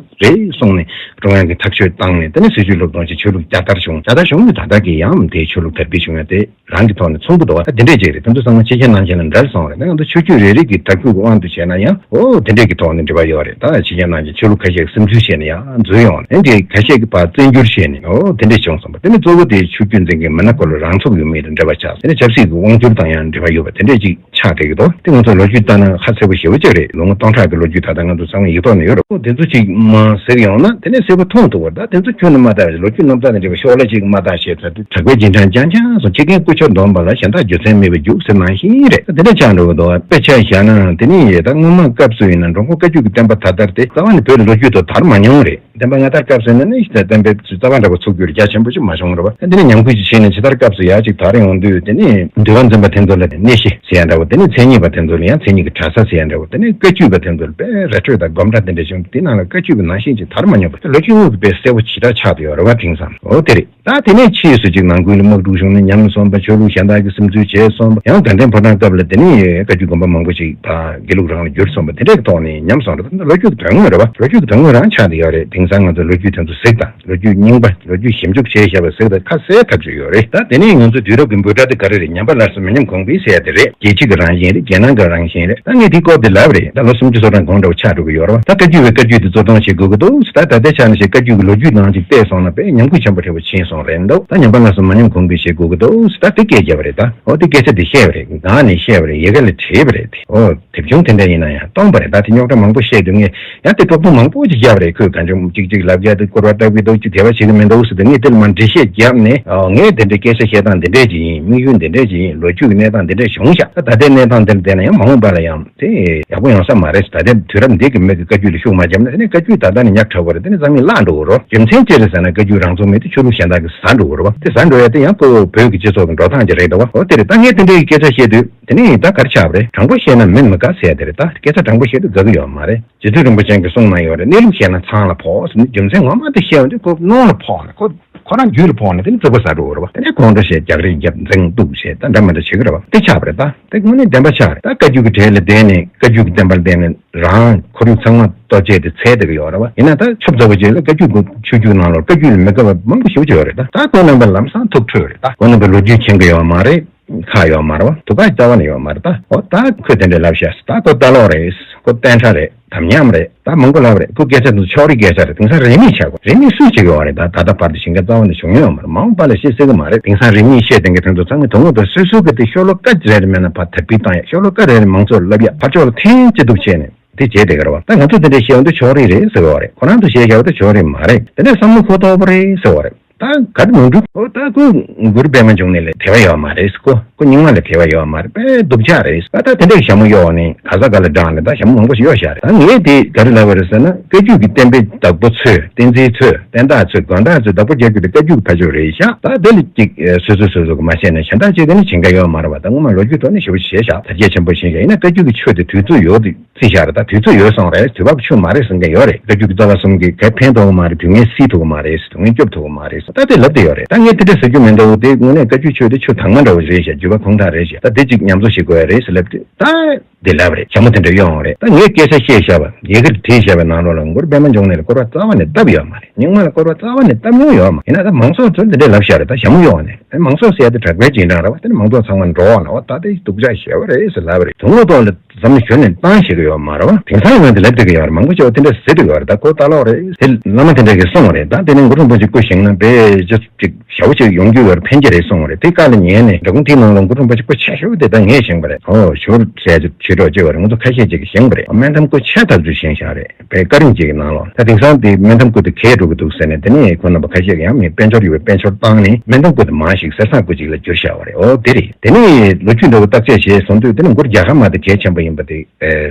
གསུངས་ནས་ཀྲུང་དབྱང་གིས་ཐག་གཅོད་བཏང་ནས། དེ་ནས་སྲི་ཞུའི་སློབ་སྟོན་བྱས། ཆོས་ལུགས་བསྐྱར་དར་བྱུང་། བསྐྱར་དར་བྱུང་ནས་ད་ལྟ་གི་ཡང་དེའི་ཆོས་ལུགས་དར་སྤེལ་བྱུང་ཡ་དེ་རང་གི་ཐོག་ནས་མཚུངས་པ་འདུག་བ། ད་དེ་འདྲས་ཅིག་རེད། དེ་ཚོ་ཚང་མ་ཕྱི་རྐྱེན་ནང་རྐྱེན་ལ་འབྲེལ་སོང་རེད། ད་ང་ཚོ་ཆོས་བརྒྱུད་རེ་རེ་གི་དར་རྒྱས་ཀྱི་དབང་དུ་བྱས་ན་ཡང་འོ་དེ་འདྲས་ཀྱི་ཐོག་ནས་འབྲེལ་བ་ཡོད་རེད། ད་ཕྱི་རྐྱེན་ནང་རྐྱེན་ཆོས་ལུགས་ཁ་ཤས་ཀྱིས་སིམ་འཛུལ་བྱས་ནས་ཡང་འཛུལ་ཡོང་རེད། དེ་ཁ་ཤས་ཀྱིས་ཕར་བཙན་སྒྱུར་བྱས་ནས་འོ་དེ་འདྲས་བྱུང་སོང་བ། དེ་ནི་གཙོ་བོ་དེ་ཆོས་བརྒྱུད་འཛིན་མཁན་མི་སྣ་སྐོར་ལ་རང་ཚུགས་ཡོད་མེད་དང་འབྲེལ་བ་ཆགས། དེ་ནི་ཆབ་སྲིད་ཀྱི་དབང་སྒྱུར་དང་ཡང་འབྲེལ་བ་ཡོད་པ་དེ་འདྲས་ཅིག་ཆགས་བསྡད་ཀྱི་འདུག་དེ་ང་ཚོ་ལོ་རྒྱུས་ལྟ་ན་ཧ་གསལ་པོ་ཞེ་པོ་ཅིག་རེད། ལོ་ངོ་སྟོང་ཕྲག་གི་ལོ་རྒྱུས་ད་ལྟ་ང་ཚོ་ཚང་མ་ཡིག་ཐོག་ནས་ཡོད་རེད། འོ་དེ་ཚོ་ཅིག་མར་གཟིགས་ཡོང་ན་དེ་ནས་གསལ་པོ་མཐོང་ཐུབ་པ་རེད། ད་དེ་ཚོ་ཁྱོན་ནས་མ་བལྟ་བ་ཞིག་ལོ་རྒྱུས་རྣམ་ཐར་དང་འབྲེལ་བའི་ཤོག་ལྷེ་ཅིག་མ་བལྟ་ཞེས་ཚོད་དུས་གྲགས་པའི་རྗེས་འབྲང་རྐྱང་རྐྱང་སོང་། ཁྱི་རྒན་ཀུ་ཅོ་འདོན་པ་ལ་གཞན་དག་རྒྱུ་མཚན་མེད་པའི་རྒྱུགས་ཟེར་ནང་བཞིན་རེད། དེ་འདྲ་ཆགས་འགྲོ་གི་འདུག་དཔེ་ཆ་བཞག་ན་དེ་ནི་ད་སྔོན་མ་སྐབས་སུ་ཡིན་ན་འགྲོ་མགོན་བཀའ་བརྒྱུད་ཀྱི་བསྟན་པ་ད་ལྟར་དེ་རྩ་བ་ནས་བོད་ལ་ལོ་རྒྱུས་ཐོག་དར་མ་མྱོང་རེད། བསྟན་པ་སྔ་དར་སྐབས་སུ་ཡིན་ན་ནི་བསྟན་པའི་རྩ་བ་འདྲ་བོ་ཚུགས་རྒྱུར་རྒྱ་ཆེན་པོ་ཞིག་མ་བྱུང་རེད་བ། དེ་ནི་ཉམས་རྒུད་ཅིག་ཕྱིན་ནས་ཇི་ལྟར་སྐབས་སུ་ཡར་ཅིག་དར་ཡོང་དུས་དེ་ནི་འདུལ་བ་འཛིན་པ་དེ་ཚོ་ལ་གནས་བཞི་ཟེར་ཡ་འདྲ་བོ། དེ་ནི་མཚན་ཉིད་པ་དེ་ཚོ་ལ་ཡང་མཚན་ཉིད་ཀྱི་གྲྭ་ས་ཟེར་ཡ་འདྲ་བོ། དེ་ནི་བཀའ་བརྒྱུད་པ་དེ་ཚོ་ལ་དཔེ་ར་སྤྲོད་དང་སྒོམ་གྲྭ་དེ་འདྲ་བྱུང་། དེ་ནང་ལ་བཀའ་བརྒྱུད་པ་ནང་བཞིན་ཅིག་དར་མ་མྱོང་བ། ལོ་རྒྱུས་དངོས་ཀྱི་དཔེ་གསལ་པོ་ཇི་ལྟར་ཆགས་བསྡད་ཡོད་རེད་བ། དེང་སང་འོ་དེ་རེད། ད་དེ་ནས་ཕྱིས་སུ་ཅིག་ནང་ཁུལ་ལ་དམག་འཁྲུག་བྱུང་ནས་ཉམས་སོང་བ། ཆོས་ལུགས་གཞན་དག་གིས་སིམ་འཛུལ་བྱས་སོང་བ། ཡང་དགའ་ལྡན་ཕོ་བྲང་སྐབས་ལ་དེ་ནས་བཀའ་བརྒྱུད་དགོན་པ་མང་པོ་ཞིག་ད་དགེ་ལུགས་རང་ལ་བསྒྱུར་སོང་བ། དེ་འདྲའི་ཐོག་ནས་ཉམས་སོང་རེད། ད་ལོ་རྒྱུས་ཀྱི་དོན་དངོས་རེད་བ། ལོ་རྒྱུས་ཀྱི་དོན་དངོས་རང་ཆགས་བསྡད་ཡོད་རེད། དེང་སང་ང་ཚོ་ལོ་རྒྱུས་དེ་ཚོ་གཟིགས་དང་། ལོ་རྒྱུས་རྙིང་པ། ལོ་རྒྱུས་ཞིབ་འཇུག་བྱས་བཞག་པ་གཟིགས་དང་ཁ་གསལ་ཐག་ཆོད་ཡོད་རེད། ད་དེ་ནས་ང་ཚོ་དུས་རབས་ཀྱི་འབོད་སྒྲ་དེ་ག་རེ་རེད། ཉམས་པ་སླར་གསོ་མི་ཉམས་གོང་འཕེལ་ཟེར་ཡ་དེ་རེད། རྒྱལ་སྤྱི་གི་རང་བཞིན་རེད། རྒྱལ་ནང་གི་རང་བཞིན་རེད། ད་ངས་དེའི་སྐོར་དེ་ལབ་རེད། ད་ལོ་སུམ་ཅུ་སོ་གྲངས་གོང་འདྲ་བོ་ཆགས་འགྲོ་གི་ཡོད་རེད་བ། ད་བཀའ་བརྒྱུད་པའི་ བཀའ་བརྒྱུད་དེ་གཙོ་བཏང་བྱེད་དགོས་ཀྱི་འདུག་ད་ད་ལྟའི་ཆ་ནས་བཤད་བཀའ་བརྒྱུད་ཀྱི་ལོ་རྒྱུས་ནང་ཅིག་བལྟས་སོང་ན་དཔེ་ཉམས་རྒུད་ཆེན་པོ་འཕྲད་པོ་ཕྱིན་སོང་རེད་འདུག་ད་ཉམས་པ་སླར་གསོ་མ་ཉམས་གོང་གི་བྱེད་དགོས་ཀྱི་འདུག་ད་དེ་སྐད་བརྒྱབ་པ་རེད། ད་འོ་དེ་སྐད་ཆ་དེ་བཤད་པ་རེད། སྒང་ནས་བཤད་པ་རེད། ཡལ་ག་ལ་བྲིས་པ་རེད། དེ་འོ་དེབ་ཆུང་དེ་འདྲ་ཡིན་ན་ཡང་སྟོང་པ་རེད། ད་དེ་རྙོག་དྲ་མང་པོ་བཤད་དུས་ངས་ཡང་དེ་དཀྲོག་གཏམ་མང་པོ་ཅིག་བརྒྱབ་པ་རེད། ཁོས་གང་བྱུང་ཅིག་ཅིག་ལབ་རྒྱག་དེ་སྐོར་བ་ལྟ་གི་འདུག་ཅིག་དེ་བ་བྱེད་ཀྱི་མི་འདུག་ཟེར་དུས་ངས་དེ་ལ་མར་འགྲེལ་བཤད་བརྒྱབ་ནས་ཨ་ངས་དེ་འདྲའི་སྐད་ཆ་བཤད་སྟངས་དེ་འདྲས་ཅིག་ཡིན། དམིགས་ཡུལ་དེ་འདྲས་ཅིག་ཡིན། ལོ་རྒྱུས་ཀྱི་གནས་སྟངས་དེ་འདྲས་བྱུང་ཤག་ད་ད་ལྟའི་གནས་སྟངས་དེ་ལ་བལྟས་ན་ཡང་མ་འོངས་པ་ལ་ཡང་དེ་ཡག་པོ་ཡོང་ས་མ་རེད། ད་ལྟའི་དུས་རབས་འདི་གི་མི་གི་བཀའ་བརྒྱུད་ལ་ཤུགས་མ་བརྒྱབ་ན་དེ་ནས་བཀའ་བརྒྱུད་ད་ལྟ་ནས་ཉག་ཕྲ་བོ་རེད། དེ་ནས་རྩ་མེད་བརླག་འགྲོ་གི་རེད། རྒྱུ་མཚན་ཅི་རེད་ཟེར་ན་བཀའ་བརྒྱུད་རང་ཚུགས་མེད་དུས་ཆོས་ལུགས་གཞན་དག་གི་ཟ་འགྲོ་གི་རེད་བ། དེ་ཟ་འགྲོ་ཡ་དེ་ཡང་ཁོ་བོད་ཀྱི་སྤྱི་ཚོགས་ཀྱི་འགྲོ་སྟངས་ཅིག་རེད་འདུག་བ། འོ་དེ་རེད། ད་ངས་དེ་འདྲའི་སྐད་ཆ་བཤད་དུས་དེ་ནས་ད་ག་རེ་ཆགས་པ་རེད། དྲང་པོ་བཤད་ན་མི་མི་དགའ་ཟེར་ཡ་དེ་རེད། ད་སྐད་ཆ་དྲང་པོ་བཤད་དུས་དགའ་གི་ཡོད་མ་རེད། རྗེ་བཙུན་རིན་པོ་ཆེ་གིས་གསུངས་གནང་ཡོད་རེད། གནས་ལུགས་བཤད་ན་ཚང་ལ་ཕོག་ཟེར་ནས། རྒྱུ་མཚན་ངོ་མ་དེ་བཤད་ཡོང་དུས་ཁོ་ནོར་ལ་ཕོག་ནས་ཁོ་ཁོ་རང་རྒྱུད་ལ་ཕོག་ནས་དེ་ནས་རྩུབ་པོ་ཟ་འགྲོ་གི་རེད་བ། དེ་ནས་ཁོང་ཁྲོ་བྱས་རྒྱག་རེས་རྒྱབ་འཛིང་གཏུག་བྱས་ད་འདྲ་མི་འདྲ་བྱེད་ཀྱི་རེད་བ། དེ་ཆགས་པ་རེད། ད་དེ་དངོས་གནས་བདེན་པ་ཆགས་རེད། ད་བཀའ་བརྒྱུད་ཀྱི་གྲལ་ལ་བསྡད་ནས་བཀའ་བརྒྱུད་ཀྱི་བསྟན་པ་ལ་བརྟེན་ནས་རང་ཁོར་ཡུག་ཚང་མ་གཏོར་བྱས་ཏེ་འཚོལ་བསྡད་ཀྱི་ཡོད་རེད་བ། ཡིན་ན་ད་ཆུ་བཙག་པ་ཅིག་ལ་བཀའ་བརྒྱུད་ཀྱི་ཆོས་བརྒྱུད་ནང་ལོགས་བཀའ་བརྒྱུད་ལ་མི་དགའ་བ་མང་པོ་ཞེ་པོ་ཅིག་ཡོད་རེད། ད་ད་ཁོང་རྣམ་པ་ལམ་སང་ཐུགས་ཁྲོས་རེད། ད་ཁོང་རྣམ་པའི་ལོ་རྒྱུས་མཁྱེན་གྱི་ཡོད་མ་རེད། ཁག་ཡོད་མ་རེད་བ། དུ་ཁ་རྩ་བ་ནས་ཡོད་མ་རེད། ད་འོ་ད་ཁོས་དེ་འདྲ་ལབ་ཤག་ད་ཁོ་ལྟ་ལོག་རེད། ཁོ་བསྟན་ཁྲ་རེད། དམ་ཉམས་རེད། ད་མང་པོ་ལབ་རེད། ཁོ་སྐད་ཆ་དེ་ཚོ་ཕྱོགས་རིས་སྐད་ཆ་རེད། དེང་སང་རིས་མེད་ཆགས་དགོས། རིས་མེད་སུས་བྱེད་ཀྱི་ཡོད་རེད། ད་ད་ལྟ་བར་དུ་ཞིང་ཁ་རྩ་བ་ནས་བྱུང་མྱོང་ཡོད་མ་རེད། མ་འོངས་པ་ལ་བཤད་སྲིད་ཀྱི་མ་རེད། དེང་སང་རིས་མེད་བཤད་བསྡད་མཁན་དེ་ཚོ་ཚང་མས་དོ་དངོས་དང་སོ་སོ་གི་དེ་ཤོ་ལོ་ཀ་རེ་རེ་མེད་ན་ཕར་དར་སྤེལ་བཏང་ཡ། ཤོ་ལོ་ཀ་རེ་རེ་མང་ཚོགས་ལ་ལབ་ཡ། ཕར་ཕྱོགས་ལ་འཐེན་ཅི་ཐུབ་བྱས་ནས་དེ་བྱས་བསྡད་ཀྱི་རེད་བ། ད་ང་ཚོ་དེ་འདྲ་བཤད་ཡོང་དུས་ཕྱོགས་རིས་རེད་ཟེར་བ་རེད། ཁོ་རང་ཚོ་བཤད་བཞག་པ་དེ་ཕྱོགས་རིས་མ་རེད། དེ་འདྲ་བསམ་བློ་ཁོ་ཐོག་པོ་རེད་ཟེར་བ་རེད། ད་ག་རེ་མང་འགྲུབ། ཨོ་ད་ཁོ་གུ་རུ་པདྨ་འབྱུང་གནས་ལ་དད་པ་ཡོད་མ་རེད། ཁོ་ཁོ་རྙིང་མ་ལ་དད་པ་ཡོད་མ་རེད། དཔེ་སྡུག་ཅག་རེད། ད་ད་དེ་འདྲའི་ཞྭ་མོ་གཡོགས་ནས་ག་ས་ག་ལ་འགྲངས་ནས་ད་ཞྭ་མོ་མང་པོ་ཞིག་གཡོགས་བཞག་རེད། ད་ངས་དེ་ག་རེ་ལབ་པ་རེད་ཟེར་ན། བཀའ་བརྒྱུད་ཀྱི་བསྟན་པའི་བདག་པོ་ཚོས། བསྟན་འཛིན་ཚོས། བསྟན་བདག་ཚོས། དགོན་བདག་ཚོས་བདག་པོ་རྒྱག་རྒྱུ་དེ་བཀའ་བརྒྱུད་ཀྱི་ཕ་ཕྱོགས་རེད་ཤག་ད་དེ་ལ་ཅིག་སོ་སོ་སོ་སོ་གི་མ་བཤད་ན་གཞན་དག་ཅིག་གིས་ནི་བྱེད་མཁན་ཡོད་མ་རེད་བ། ད་སྔོན་མ་ལོ་རྒྱུས་ཐོག་ནས་ཞེ་པོ་ཞིག་བྱས་ཤག་དར་རྒྱས་ཆེན་པོ་ཕྱིན་ཤག་ཡིན་ན་བཀའ་བརྒྱུད་ཀྱི་ཆོས་དེ་དུས་ཚོད་ཡོལ་དུས། རྩིས་བཞག་རེད། ད་དུས་ཚོད་ཡོལ་སོང་རེད། དུས་བབ་ཆུ་མ་རེད་ཟེར་མཁན་ཡོད་རེད། བཀའ་བརྒྱུད་ཀྱི་རྩ་བ་གསུམ་གྱིས་ག་ཕན་ཐོགས་མ་རེད། དུས་ངན་སེལ་ཐུབ་མ་རེད། དུས་ངན་སྐྱོབ་ཐུབ་མ་རེད། ད་དེ་ལབ་བསྡད་ཡོད་རེད། ད་ངས་དེ་འདྲ་ཟེར་རྒྱུ་མེད་འདུག་དེ་དངོས་གནས་བཀའ་བརྒྱུད་ཆོས་དེ་ཆུ་དྭངས་མ་འདྲ་བོ་རེད་ཤག་རྒྱུད་པ་ཁུངས་དག་རེད་ཤག་ད་དེ་ཅིག་ཉམས་གསོ་བྱེད་དགོས་ཡ་རེད་ཟེར་ལབ་དུས། ད་དེ་ལབ་རེད། ཞྭ་མོ་དེ་འདྲ་གཡོགས་ཡོང་རེད། ད་ངས་སྐད་ཆ་བཤད་བཞག་པ། ཡི་གེར་བྲིས་བཞག་པའི་ནང་ལོགས་ལ་གུ་རུ་པདྨ་འབྱུང་གནས་ལ་སྐོར་བ་རྩ་བ་ནས་བཏབ་ཡོད་མ་རེད། རྙིང་མ་ལ་སྐོར་བ་རྩ་བ་ནས་བཏབ་མྱོང་ཡོད་མ་རེད། ཡིན་ན་ད་མང་ཚོགས་ཚོས་དེ་འདྲ་ལབ་བཞག་རེད། ད་ཞྭ་མོ་གཡོགས་ནས། ཨེ་མང་ཚོགས་ཟེར་ཡ་དེ་དྲག་པོའི་རྗེས་འབྲང་རེད་བ། དེ་ནི་མང་ཚོགས་ཚང་མ་འགྲོ་འོང་ལ་འོ་ད་དེ་སྡུག་ཅག་ཞེ་པོ་རེད་ཟེར་ལབ་པ་རེད། དོན་དངོས་ཐོག་ལ་ཟམ་ཞོན་ནས་བཏང་ཤེས་ཀྱི་ཡོད་མ་རེད་བ། དེང་སང་ཡང་དེ་ལབ་བསྡད་ཀྱི་ཡོད་རེད། མང་པོ་ཅིག་དེ་འདྲ་ཟེར་བསྡད་ཀྱི་ཡོད་རེད། ད་ཁོ་ལྟ་ལོག་རེད། དེ་བླ་མ་དེ་འདྲ་གིས་གསུངས་པ་རེད། ད་དེ་ནས་གུ་རུ་རིན་པོ་ཆེ་སྐུ་བཞེངས་ན་དཔེ་ཅིག་ཅིག་ཞེ་པོ་ཅིག་ཡོང་རྒྱུ་ཡོད་རེད། ཕན་གྱི་རེད་གསུངས་པ་རེད། དེ་བཀའ་ལ་ཉན་ནས་སྒྲ་ཁུང་དེའི་ནང་ལ་གུ་རུ་རིན་པོ་ཆེ་སྐུ་ཆེ་ཤོས་དེ་ད་ངས་བཞེངས་པ་རེད། ཨོ་ཞོར་ཟས་ཅིག་བྱེད་གྲོགས་ཅིག་ཡོད་རེད། ང་ཚོ་ཁ་ཤས་ཅིག་གིས་བཞེངས་པ་རེད། སྨན་འཐམ་སྐུ་ཆེ་ཐག་ཆོད་བཞེངས་བཞག་རེད། དཔེ་བཀའ་རིམ་གཅིག་གི་ནང་ལོགས་ད་དེང་སང་དེ་སྨན་འཐམ་སྐུ་དེ་གས་འགྲོ་གི་འདུག་ཟེར་ནས། དེ་ནས་ཁོ་རྣམ་པ་ཁ་ཤས་ཀྱིས་ཡང་མི་དཔལ་འབྱོར་ཡོད་པའི་དཔལ་འབྱོར་བཏང་ནས་སྨན་འཐམ་སྐུ་དེ་མར་ཞིག་གསེར་ཟངས་སྐུ་ཅིག་ལ་བསྒྱུར་བཞག་པ་རེད། ཨོ་དེ་རེད། དེ་ནས་ལོ་རྒྱུས་འདྲ་བོ་བརྟག་དཔྱད་བྱས་སོང་དུས་དེ་ནི་གུ་རུ་རྒྱལ་དཀར་མ་དེ་གས་ཆེན་པོ་ཡིན་པ་དེ་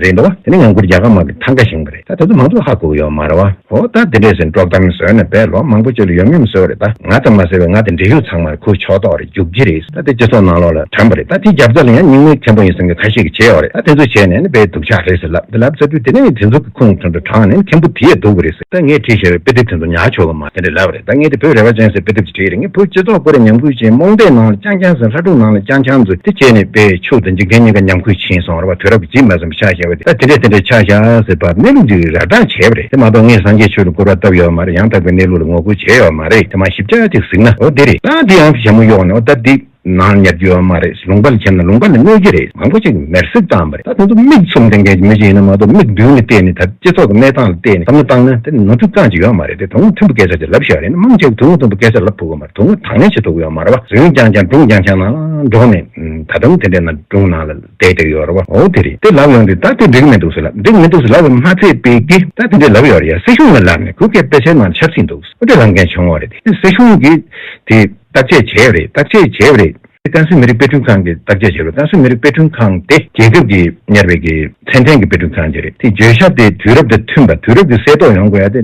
རེད་འདུག་བ། དེ་ནི་ཡང་གུ་རུ་རྒྱལ་དཀར་མ་གི་ཐང་ཀ་བཞེངས་པ་རེད། ད་དེ་ཚོ་མང་ཚོགས་ཧ་གོ་གི་ཡོད་མ་རེད་བ། ཨོ་ད་དེ་འདྲས་ཟེར་དཀྲོག་གཏམ་བཟོས་ནས་དཔེ་ལོ་མང་པོ་ཅིག་ལ་ཡོད་མིན་བཟོས་པ་རེད། ད་ང་ཙམ་མ་ཟད་པའི་ང་དེ་འབྲེལ་ཡོད་ཚང་མར་ཁོའི་ཕྱོགས་གཏོགས་རེད། རྒྱུག་རྒྱུ་རེད། ད་དེ་སྤྱི་ཚོགས་ནང་ལོགས་ལ་དྲན་པ་རེད། ད་དེ་རྒྱབ་རྩ་ལ་ཡང་རྙིང་མའི་མཁན་པོ་ཡིན་བསམ་མཁན་ཁ་ཤས་ཀྱིས་བྱས་ཡོད་རེད། ད་དེ་ཚོ་བྱས་ནས་ནི་དཔེ་སྡུག་ཅག་རེད་ཟེར་ལབ། དེ་ལབ་ཚར་དུས་དེ་ནས་དེ་ཚོ་གི་ཁུངས་དོན་དུ་དྲངས་ནས་མཁན་པོ་དེ་ཡས་སྡུག་གི་རེད་ཟེར། ད་ངས་བྲིས་བཞག་པའི་དཔེ་དེབ་དེ་ཚོ་ཉར་ཆོག་གི་མ་དེ་འདྲ་ལབ་པ་རེད། ད་ངས་དེ་བོད་རེ་བ་ཅན་ཟེར་དཔེ་དེབ་ཅིག་བྲིས་རེད། ངས་བོད་སྤྱི་ཚོགས་ཁོ་རེ་ཉམས་རྒུད་ཅན། རྨོངས་དད་ནང་ལ་རྐྱང་རྐྱང་ཟེར། ལྷ་སྒྲུང་ནང་ལ་རྐྱང་རྐྱང་ཟེར། དེ་བྱས་ནས་དཔེ་ཆོས་དང་འཇིག་རྟེན་གཉིས་ཀ་ཉམས་རྒུད་ཕྱིན་སོང་རེད་བ། དུས་རབས་ཀྱི་རྗེས་མ་ཟིན་པ་ཆགས་བཞག་པ་དེ། ད་དེ་འདྲས་དེ་འདྲས་ཆགས་བཞག་ཟེར་བ་གནས་ལུགས་འདི་ར་སྦྲགས་བྱས་པ་རེད། དེ་མ་གཏོགས་ངས་སངས་རྒྱས་ཆོས་ལ་སྐུར་བ་བཏབ་ཡོད་མ་རེད། ཡང་དག་པའི་གནས་ལུགས་ལ་ངོ་རྒོལ་བྱས་ཡོད་མ་རེད། དེ་མ་ཞིབ་ཆ་ཅིག་གཟིགས་ན་འོ་དེ་རེད། ད་དེ་ཡང་ཞྭ་མོ་གཡོགས་ནས་འོ་ད་དེ་ནང་ཉར་རྒྱུ་ཡོད་མ་རེད། ལུང་པ་ལ་ཁྱེར་ན་ལུང་པ་ལ་གནོད་ཀྱི་རེད། མང་པོ་ཅིག་མེར་སྲེག་བཏང་བ་རེད། ད་དེ་ཚོ་མིག་བཙུམ་བསྡད་མཁན་གྱི་མི་ཞིག་ཡིན་ན་མ་གཏོགས་མིག་མདུན་ལ་བལྟས་ནས་ད་སྤྱི་ཚོགས་ཀྱི་གནས་སྟངས་ལ་བལྟས་ནས་བསམ་བློ་བཏང་ན་དེ་ནོར་འཁྲུལ་རྐང་གཅིག་ཡོད་མ་རེད། དེ་དོན་དངོས་མཐུན་པའི་སྐད་ཆ་ཅིག་ལབ་ཤེས་རེད། མང་ཆེ་བས་དོན་དངོས་མཐུན་པའི་སྐད་ཆ་ལབ་ཕོད་ཀྱི་མ་རེད། དོན་དངོས་དང་ལེན་བྱེད་ཐུབ་ཀྱི་ཡོད་མ་རེད་བ། རྫུན་རྐྱང་རྐྱང་སྒྲུང་རྐྱང་རྐྱང་ནང་འགྲོ་ནས་ད་དུང་དེ་འདྲའི་ནང་སྒྲུང་ནང་ལ་བསྡད་བསྡད་ཀྱི་ཡོད་རེད་བ། འོ་དེ་རེད། དེ་ལབ་ཡོང་དུས་ད་དེ་འགྲིག་མི་འདུག་ཟེར་ལབ། འགྲིག་མི་འདུག་ཟེར་ལབ་པ་མ་ཚད་པའི་གི་ད་དེ་འདྲའི་ལབ་ཡོད་རེད་ཡ། སྲིད་གཞུང་ལ་ལབ་ནས་ཁོ་སྐད་དཔེ་ཆའི་ནང་ཆབ་སྲིད་འདུག་འོ་དེ་ལབ་མཁན་བྱུང་བ་རེད། དེ་སྲིད་གཞུང་གིས་དེ་བརྟག་དཔྱད་བྱས་པ་རེད། བརྟག་དཔྱད་བྱས་པ་རེད། ཀན་སུའུ་མི་རིགས་དཔེ་སྐྲུན་ཁང་གིས་བརྟག་དཔྱད་བྱས་པ་རེད། ཀན་སུའུ་མི་རིགས་དཔེ་སྐྲུན་ཁང་དེ་རྒྱལ་ཁབ་ཀྱིས་གཉེར་བའི་གི་ཚད་ལྡན་གྱི་དཔེ་སྐྲུན་ཁང་ཅིག་རེད། དེ་བརྗོད་བྱ་དེ་དུས་རབས་དང་མཐུན་པ། དུས་རབས་ཀྱི་གསལ་རྟོགས་ཡོང་དགོས་ཡ་དེ་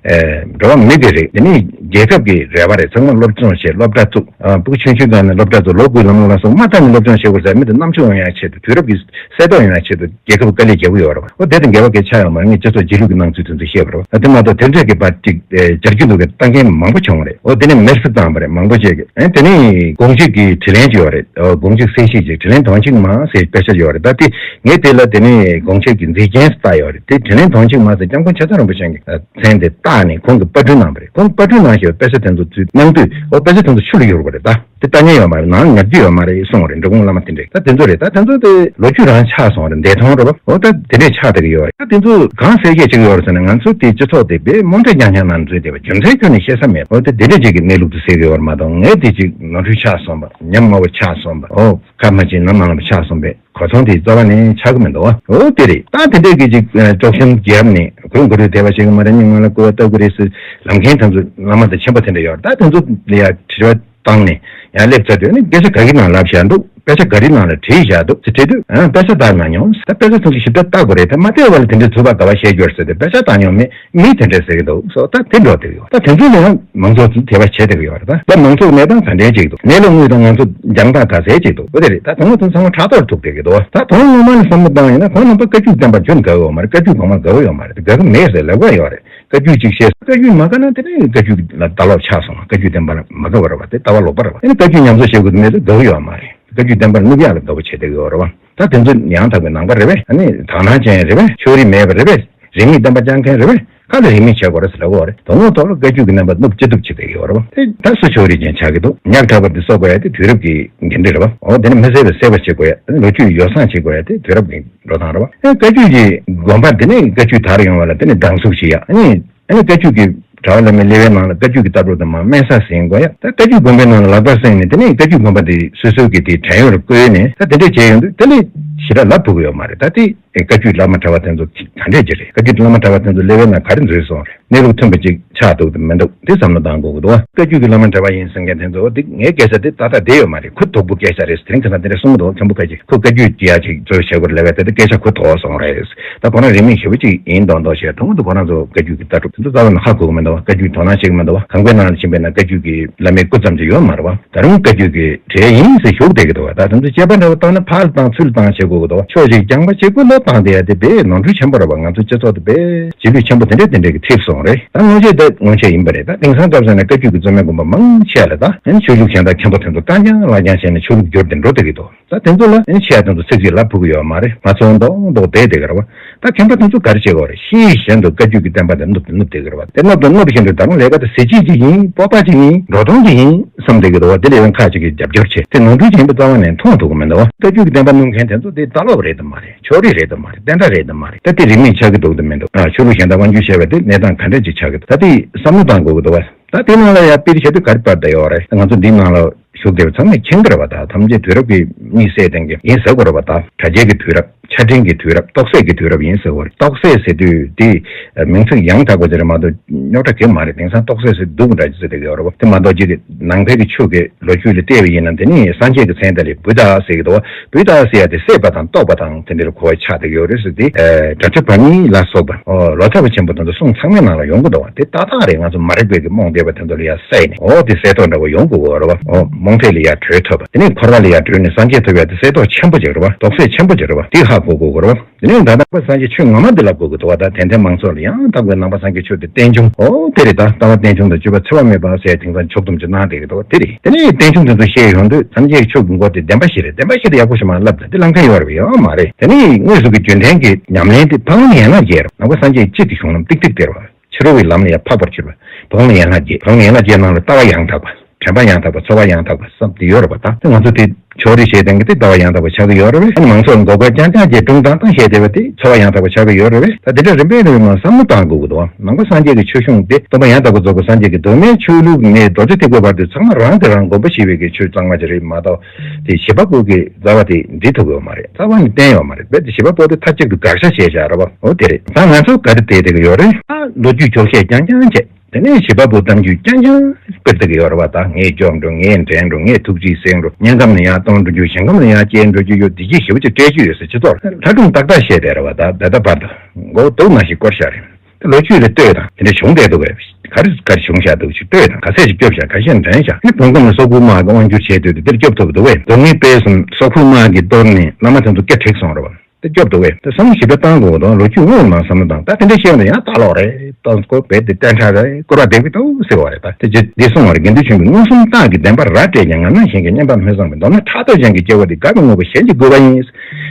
ཨེ་འགྲོ་བ་མི་གི་རེད། དེ་ནས་རྒྱལ་ཁབ་ཀྱི་རེ་བ་རེད། ཚང་མ་སློབ་སྦྱོང་བྱེད། སློབ་གྲྭ་བཙུགས། ཨ་སྤུ་གུ་ཆུང་ཆུང་སྒང་ནས་སློབ་གྲྭ་བཙུགས། ལོ་དགུའི་ལམ་ལྷོང་ལ་སོགས་མ་མཐའ་ནས་སློབ་སྦྱོང་བྱེད་དགོས་ཟེར། མི་དེ་རྣམ་དཔྱོད་ཡོང་ཡ་ཆེད་དུ། དུས་རབས་ཀྱི་གསལ་རྟོགས་ཡོང་ཡ་ཆེད་དུ་རྒྱལ་ཁབ་ཀྱི་དཀའ་ལས་རྒྱག་གི་ཡོད་རེད་བ། འོ་དེ་དང་འགལ་བ་གང་ཡང་ཆགས་ཡོད་མ་རེད། ངས་སྤྱི་ཚོགས་རྗེས་ལུས་ཀྱི་སྣང་ཚུལ་དེ་ཚོ་བཤད་པ་རེད་བ། དེ་མ་གཏོགས་དེ་འདྲས་ཀྱི་བར་ཅིག་ཨེ་སྦྱར་རྒྱུ་འདུག་གི་ལྟ་མཁན་མང་པོ་བྱུང་བ་རེད། འོ་དེ་ནས་མེར་སྲེག་བཏང་བ་རེད། མང་པོ་ཅིག་གིས། ཨེ་དེ་ནས་དགོངས་གཅིག་གི་དྲིས་ལན་ཅིག་ཡོད་རེད། འོ་དགོངས་གཅིག་གསལ་བཤད་ཅིག་དྲིས་ལན་དོན་གཅིག་མ་ཟེར་དཔེ་ཆ་ཡོད་རེད། ད་དེ་ངས་དེ་ལ་དེ་ནས་དགོངས་གཅིག་གི་མཛེས་རྒྱན་བཏགས་ཡོད་རེད། དེ་དྲིས་ལན་དོན་གཅིག་མ་ཟེར་སྐྱབས་མགོན་ཆེ་ཚང་རིན་པོ་ཆེ་གི་མཚན་དེ་བཏགས་ནས་ཁོང་གིས་པར་སྐྲུན་གནང་བ་རེད། ཁོང་གིས་པར་སྐྲུན་གནང་བཞག་པའི་དཔེ་ཆ་དེ་ཚོ་ཚུར་གནང་དུས། འོ་དཔེ་ཆ་དེ་ཚོ་ཆུ་ལ་གཡུར་བ་རེད་ད། དེ་ལྟ་མཁན་ཡོད་མ་རེད། ནང་ཉར་རྒྱུ་ཡོད་མ་རེད་གསུངས་རེད། འབྲི་གུང་བླ་མ་དེ་འདྲས་ད་དེ་ཚོ་རེད། ད་དེ་ཚོ་དེ་ལོ་རྒྱུས་རང་ཆགས་སོང་རེད། འདས་མཐོང་རེད་པ། འོ་ད་དེ་འདྲས་ཆགས་བསྡད་ཀྱི་ཡོད་རེད། ད་དེ་ཚོ་གང་གསལ་བཤད་བྱེད་ཀྱི་ཡོད་རེད་ཟེར་ན། ང་ཚོ་དེ་སྤྱི་ཚོགས་དེ་དཔེ་རྨོངས་དད་རྐྱང་རྐྱང་ནང་འཛུལ་བསྡད་པ། རྒྱུ་མཚན་ཁྱོན་ནས་བཤད་ས་མེད། འོ་ད་དེ་འདྲས་ཅིག་གི་གནས་ལུགས་དེ་གསལ་གྱི་ཡོད་རེད་མ་གཏོགས། ངས་དེ་ཅིག་ནོར་འཁྲུལ་ཆགས་སོང་བ། ཉམས་དམའ་བོ་ཆགས་སོང་བ། འོ་ཁ་མ་ཕྱེ་ནམ་ནང་ལ་ཆགས་སོང་བས། གོ་མཚོན་དེ་རྩ་བ་ནས་ཆགས་ཀྱི་མི་འདུག་བ། འོ་དེ་རེད། ད་དེ་འདྲས་ཀྱི་ཅིག་དཀྲོག་གཤམ་བརྒྱབ་ནས་གུས་མགོ་ཁྲོས་དད་པ་བྱེད་ཀྱི་མ་རེད། སྙིང་མ་ལ་སྐུར་བ་བཏབ་ཀྱི་རེད་ཟེར་ལབ་མཁན་དེ་ཚོ་བླ་མ་དང་ཆེན་པོ་དེ་འདྲ་ཡོད་རེད། ད་དེ་ཚོ་ལ་ཡ་དྲི་བ་བཏང་ནས་ཡར་སླེབས་ཚར་དུས་ནི་སྐད་ཆ་ག་གི་ནང་ལབ་བཞག་འདུག་དཔེ་ཆ་ག་རེ་ནང་ལ་བྲིས་བཞག་འདུག་ཟེར་དྲིས་དུས། ཨ་དཔེ་ཆ་ལྟ་མ་མྱོང་། ད་དཔེ་ཆ་ཚང་གི་ཞིབ་ཕྲ་ལྟ་དགོས་རེད། ད་མ་བལྟས་པ་ལ་དེ་འདྲའི་ཚུལ་པ་ག་བ་བཤད་རྒྱུ་རེད་ཟེར་ཏེ། དཔེ་ཆ་ལྟ་མྱོང་མེད་མི་དེ་འདྲ་ཟེར་གི་འདུག་སོ། ད་དེ་འགྲོ་བསྡད་ཡོད། ད་དེ་ཚོ་ལ་ཡང་མང་ཚོགས་ཚོས་དད་པ་བྱེད་བསྡད་ཀྱི་ཡོད་རེད། ད་ད་མང་ཚོགས་གནས་སྟངས་ག་འདྲའི་ཅིག་འདུག་གནས་ལུགས་དངོས་དང་ང་ཚོ་རྒྱང་ཐག་ག་ཚད་ཅིག་འདུག་འོ་དེ་རེད། ད་དོན་དངོས་དོན་ཚང་མ་ཕྲག་དོག་ཐུག་བསྡད་ཀྱི་འདུག་ད་དོན་ངོ་མ་ནས་བསམ་བློ་བཏང་ཡིན་ན། ཁོང་རྣམ་པ་བཀའ་བརྒྱུད་བསྟན་པ་རྒྱུན་དགའ་བོ་ཡོད་མ་རེད། བཀའ་བརྒྱུད་གོང་མ་དགའ་བོ་ཡོད་མ་རེད། དགའ་གི་མེད་ཟེར་ལབ་ག་ཡོད་རེད། བཀའ་བརྒྱུད་ཅིག་བཤད། བཀའ་བརྒྱུད་མ་དགའ་ན་དེ་ནས་བཀའ་བརྒྱུད་ལ་ཟླ་ལོག་ཆགས་སོང་བ། བཀའ་བརྒྱུད་བསྟན་པ་ལ་མ་དགའ་བ་རེད་བ། དེ་ལྟ་བ་ལོག་པ་རེད་བ། དེ་ནས་བཀའ་བརྒྱུད་ཉམས་གསོ་བྱེད་དགོས་དུ་མེད་དུ་དགའ་བོ་ཡོད་མ་རེད། བཀའ་བརྒྱུད་བསྟན་པ་བསྣུབ་ཡག་ལ་དགའ་བོ་བྱེད་བསྡད་ཀྱི་ཡོད་རེད་བ། ད་དེ་ཚོ་ཡང་དག་པའི་ནང་པ་རེད་བས། ཨ་ནི་དག་སྣང་ཅན་རེད་བས། ཕྱོགས་རིས་མེད་པ་རེད་བས། རིས་མེད་བསྟན་པ་བསྐྱངས་མཁན་རེད་བས། ག་ལ་རིས་མེད་བྱེད་དགོས་རེད་ཟེར་ལབ་ཀྱི་ཡོད་རེད། དོན་དངོས་ཐོག་ལ་བཀའ་བརྒྱུད་ཀྱི་རྣམ་པ་བསྣུབ་ཅི་ཐུབ་བྱེད་བསྡད་ཀྱི་ཡོད་རེད་བ། དེ་ད་སུ་ཕྱོགས་རིས་ཅན་ཆགས་ཀྱི་འདུག་ཉག་ཕྲ་བ་འདི་གསོ་དགོས་ཡ་དེ་དུས་རབས་ཀྱི་འགན་འཁྲི་རེད་བ། འོ་དེ་ནི་མི་བསད་པའི་བསད་པ་བྱེད་དགོས་ཡ། དེ་ནི་ལོ་རྒྱུས་ཡོ་བསྲང་བྱེད་དགོས་ཡ་དེ་དུས་རབས་ཀྱི་འགྲོ་སྟངས་རེད་བ། ཨེ་བཀའ་བརྒྱུད་ཀྱི་དགོན་པ་དེ་ནས་བཀའ་བརྒྱུད་དར་ཡོང་བ་ལ་དེ་ནས་སྡང་ཟུག་བྱེད་ཡ། ཨ་ནི་ཨ་ནི་བཀའ་བརྒྱུད་ཀྱི་གྲྭ་པ་བླ་མའི་སླེ་བའི་ནང་ལ་བཀའ་བརྒྱུད་ཀྱི་ལྟ་གྲུབ་དང་མ་དམན་ས་ཟིན་དགོས་ཡ། ད་བཀའ་བརྒྱུད་དགོན་པའི་ནང་ལ་ལག་པ་བསྲིངས་ནས་དེ་ནས་བཀའ་བརྒྱུད་དགོན་པ་དེ་སོ་སོའི་གི་དེ་བྲན་གཡོག་ལ་བསྐོས་ནས་ད་དེ་འདྲས་བྱས་ཡོང་དུས། དེ་ལས་ཞེ་དྲག་ལབ་ཐུབ་ཀྱི་ཡོད་མ་རེད། ད་དེ་བཀའ་བརྒྱུད་བླ་མ་གྲྭ་པ་དེ་ཚོ་ག་འདྲས་ཅིག་རེད། བཀའ་བརྒྱུད་བླ་མ་གྲྭ་པ་དེ་ཚོ་སླེ་བའི་ནང་ག་རེ་འཛུལ་སོང་རེད། གནས་ལུགས་མཐུན་པ་ཅིག་ཆགས་འདུག་དང་མི་འདུག་དེ་བསམ་བློ་བཏང་དགོས་ཀྱི་འདུག་བ། བཀའ་བརྒྱུད་ཀྱི་བླ་མ་གྲྭ་པ་ཡིན་ཟེར་མཁན་དེ་ཚོ་དེ་ངའི་སྐད་ཆ་དེ་ཏག་ཏག་བསྡད་ཡོད་མ་རེད། གུ་དོག་པོ་སྐད་ཆ་རེད་ཟེར། དེ་རིང་ཁ་སང་དེ་འདྲ་གསུང་གི་འདུག་མཁན་པོ་ཁ་ཅིག་ཁོ་བཀའ་བརྒྱུད་ཀྱི་ཡ་ཅིག་ཚོ་བྱེད་དགོས་ལབ་པ་དེ་དེ་སྐད་ཆ་གུ་དོག་སོང་རེད། ད་ཁོ་རང་རིས་མེད་ཞེ་པོ་ཅིག་ཡིན་མདོག་མདོག་བྱས། དང་པོ་དེ་ཁོ་རང་ཚོ་བཀའ་བརྒྱུད་ཀྱི་ལྟ་གྲུབ་དེ་ཚོ་རྩ་བ་ནས་ཧ་གོ་གི་མི་འདུག་བ། བཀའ་བརྒྱུད་དོ་སྣང་བྱེད་ཀྱི་མི་འདུག་བ། གང་པའི་ནང་ལ་ཕྱིན་པས་ན་བཀའ་བརྒྱུད་ཀྱི་བླ་མའི་སྐུ་ཙམ་ཅིག་ཡོད་མ་རེད་བ། ད་རུང་བཀའ་བརྒྱུད་ཀྱི་གྲས་ཡིན་ཟེར་ཞུགས་བསྡད་ཀྱི་འདུག་བ། ད་དེ་ཚོ་དཔྱད་པ་འདྲ་བོ་བཏང་ན་ཕར་ལ་བཏང་ཚུར་ལ་བཏང་བྱེད་དགོས་ཀྱི་འདུག་བ། ཕྱོགས་གཅིག་རྐྱང་པ་གཅིག་པུ་ལ་བཏང་བསྡད་ཡ་དེ་དཔེ་ནོར་འཁྲུལ་ཆེན་པོ་རེད་བ། ང་ཚོ་སྤྱི་ཚོགས་དེ་དཔེ་རྗེས་ལུས་ཆེན་པོ་དེ་འདྲས་དེ་འདྲས་ཀྱི་ཐེབས་སོང་རེད། ད་སྔོན་ཆད་ད་སྔོན་ཆད་ཡིན་པ་རེད། ད་དེང་སང་སྐབས་སུ་ན་བཀའ་བརྒྱུད་ཀྱི་རྩོད་མེད་དགོན་པ་མང་ཆེ་བ་ལ་ད་ཨ་ནི་ཆོས་ལུགས་གཞན་དག་མཁན་པོ་དེ་ཚོ་བཀའ་རྐྱང་ལག་རྐྱང་བྱས་ནས་ཆོས་ལུགས་བསྒྱུར་ཏེ་འགྲོ་བསྡད་ཀྱི་འདུག་ད་དེ་ཚོ་ལ་ཨ་ནི་ཆེ་བ་དེ་ཚོ་ཚིག་གཅིག་ལབ་ཕོད་ཀྱི་ཡོད་མ་རེད། ང་ཚོ་མདོག་མདོག་བསྡད་བསྡད་ཀྱི་རེད་བ། ད་མཁན་པ་དེ་ཚོ་ག་རེ་བྱེད་ཀྱི་ཡོད་རེད། ཤེས་བཞིན་དུ་བཀའ་བརྒྱུད་ཀྱི་བསྟན་པ་དེ་བསྣུབས་ཏེ་བསྣུབས་བསྡད་ཀྱི་རེད་བ། དེ་བསྣུབས་དང་བསྣུབས་བཞིན་དུ་ད་རུང་ལས་ཀ་དེ་གཟི་བརྗིད་ཅིག་ཡིན། སྤོབས་པ་ཅིག་ཡིན། འགྲོ་སྟངས་ཅིག་ཡིན་བསམ་བསྡད་ཀྱི་འདུག་བ། དེ་ལས་ཡང་ཁ་ཅིག་གིས་རྒྱབ་སྐྱོར་བྱེད། དེ་ནོར་འཁྲུལ་ཆེན་པོ་རྩ་བ་ནས་མཐོང་ཐུབ་ཀྱི་མི་འདུག་བ། བཀའ་བརྒྱུད་ཀྱི་བསྟན་པ་བསྣུབས་མཁན་དེ་ཚོ་དེ་ལྟ་ལོག་རེད་དམ་མ་རེད། ཕྱོགས་རིས་རེད་དམ་མ་རེད། བསྟན་དགྲ་རེད་དམ་མ་རེད། ད་དེ་རིས་མེད་ཆགས་ཀྱི་འདུག་དམ་མི་འདུག་ཨ་ཆོས་ལུགས་གཞན་དག་དབང་སྒྱུར་བྱས་པ་དེ་གནས་སྟངས་ག་འདྲ་ཅིག་ཆགས་ཀྱི་འདུག་ད་དེ་བསམ་བློ་བཏང་དགོས་ཀྱི་འདུག་བ། ད་དེ་ནང་ལ་ཡང་དཔེ་དེ་བྱེད་དུས་ག་རེ་པར་བསྡད་ཡོད་རེད། ང་ཚོ་འདི་ནང་ལ་བཞུགས་བསྡད་པ་ཚང་མས་མཁྱེན་གྱི་རེད་བ། ད་ཐམས་ཅད་དུས་རབས་ཀྱི་གཉིད་སད་ལྡན་གྱི་ཡིན་ཟེར་དགོས་རེད་བ། ད་དྲ་རྒྱའི་གི་དུས་རབས། ཆ་འཕྲིན་གྱི་དུས་རབས། རྟོགས་སད་ཀྱི་དུས་རབས་ཡིན་ཟེར་དགོས་རེད། རྟོགས་སད་ཟེར་དུས་དེ་མིང་ཚིག་ཡང་དག་པ་ཅིག་རེད་མ་གཏོགས་རྙོག་དྲ་གང་ཡང་མ་རེད། དེང་སང་རྟོགས་སད་ཟེར་སྡུག་གི་འདྲ་ཅིག་ཟེར་བསྡད་ཀྱི་ཡོད་རེད་བ། དེ་མ་གཏོགས་ཅིག་གི་ནང་པའི་གི་ཆོས་ཀྱི་ལོ་རྒྱུས་ལ་བལྟས་པ་ཡིན་ན། དེ་ནི་སངས་རྒྱས་ཀྱི་མཚན་དེ་ལ་བུདྡྷ་ཟེར་གྱི་འདུག་བ། བུདྡྷ་ཟེར་ཡ་དེ་སད་པ་དང་རྟོགས་པ་དང་དེ་འདྲ་ལ་གོ་བ་ཆགས་བསྡད་ཀྱི་ཡོད་རེད་ཟེར་ཏེ། ཨ་བཛྲ་པཱ་ཎི་ལ་སོགས་པ། ཨོ་ལོ་ཙཱ་བ་ཆེན་པོ་དེ་ཚོ་གསུང་ཚང་མའི་ནང་ལ་ཡོང་གི་འདུག་བ། དེ་ཏག་ཏག་རེད། ང་ཚོ་མ་རིག་པའི་གི་རྨོངས་བསྡད་པ་དེ་ཚོ་ལ་ཡ་སད་ནས། ཨོ་དེ་གསལ་རྟོགས་འདྲ་བོ་ཡོང་དགོས་ཀྱི་ཡོད་རེད་བ། ཨོ་རྨོངས་དད་ལ་ཡ་གྲོལ་ཐུབ་པ། དེ་ནས་འཁོར་བ་ལ་ཡ་གྲོལ་ནས་སངས་རྒྱས་ཐོབ་ཡ་དེ་གསལ་རྟོགས་ཆེན་པོ་ཅིག་རེད་བ། རྟོགས་སད་ཆེན་པོ་ཅིག་རེད་བ། དེ་ཧ་གོ་དགོས་ཀྱི་རེད་བ། དེ་ནས་ད་ནང་པ་སངས་རྒྱས་ཆོས་ངོ་མ་འདི་ལབ་དགོས་ཀྱི་འདུག་བ། ད་དད་ལྡན་མང་ཚོགས་ལ་ཡང་དག་པའི་ནང་པ་སངས་རྒྱས་ཆོས་འདི་རྟེན་འབྱུང་། ཨོ་དེ་རེད། ད་ལྟ་བ་རྟེན་འབྱུང་དང་སྤྱོད་པ་འཚེ་བ་མེད་པ་ཟེར་དེང་སང་ཕྱོགས་བསྡོམས་ཀྱི་གནང་བསྡད་ཀྱི་འདུག་བ། དེ་རེད། དེ་ནས་རྟེན་འབྱུང་དེ་ཚོ་བཤད་ཡོང་དུས་སངས་རྒྱས་ཀྱི་ཆོས་ཀྱི་མགོ་དེ་བདེན་པ་ཞིག་རེད། བདེན་པ་ཞིག་རེད། ཡག་པོ་ཞིག་མ་ལབ་ད་དེ་ལབ་མཁན་ཡོད་རེད་པས། ཡོད་མ་རེད། དེ་ནས་དངོས་སུ་གི་རྒྱུན་ལྡན་གྱི་ཉམས་ལེན་དེ་ཕ་བོང་ཡན་ལག་བརྒྱད་རེད། ནང་པ་སངས་རྒྱས་གཅིག་གི་གཞུང་ལམ་ཏིག་ཏིག་དེ་རེད་བ། ཕྱི་རོལ་པའི་ལམ་ལ་ཡང་འཕགས་པར་གྱུར་པ། ཕ་བོང་ཡན་ལག་བརྒྱད། ཕ་བོང་ཡན་ལག་བརྒྱད་ནང་ལ་ལྟ་བ་ཡང་དག་པ། དྲན་པ་ཡང་དག་པ། ཚོར་བ་ཡང་དག་པ་བསམ་དེ་ཡོད་རེད་པ། ད་ང་ཚོ་དེ་ཕྱོགས་རིས་བྱས་དོན་གྱི་དེ་ལྟ་བ་ཡང་དག་པ་ཆགས་ཀྱི་ཡོད་རེད་པས། ཨ་ནི་མང་ཚོགས་མགོ་སྐོར་རྐྱང་རྐྱང་བྱས་སྒྲུང་བཏང་བཏང་བཤད་བསྡད་པ་དེ་ཚོར་བ་ཡང་དག་པ་ཆགས་ཀྱི་ཡོད་རེད་པས། ད་དེ་འདྲ་རིམ་པས་རིམ་པས་མར་བསམ་བློ་བཏང་དགོས་ཀྱི་འདུག་ནང་པ་སངས་རྒྱས་ཀྱི་ཆོས་གཞུང་དེ་སྟོན་པ་ཡང་དག་པ་རྫོགས་པའི་སངས་རྒྱས་ཀྱི་གདོད་མའི་ཆོས་ལུགས་ནས་རྡོ་རྗེ་ཐེག་པའི་བར་དུ་ཚང་མ་རང་གིས་རང་སྒོམ་པ་བྱེད་པའི་གི་ཆོས་གཙང་མ་ཅིག་རེད་མ་གཏོགས། དེ་བྱེད་པ་པོ་གི་རྩ་བ་དེ་འདྲི་ཐུབ་ཡོད་མ་རེད། རྩ་བ་ནས་བསྟན་ཡོད་མ་རེད། རྦད་དེ་བྱེད་པ་པོ་དེ་མཐའ་གཅིག་ཏུ་དགག་བྱ་བྱས་བཞག་རེད་པ། འོ་དེ་རེད། ད་ང་ཚོ་ག་རེ་བལྟས་བསྡད་ཀྱི་ཡོད་རེད། ཨ་ལོ་རྒྱུས་འཁྱོག་བཤད་རྐྱང་རྐྱང་བྱས། དེ་ནས་བྱེད་པ་པོ་གཏམ་རྒྱུད་རྐྱང་རྐྱང་སྤེལ་བསྡད་ཀྱི་ཡོད་རེད་པ། ད་ངས་སྐྱོབ་འགྲོ། ངས་འདྲེན་འགྲོ། ངས་ཐུགས་རྗེས་གཟིགས་འགྲོ། དམྱལ་ཁམས་ནས་ཡར་སྟོན་འགྲོ་རྒྱུ། ཞིང་ཁམས་ནས་ཡར་སྐྱེལ་འགྲོ་རྒྱུ་ཡོད། བདེ་སྐྱིད་ཞེ་པོ་ཅིག་སྤྲད་རྒྱུ་ཡོད་ཟེར། སྤྱི་ཚོགས་ལ་ཁྲ་ཁྲུང་ཏག་ཏག་བཤད་བསྡད་རེད་པ། ད་ད་ལྟ་བར་དུ་མགོ་བོ་དུག་ནང་བཞིན་སྐོར་བཞག་རེད། ད་ལོ་རྒྱུས་ལ་ལྟོས་དང་། དེ་འདྲ་བྱུང་བསྡད་འདུག་གས། ག་རེ་ག་རེ་བྱུང་བཞག་འདུག་ཅིག་ལྟོས་དང་། ག་ཚད་ཅིག་སྐྱོབ་བཞག་ག་ཤེད་འདྲེན་བཞག་ནི་བོད་ཁམས་ལ་སོག་པོའི་དམག་གིས་དབང་བསྒྱུར་བྱས་དུས་དེར་སྐྱོབ་ཐུབ་འདུག་གས། དོན་དངོས་དཔེ་གསུམ་སོག་པོའི་དམག་གིས་གཏོར་ནས་བླ་མ་དེ་ཚོ་སྐད་འཕྲེགས་སོང་རེད་པ། དེ་སྐྱོབ་འདུག་གས། དེ་བསམ་བློ་ཞིབ་ཕྲ་བཏང་དགོས་དང་། ལོ་རྒྱུས་དངོས་མ་བསམ་བློ་བཏང་། ད་དེ་འདྲ་བཤད་ན་ཡང་ལྟ་ལོག་རེད། ད་ཁོ་རྦད་དེ་བསྟན་དགྲ་རེད། སྐུར་བ་འདེབས་ཀྱི་འདུག་ཟེར་བ་རེད། ད་དེ་རྗེ་འདི་གསུངས་པ་རེད། དགེ་འདུན་ཆོས་འཕེལ། མངོན་སུམ་རྟགས་ཀྱིས་བདེན་པར་ར་སྤྲད་ཀྱང་། ངག་ནང་བཞིན་གྱི་བསྙེན་པ་མི་བཟང་པས། མདོར་ན་ཕྲག་དོག་ཅན་གྱི་སྐྱེ་བོ་འདི། དགའ་བའི་དངོས་པོ་གཞན་གྱིས་བསྒུལ་བ་ཡིན།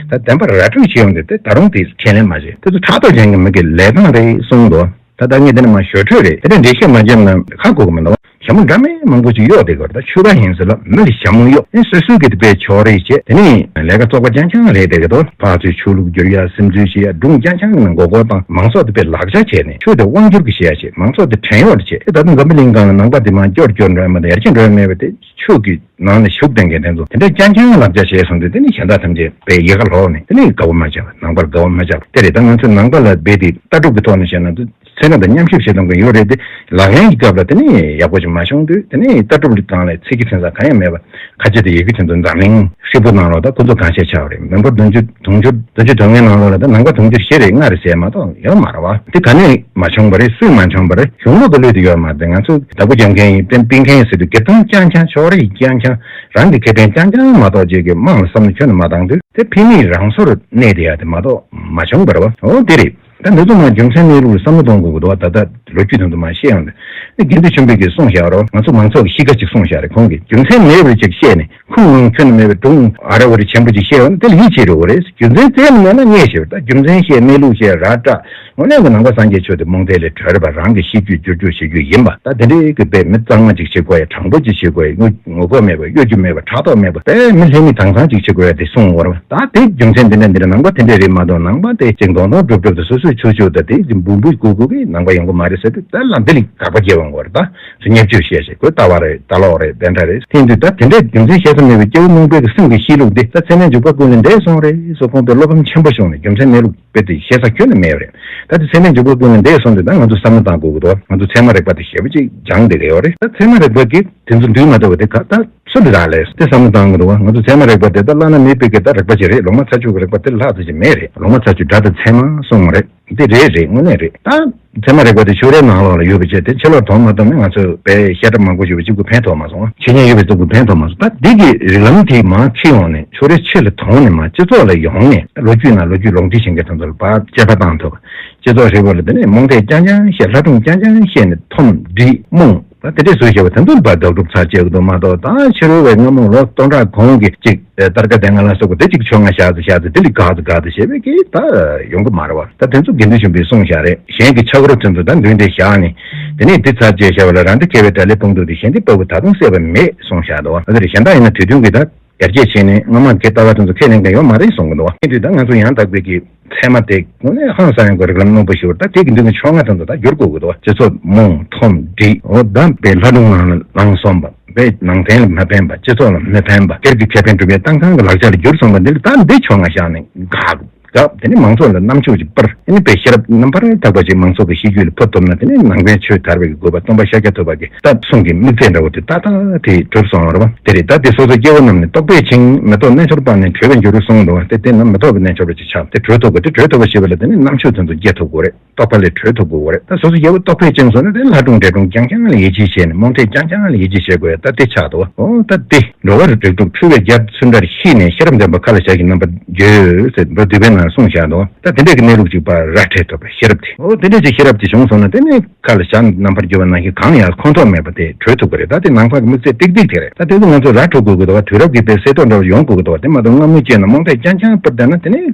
ད་བདེན་པར་ར་སྤྲོད་བྱེད་ཡོང་དུས་དེ་ད་རུང་དེ་ཁས་ལེན་མ་བྱེད། དེ་ཚོ་ཕྲག་དོག་ཅན་གྱི་མི་གི་ལས་སྟངས་རེད་གསུངས་འདུག་ད་ལྟ་ངས་དེ་ནས་མར་ཞོར་འཕྲོས་རེད། དེ་འདྲ་འགྲེལ་བཤད་མ་བརྒྱབ་ན་ཧ་གོ་གི་མི་འདུག་ཞྭ་མོ་འདྲ་མིན་མང་པོ་ཅིག་གཡོག་བསྡད་ཀྱི་ཡོད་རེད། ད་ཆོལ་ཁ་ཡིན་ཟེར་ལ་མི་ལ་ཞྭ་མོ་གཡོག་ཨེ་སོ་སོའི་གི་དེ་པའི་ཕྱོགས་རིས་བྱས། དེ་ནས་ལས་ཀ་བཙོག་པ་རྐྱང་རྐྱང་རེད་བསྡད་ཀྱི་འདུག་ཕར་ཚུར་ཆོས་ལུགས་བསྒྱུར་ཡ། སིམ་འཛུལ་བྱེད་ཡ། སྒྲུང་རྐྱང་རྐྱང་ནང་མགོ་སྐོར་བཏང་། མང་ཚོགས་དེ་པའི་ལག་ཆ་བྱས་ནས་ཆོས་དེ་དབང་སྒྱུར་གྱི་བྱེད་ཡ་བྱས། མང་ཚོགས་དེ་བྲན་གཡོག་བྱས། ཨེ་ད་དུང་འཛམ་བུ་གླིང་སྒང་ལ་ནང་པ་དེ་མར་སྐྱོར་སྐྱོར་འགྲོ་ཡ་མ་གཏོགས་ཡར་རྒྱས་འགྲོ་ཡ་མེད་པ་དེ། ཆོས་ཀྱི་ནང་ལ་ཞུགས་བསྡད་མཁན་དེ་ཚོ་དེ་འདྲ་རྐྱང་རྐྱང་ལག་ཆ་བྱས་སོང་དུས། དེ་ནི་གཞན་དག་ཐམས་ཅད་པའི་ཡལ་ག་ལོག་ནས། དེ་ནི་དགའ་བོ་མ་བྱས་པ། ནང་པར་དགའ་བོ་མ་བྱས་པ་དེ་རེད། ད་ང་ཚོས་ནང་པ་ལ་རྦད་དེ་ལྟ་གྲུབ་ཀྱི་ཐོག་ནས་བཤད་ན། ཚེ་རིང་དང་མཉམ་ཞུགས་བྱེད་སྟངས་ཀྱི་ཡོད་རེད་དེ། ལག་ལེན་གྱི་སྐབས་ལ་དེ་ནི་ཡག་པོ་ཅིག་མ་བྱུང་དུས། དེ་ནི་ལྟ་གྲུབ་ཀྱི་སྒང་ལ་ཚིག་གི་ཚན་ས་གང་ཡང་མེད་པ། ཁ་ཆེ་དེ་ཡོད་ཀྱི་དེ་ཚོ་འཛམ་གླིང་ཧྲིལ་པོ་ནང་ལོགས་ད་ཁོ་ཚོ་གང་བཤད་ཆགས་པ་རེད། མི་འབོར་བདུན་ཅུ་དུང་ཕྱུར་བདུན་ཅུ་དོན་ལྔའི་ནང་ལོགས་ལ་ད་ནང་པ་དུང་ཕྱུར་བཞི་རེད། ལྔ་རེད་ཟེར་མ་གཏོགས་ཡོད་མ་རེད་བ། དེ་ག་ནས་མ་བྱུང་བ་རེད། སུས་མ་བྱུང་བ་རེད། གཞུང་ལུགས་ཀྱི་བློས་དེ་ཡོད་མ་རེད། ང་ཚོས་བདག་པོ་རྒྱབ་མཁན་ཡིན། བསྟན་སྤེལ་མཁན་ཡིན་ཟེར་དུས་སྒེར་དོན་རྐྱང་རྐྱང་ཕྱོགས་རིས་རྐྱང་རྐྱང་རང་གི་ཁེ་ཕན་རྐྱང་རྐྱང་མ་གཏོགས་ཅིག་གི་དམངས་ལ་བསམ་བློ་ཁྱོན་ནས་མ་བཏང་དུས། དེ་ཕན་ནུས་རང་སོར་གནས་བསྡད་ཡ་དེ་མ་གཏོགས་མ་བྱུང་བ་རེད་བ། འོ་དེ་རེད། ད་འདི་ཚོ་མ་རྒྱུ་མཚན་གནས་ལུགས་ལ་བསམ་བློ་གཏོང་དགོས་ཀྱི་འདུག་བ། ད་ལྟ་ལོ་རྒྱུས་དེ་ཚོ་མ་ཤེས་ཡོང་དུས། དགེ་འདུན་ཆོས་འཕེལ་གྱིས་གསུངས་བཞག་རོགས། ང་ཚོ་མང་ཚོགས་ཀྱི་གཤིས་ཀ་ཅིག་གསུངས་བཞག་རེད། ཁོང་གིས་རྒྱུ་མཚན་མེད་པར་ཅིག་བཤད་ནས། ཁུངས་ལུང་ཁྱོན་ནས་མེད་པའི་སྒྲུང་ཨ་རེ་བ་རེ་ཆེན་པོ་ཅིག་བཤད་ཡོང་ན་དེ་ལ་ཡིད་ཆེས་འགྲོ་གི་རེད། རྒྱུ་མཚན་རྩལ་ནས་མེད་ན་ངས་ཞེས་པ། ད་རྒྱུ་མཚན་བཤད། གནས་ལུགས་བཤད། ར་སྤྲོད། དངོས་གནས་ཀྱི་ནང་པ་སངས་རྒྱས་ཆོས་དེ་རྨོངས་དད་ལས་གྲོལ་བ། རང་གི་གཤིས་རྒྱུད་བསྒྱུར་བཅོས་བྱེད་རྒྱུ་ཡིན་པ། ད་དེ་འདྲའི་གི་དཔེ་མི་གཙང་མ་ཅིག་བྱེད་དགོས་ཡ། དྲང་པོ་ཅིག་བྱེད་དགོས་ཡ། ངོ་ངོ་ལྐོག་མེད་པ། གཡོ་སྒྱུ་མེད་པ། ཕྲག་དོག་མེད་པ། དཔེ་མི་ལྷད་མི་དྭངས་གཙང་ཅིག་བྱེད་དགོས་ཡ་དེ་གསུངས་ཡོད་རེད་བ། ད་དེ་རྒྱུ་མཚན་འདི་འདྲ་འདི་འདྲ། ནང་པ་དེ་འདྲ་རེད་མ་གཏོགས། ནང་པ་དེ་ཅིག་མདོག་མདོག་གྲུབ་གྲུབ་དང་སོ་སོའི་ཆོས་ཕྱོགས་དང་དེ་འབུམ་འབུམ་དགུ་དགུ་གི་ནང་པ་ཡོང་གི་མ་རེད་ཟེར་དུས། ད་ལ་འདི་ལ་དགག་པ་རྒྱག་དགོས་རེད། ད་ཚོ་བརྙས་བཅོས་བཤད་བཤད། ཁོའི་ལྟ་བ་རེད། ལྟ་ལོག་རེད། དེ་འདྲ་རེད། དེ་དུས་ད་དེ་འདྲའི་རྒྱུ་མཚན་བཤད་ས་མེད་པའི་སྐྱེ་བོ་རྨོངས་པའི་གི་སེམས་ཀྱི་གཤིས་ལུགས་འདི། ད་ཚད་མས་འཇུག་པ་ཀུན་ལས་འདས་སོང་རེད་ཟེར། ཁོང་དཔེ་བློ་ཕམ་ཆེན་པོ་བྱུང་ནས། རྒྱུ་མཚན་གནས་ལུགས་དཔེ་དེ་བཤད་ས་ཁྱོན་ནས་མེད་པ་རེད། ད་དེ་ཚད་མས་འཇུག་པ་ཀུན་ལས་འདས་སོང་དུས། ད་ང་ཚོ་བསམ་བློ་བཏང་དགོས་ཀྱི་འདུག་ང་ཚོ་ཚད་མ་རིག་པ་དེ་ཞེ་པོ་ཅིག་སྦྱངས་བསྡད་ཀྱི་ཡོད་རེད། ད་ཚད་མ་རིག་པ་གིས་དེ་ཚོ་འདུལ་མ་ཐུབ་པ་དེ་ག་ད་སུ་ལ་རག་ལས་ཏེ་བསམ་བློ་བཏང་གི་འདུག་བ། ང་ཚོ་ཚད་མ་རིག་པ་དེ་ད་བླ་ན་མེད་པའི་གི་ད་རིག་པ་ཅིག་རེད། ལོ་མ་ཚ་ཆུ་གི་རིག་པ་དེ་ལྷག་ཙམ་ཅིག་མེད་རེད། ལོ་མ་ཚ་ཆུ་སྒྲ་དང་ཚད་མ་གསུངས་རེད། འདི་རེད་རེད། དངོས་གནས་རེད། ད་ཚད་མ་རིག་པ་དེ་ཕྱོགས་རེའི་ནང་ལོགས་ལ་ཡོད་པ་བྱས་ཏེ་ཕྱི་ལོགས་མཐོང་མ་ཐུབ་ན་ང་ཚོས་དཔེ་བཤད་གྲྭ་མང་པོ་ཞིག་པ་གཅིག་པུ་ཕན་ཐོགས་མ་སོང་། ཆོས་ཉན་ཡོད་པའི་གཅིག་པུ་ཕན་ཐོགས་མ་སོང་། ད་འདི་གི་རིགས་ལམ་དེ་མར་ཁྱེར་ཡོང་ནས། ཕྱོགས་རེའི་ཕྱི་ལ་ཐོན་ནས། མར་སྤྱི་ཚོགས་ལ་ཡོང་ནས། ལོ་རྒྱུས་ནང་ལོ་རྒྱུས་ལུང་འདྲེན་བྱེད་མཁན་དེ་ཚོ་ལ་ཕར་དཔྱད་པ་བཏང་ཐུབ། སྤྱི་ཚོགས་ཧྲིལ་པོ་ལ་དེ་ནས་རྨོངས་དད་རྐྱང་རྐྱང་བཤད། ལྷ་སྒྲུང་རྐྱང་རྐྱང་བཤད་ནས་འཐོམ་འདྲིས་རྨོངས། ད་དེ་འདྲས་བཟོས་བྱས་པ་དེ་ཚོ་ལ་ཕར་རྡོག་སྒྲུབ་ཚར་བྱེད་དགོས་འདུག་མ་གཏོགས། ད་ཕྱི་རོལ་བའི་སྔ་མོ་ལོ་སྟོང་ཕྲག་གོང་གི་ཅིག་སྟར་ཀ་དེ་ང་ལ་སོགས་པ་དེ་ཅིག་ཆོ་ང་བཞག་ཙམ་བཞག་ཙམ། དེ་ལས་དགག་ཙམ་དགག་ཙམ་བྱས་པའི་གི་ད་ཡོང་གི་མ་རེད་བ། ད་དེ་ཚོ་དགེ་འདུན་ཆོས་འཕེལ་གསུངས་བཞག་རེད། གཞན་གྱི་ཆག་རོ་དེ་ཚོ་ད་མདུན་དེ་བཞག་ནས། དེ་ནས་འདི་ཚར་བཅད་བྱས་པ་ལ་རང་འདྲ་མཁས་པའི་སྒྲ་ལས་སྤོང་དུས་དེ། གཞན་འདི་ལྟ་བུ་ད་དུང་སད་པ་མེད་གསུངས་བཞག་འདུག་བ། ད་དེ་རེད། གཞན་དག་ཡིན་ན་དུས་མཐུན་གྱི་ད་ཡར་རྒྱས་བྱས་ནས་སྔ་མ་གི་ལྟ་བ་དེ་ཚོ་ཁས་ལེན་མཁན་ཡོད་མ་རེད་གསུང་གི་འདུག་བ། དེ་དུས་ད་ང་ཚོ་ཡང་དག་པའི་གི་ཚད་མ་དེ་དངོས་གནས་ཧང་སང་ཡོང་གི་རིགས་ལམ་རྣོན་པོ་ཞིག་རེད། ད་དེ་གི་མདུན་གྱི་ཕྱོགས་སྔ་དེ་ཚོ་ད་བསྒྱུར་དགོས་ཀྱི་འདུག་བ། སྤྱི་ཚོགས་རྨོངས་འཐོམ་འདྲིས། འོ་ད་དཔེ་ལྷ་སྒྲུང་ནང་ལ་ལངས་སོང་བ། དཔེ་ནང་བསྟན་ལ་མི་ཕན་པ། སྤྱི་ཚོགས་ལ་མི་ཕན་པ། སྒེར་གྱི་ཁེ་ཕན་སྒྲུབ་པའི་ཏང་ཁང་གི་ལག་ཆ་ལ་གྱུར་སོང་བ་འདི་ལ་ད་འདི་ཕྱོགས་སྔ་བཞག་ནས་དགག་དགག་དེ་ནས་མང་ཚོགས་ལ་རྣམ་དཔྱོད་ཅིག་སྤར། དེ་ནས་དཔེ་ཤེས་རབ་རྣམ་པར་དག་པ་ཅིག་མང་ཚོགས་ཀྱི་གཤིས་རྒྱུད་ལ་ཕོག་ཐུབ་ན། དེ་ནས་ནང་པའི་ཆོས་དར་བའི་གི་དགོས་པ་སྟོན་པ་ཤཱཀྱ་ཐུབ་པ་གིས་ད་གསུང་གི་དམིགས་ཚད་འདྲ་བོ་དེ་ཏག་ཏག་དེ་གྲུབ་སོང་བ་རེད་བ། དེ་རེད། ད་དེ་སོ་སོ་སྐྱེ་བོ་རྣམས་ནི། རྟོག་པས་འཆིང་མེ་ཏོག་རྣལ་འབྱོར་སྤངས་ནས་གྲོལ་བའི་འགྱུར་རོ་གསུངས་འདུག་བ། དེ་དེ་ནི་མེ་ཏོག་གི་རྣལ་འབྱོར་པ་ཅིག་ཆགས་ཏེ་གྲོལ་ཐུབ་དགོས། དེ་གྲོལ་ཐུབ་པ་ཞེས་པ་ལ་དེ་ནི་རྣམ་དཔྱོད་དེ་ཚོ་རྒྱས་ཐུབ་དགོས་རེད། རྟོག་པ་ལས་གྲོལ་ཐུབ་དགོས་རེད། ད་སོ་སོ་སྐྱེ་བོ་རྟོག་པས་བཅིངས་སོང་ན། དེ་ལྷ་སྒྲུང་འདྲེ་སྒྲུང་རྐྱང་རྐྱང་ལ་ཡིད་ཆེས་བྱས་ནས། རྨོངས་དད་རྐྱང་རྐྱང་ལ་ཡིད་ཆེས་བྱེད་དགོས་ཡ་ད་དེ་ཆགས་འདུག་བ། འོ་ད་དེ་འགྲོ་བ་རིགས་དྲུག་འཁྲུལ་བའི་རྒྱ་ཚུན་ཁྲ་ཤེས་ནས། ཤེས་རབ་འདོན་པ་མཁའ་ལ་ཞག་བཞི་རྣམ་པར་བསྒྱུར་ཟེར་མདོ་སྡུད་པའི་ནང་ལ་གསུངས་བཞག་འདུག་བ། ད་དེ་འདྲས་ཀྱི་གནས་ལུགས་གཅིག་པ་ར་འཕྲོད་ཐུབ་པའི་ཤེས་རབ་དེ། འོ་དེ་འདྲས་ཀྱི་ཤེས་རབ་དེ་བྱུང་སོང་ན། དེ་ནས་མཁའ་ལ་ཞག་རྣམ་པར་བསྒྱུར་བ་ནང་བཞིན་གང་ཡང་ཁོང་ཐོག་མེད་པ་དེ་གྲོལ་ཐུབ་ཀྱི་རེད། ད་དེ་ནང་པ་གི་དམིགས་བསལ་ཏིག་ཏིག་དེ་རེད། ད་དེ་ཚོ་ང་ཚོ་ར་འཕྲོད་དགོས་ཀྱི་འདུག་བ། དུས་རབས་ཀྱི་དཔེ་གསལ་ཐོ་འདྲ་བོ་ཡོང་དགོས་ཀྱི་འདུག་བ། དེ་མ་གཏོགས་སྔ་མོའི་རྐྱེན་ལ་རྨོངས་དད་རྐྱང་རྐྱང་སྤེལ་བསྡད་ན། དེ་ནས་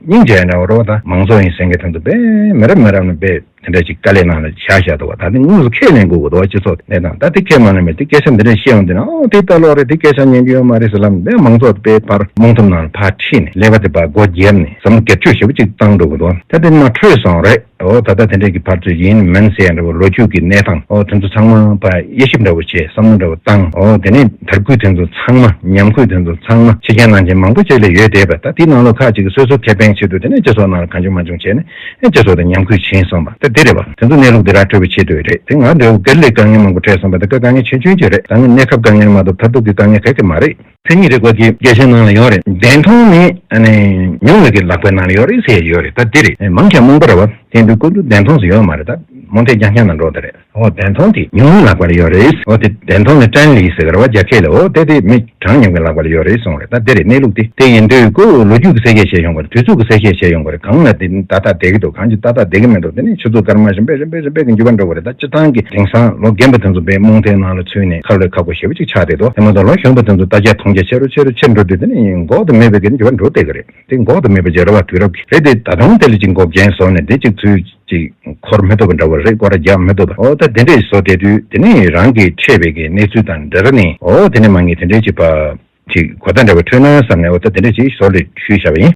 སྙིང་རྗེ་འདྲ་བོ་རེད་བ། ད་མང་ཚོགས་ཡིན་ཟེར་མཁན་དེ་ཚོ་དཔེ་མི་རབས་མི་རབས་ནས་དཔེ་དེ་འདྲ་ཅིག་དཀའ་ལས་ནང་ལ་བཞག་བཞག་འདུག་བ། ད་དེ་དངོས་སུ་ཁས་ལེན་དགོས་ཀྱི་འདུག་བ། སྤྱི་ཚོགས་གནས་སྟངས། ད་དེ་ཁས་མ་ལེན་པས་དེ་སྐད་ཆ་འདི་འདྲ་བཤད་ཡོང་དུས་ན། ཨོ་དེ་ལྟ་ལོག་རེད། དེ་སྐད་ཆ་ཉན་རྒྱུ་ཡོད་མ་རེད་ཟེར་ལབ་ནས། དེ་མང་ཚོགས་དཔེ་ཕར་རྨོངས་འཐོམ་ནང་ལ་ཕར་ཁྲིད་ནས། ཀླད་པ་དེ་ཕར་སྒོ་བརྒྱབ་ནས། བསམ་བློ་སྒེར་གཅོད་ཞེ་པོ་ཅིག་བཏང་འགྲོ་གི་འདུག་ད་དེ་མར་འཕྲོས་སོང་རེད། ཨོ་ད་ལྟ་དེ་འདྲས་ཀྱི་ཕར་ཚུར་ཡིན་མིན་ཟེར་ཡ་འདྲ་བོ། ལོ་རྒྱུས་ཀྱི་གནས་སྟངས། ཨོ་དེ་ཚོ་ཚང་མ་ཕར་དབྱེ་ཞིབ་འདྲ་བོ་བྱས། བསམ་བློ་འདྲ་བོ་བཏང་། ཨོ་དེ་ནས་དར་རྒུད་དེ་ཚོ་ཚང་མ། ཉམས་རྒུད་དེ་ཚོ་ཚང་མ་ཕྱི་རྐྱེན་ནང་རྐྱེན་མང་པོ་ཅིག་ལས་ཡོད་བསྡད་པ། ད་དེའི་ནང་ལོགས་ཁག་ཅིག་གིས་སོ་སོ་ཁེ་ཕན་ཆེད་དུ་དེ་ནས་སྤྱི་ཚོགས་ནང་ལ་གང་བྱུང་མང་བྱུང་བྱས་ནས། ཨེ་སྤྱི་ཚོགས་དེ་ཉམས་རྒུད་ཕྱིན་སོང་བ་དེ་འདི་རེད་བ། དེ་ཚོ་གནས་ལུགས་འདི་ར་འཕྲོད་པའི་ཆེད་དུ་རེད། དེ་ང་འདྲ་བོ་སྒེར་ལ་དཀའ་ངལ་མང་པོ་འཕྲད་སོང་བ། དེ་དཀའ་ངལ་ཆུང་ཆུང་ཅིག་རེད། ད་ངས་གནས་སྐབས་དཀའ་ངལ་མ་གཏོགས་མཐར་ཐུག་གི་དཀའ་ངལ་ག་གེ་མ་རེད། མཚན་ཉིད་རིག་པ་གི་རྒྱས་བཤད་ནང་ལ་ཡོད་རེད། བདེན་མཐོང་ནི་ཨ་ནི་ཉུང་བའི་གི་ལག་པའི་ནང་ལ་ཡོད་རེད་ཟེར་ཡོད་རེད། ད་འདི་རེད། མང་ཆེ་རྨོངས་པ་རེད་བ། དེ་འདུག་ཀུན་ཏུ་བདེན་མཐོང་ཟེར་ཡོད་མ་རེད། ད་རྨོངས་དད་རྐྱང་རྐྱང་ནང་འགྲོ་བསྡད་རེད། འོ་བདེན་མཐོང་དེ་ཉུང་བའི་ལག་པར་ཡོད་རེད། འོ་དེ་བདེན་མཐོང་ལ་ཊན་ལི་ཟེར་གི་རེད་བ། རྒྱ་སྐད་ལ། འོ་དེ་དེ་མི་གྲངས་མཉམ་གྱི་ལག་པར་ཡོད་རེད་གསུངས་རེད། ད་དེ་རེད་གནས་ལུགས་དེ། དེ་ཡིན་དུས་ཁོ་ལོ་རྒྱུས་ཀྱི་གསལ་བཤད་བྱས་ཡོང་གི་རེད། དུས་ཚོད་ཀྱི་གསལ་བཤད་བྱས་ཡོང་གི་རེད། གང་ལ་དེ་ཏག་ཏག་བསྡད་ཀྱི་འདུག་གང་ཅི་ཏག་ཏག་བསྡད་ཀྱི་མི་འདུག་དེ་ནས་ཆུ་ཚོད་སྐར་མ་རིམ་པས་རིམ་པས་རིམ་པས་ཀྱི་འགྱུར་བ་འགྲོ་གི་རེད། ད་སྤྱིར་བཏང་གི་དེང་སང་ལོ་རྒན་པ་དེ་ཚོ་དཔེ་རྨོངས་དད་ནང་ལ་ཚུད་ནས་ཁ་ལོ་ཁག་པོ་ཞེ་པོ་ཅིག་ཆགས་བསྡད་འདུག་དེ་མ་གཏོགས་ལོ་གཞོན་པ་དེ་ཚོ་ལྟ་རྒྱ་མཐོང་རྒྱ་ཆེ་རུ་ཆེ་རུ་ཆེར་འགྲོ་དུས། དེ་ནས་འགོག་ཏུ་མེད་པའི་གི་འགྱུར་བ་འགྲོ་བསྡད་ཀྱི་རེད། དེ་འགོག་ཏུ་མེད་པ་ཅིག་རེད་བ། དུས་རབས་ཀྱི་རེད་དེ། ད་དུང་དེ་ལ་ཅིག་འགོག་རྐྱེན་བཟོ་ནས་དེ་ཅིག་ཚུལ་ ཅིག་འཁོར་མི་ཐུབ་པ་འདྲ་བོ་རེད། སྐོར་ར་རྒྱག་མི་ཐུབ་པ། འོ་ད་དེ་འདྲས་བཟོ་བསྡད་དུས་དེ་ནས་རང་གིས་འཕྲད་པའི་གི་གནས་ཚུལ་དང་འདྲ་ར་ནས། འོ་དེ་ནས་མ་ངས་དེ་འདྲས་ཅིག་ཕར་ཅིག་གོ་བརྡ་འདྲ་བོ་འཕྲོད་ན་བསམ་ནས། འོ་ད་དེ་འདྲས་ཅིག་ཞོར་ལས་ཞུས་བཞག་པ་ཡིན།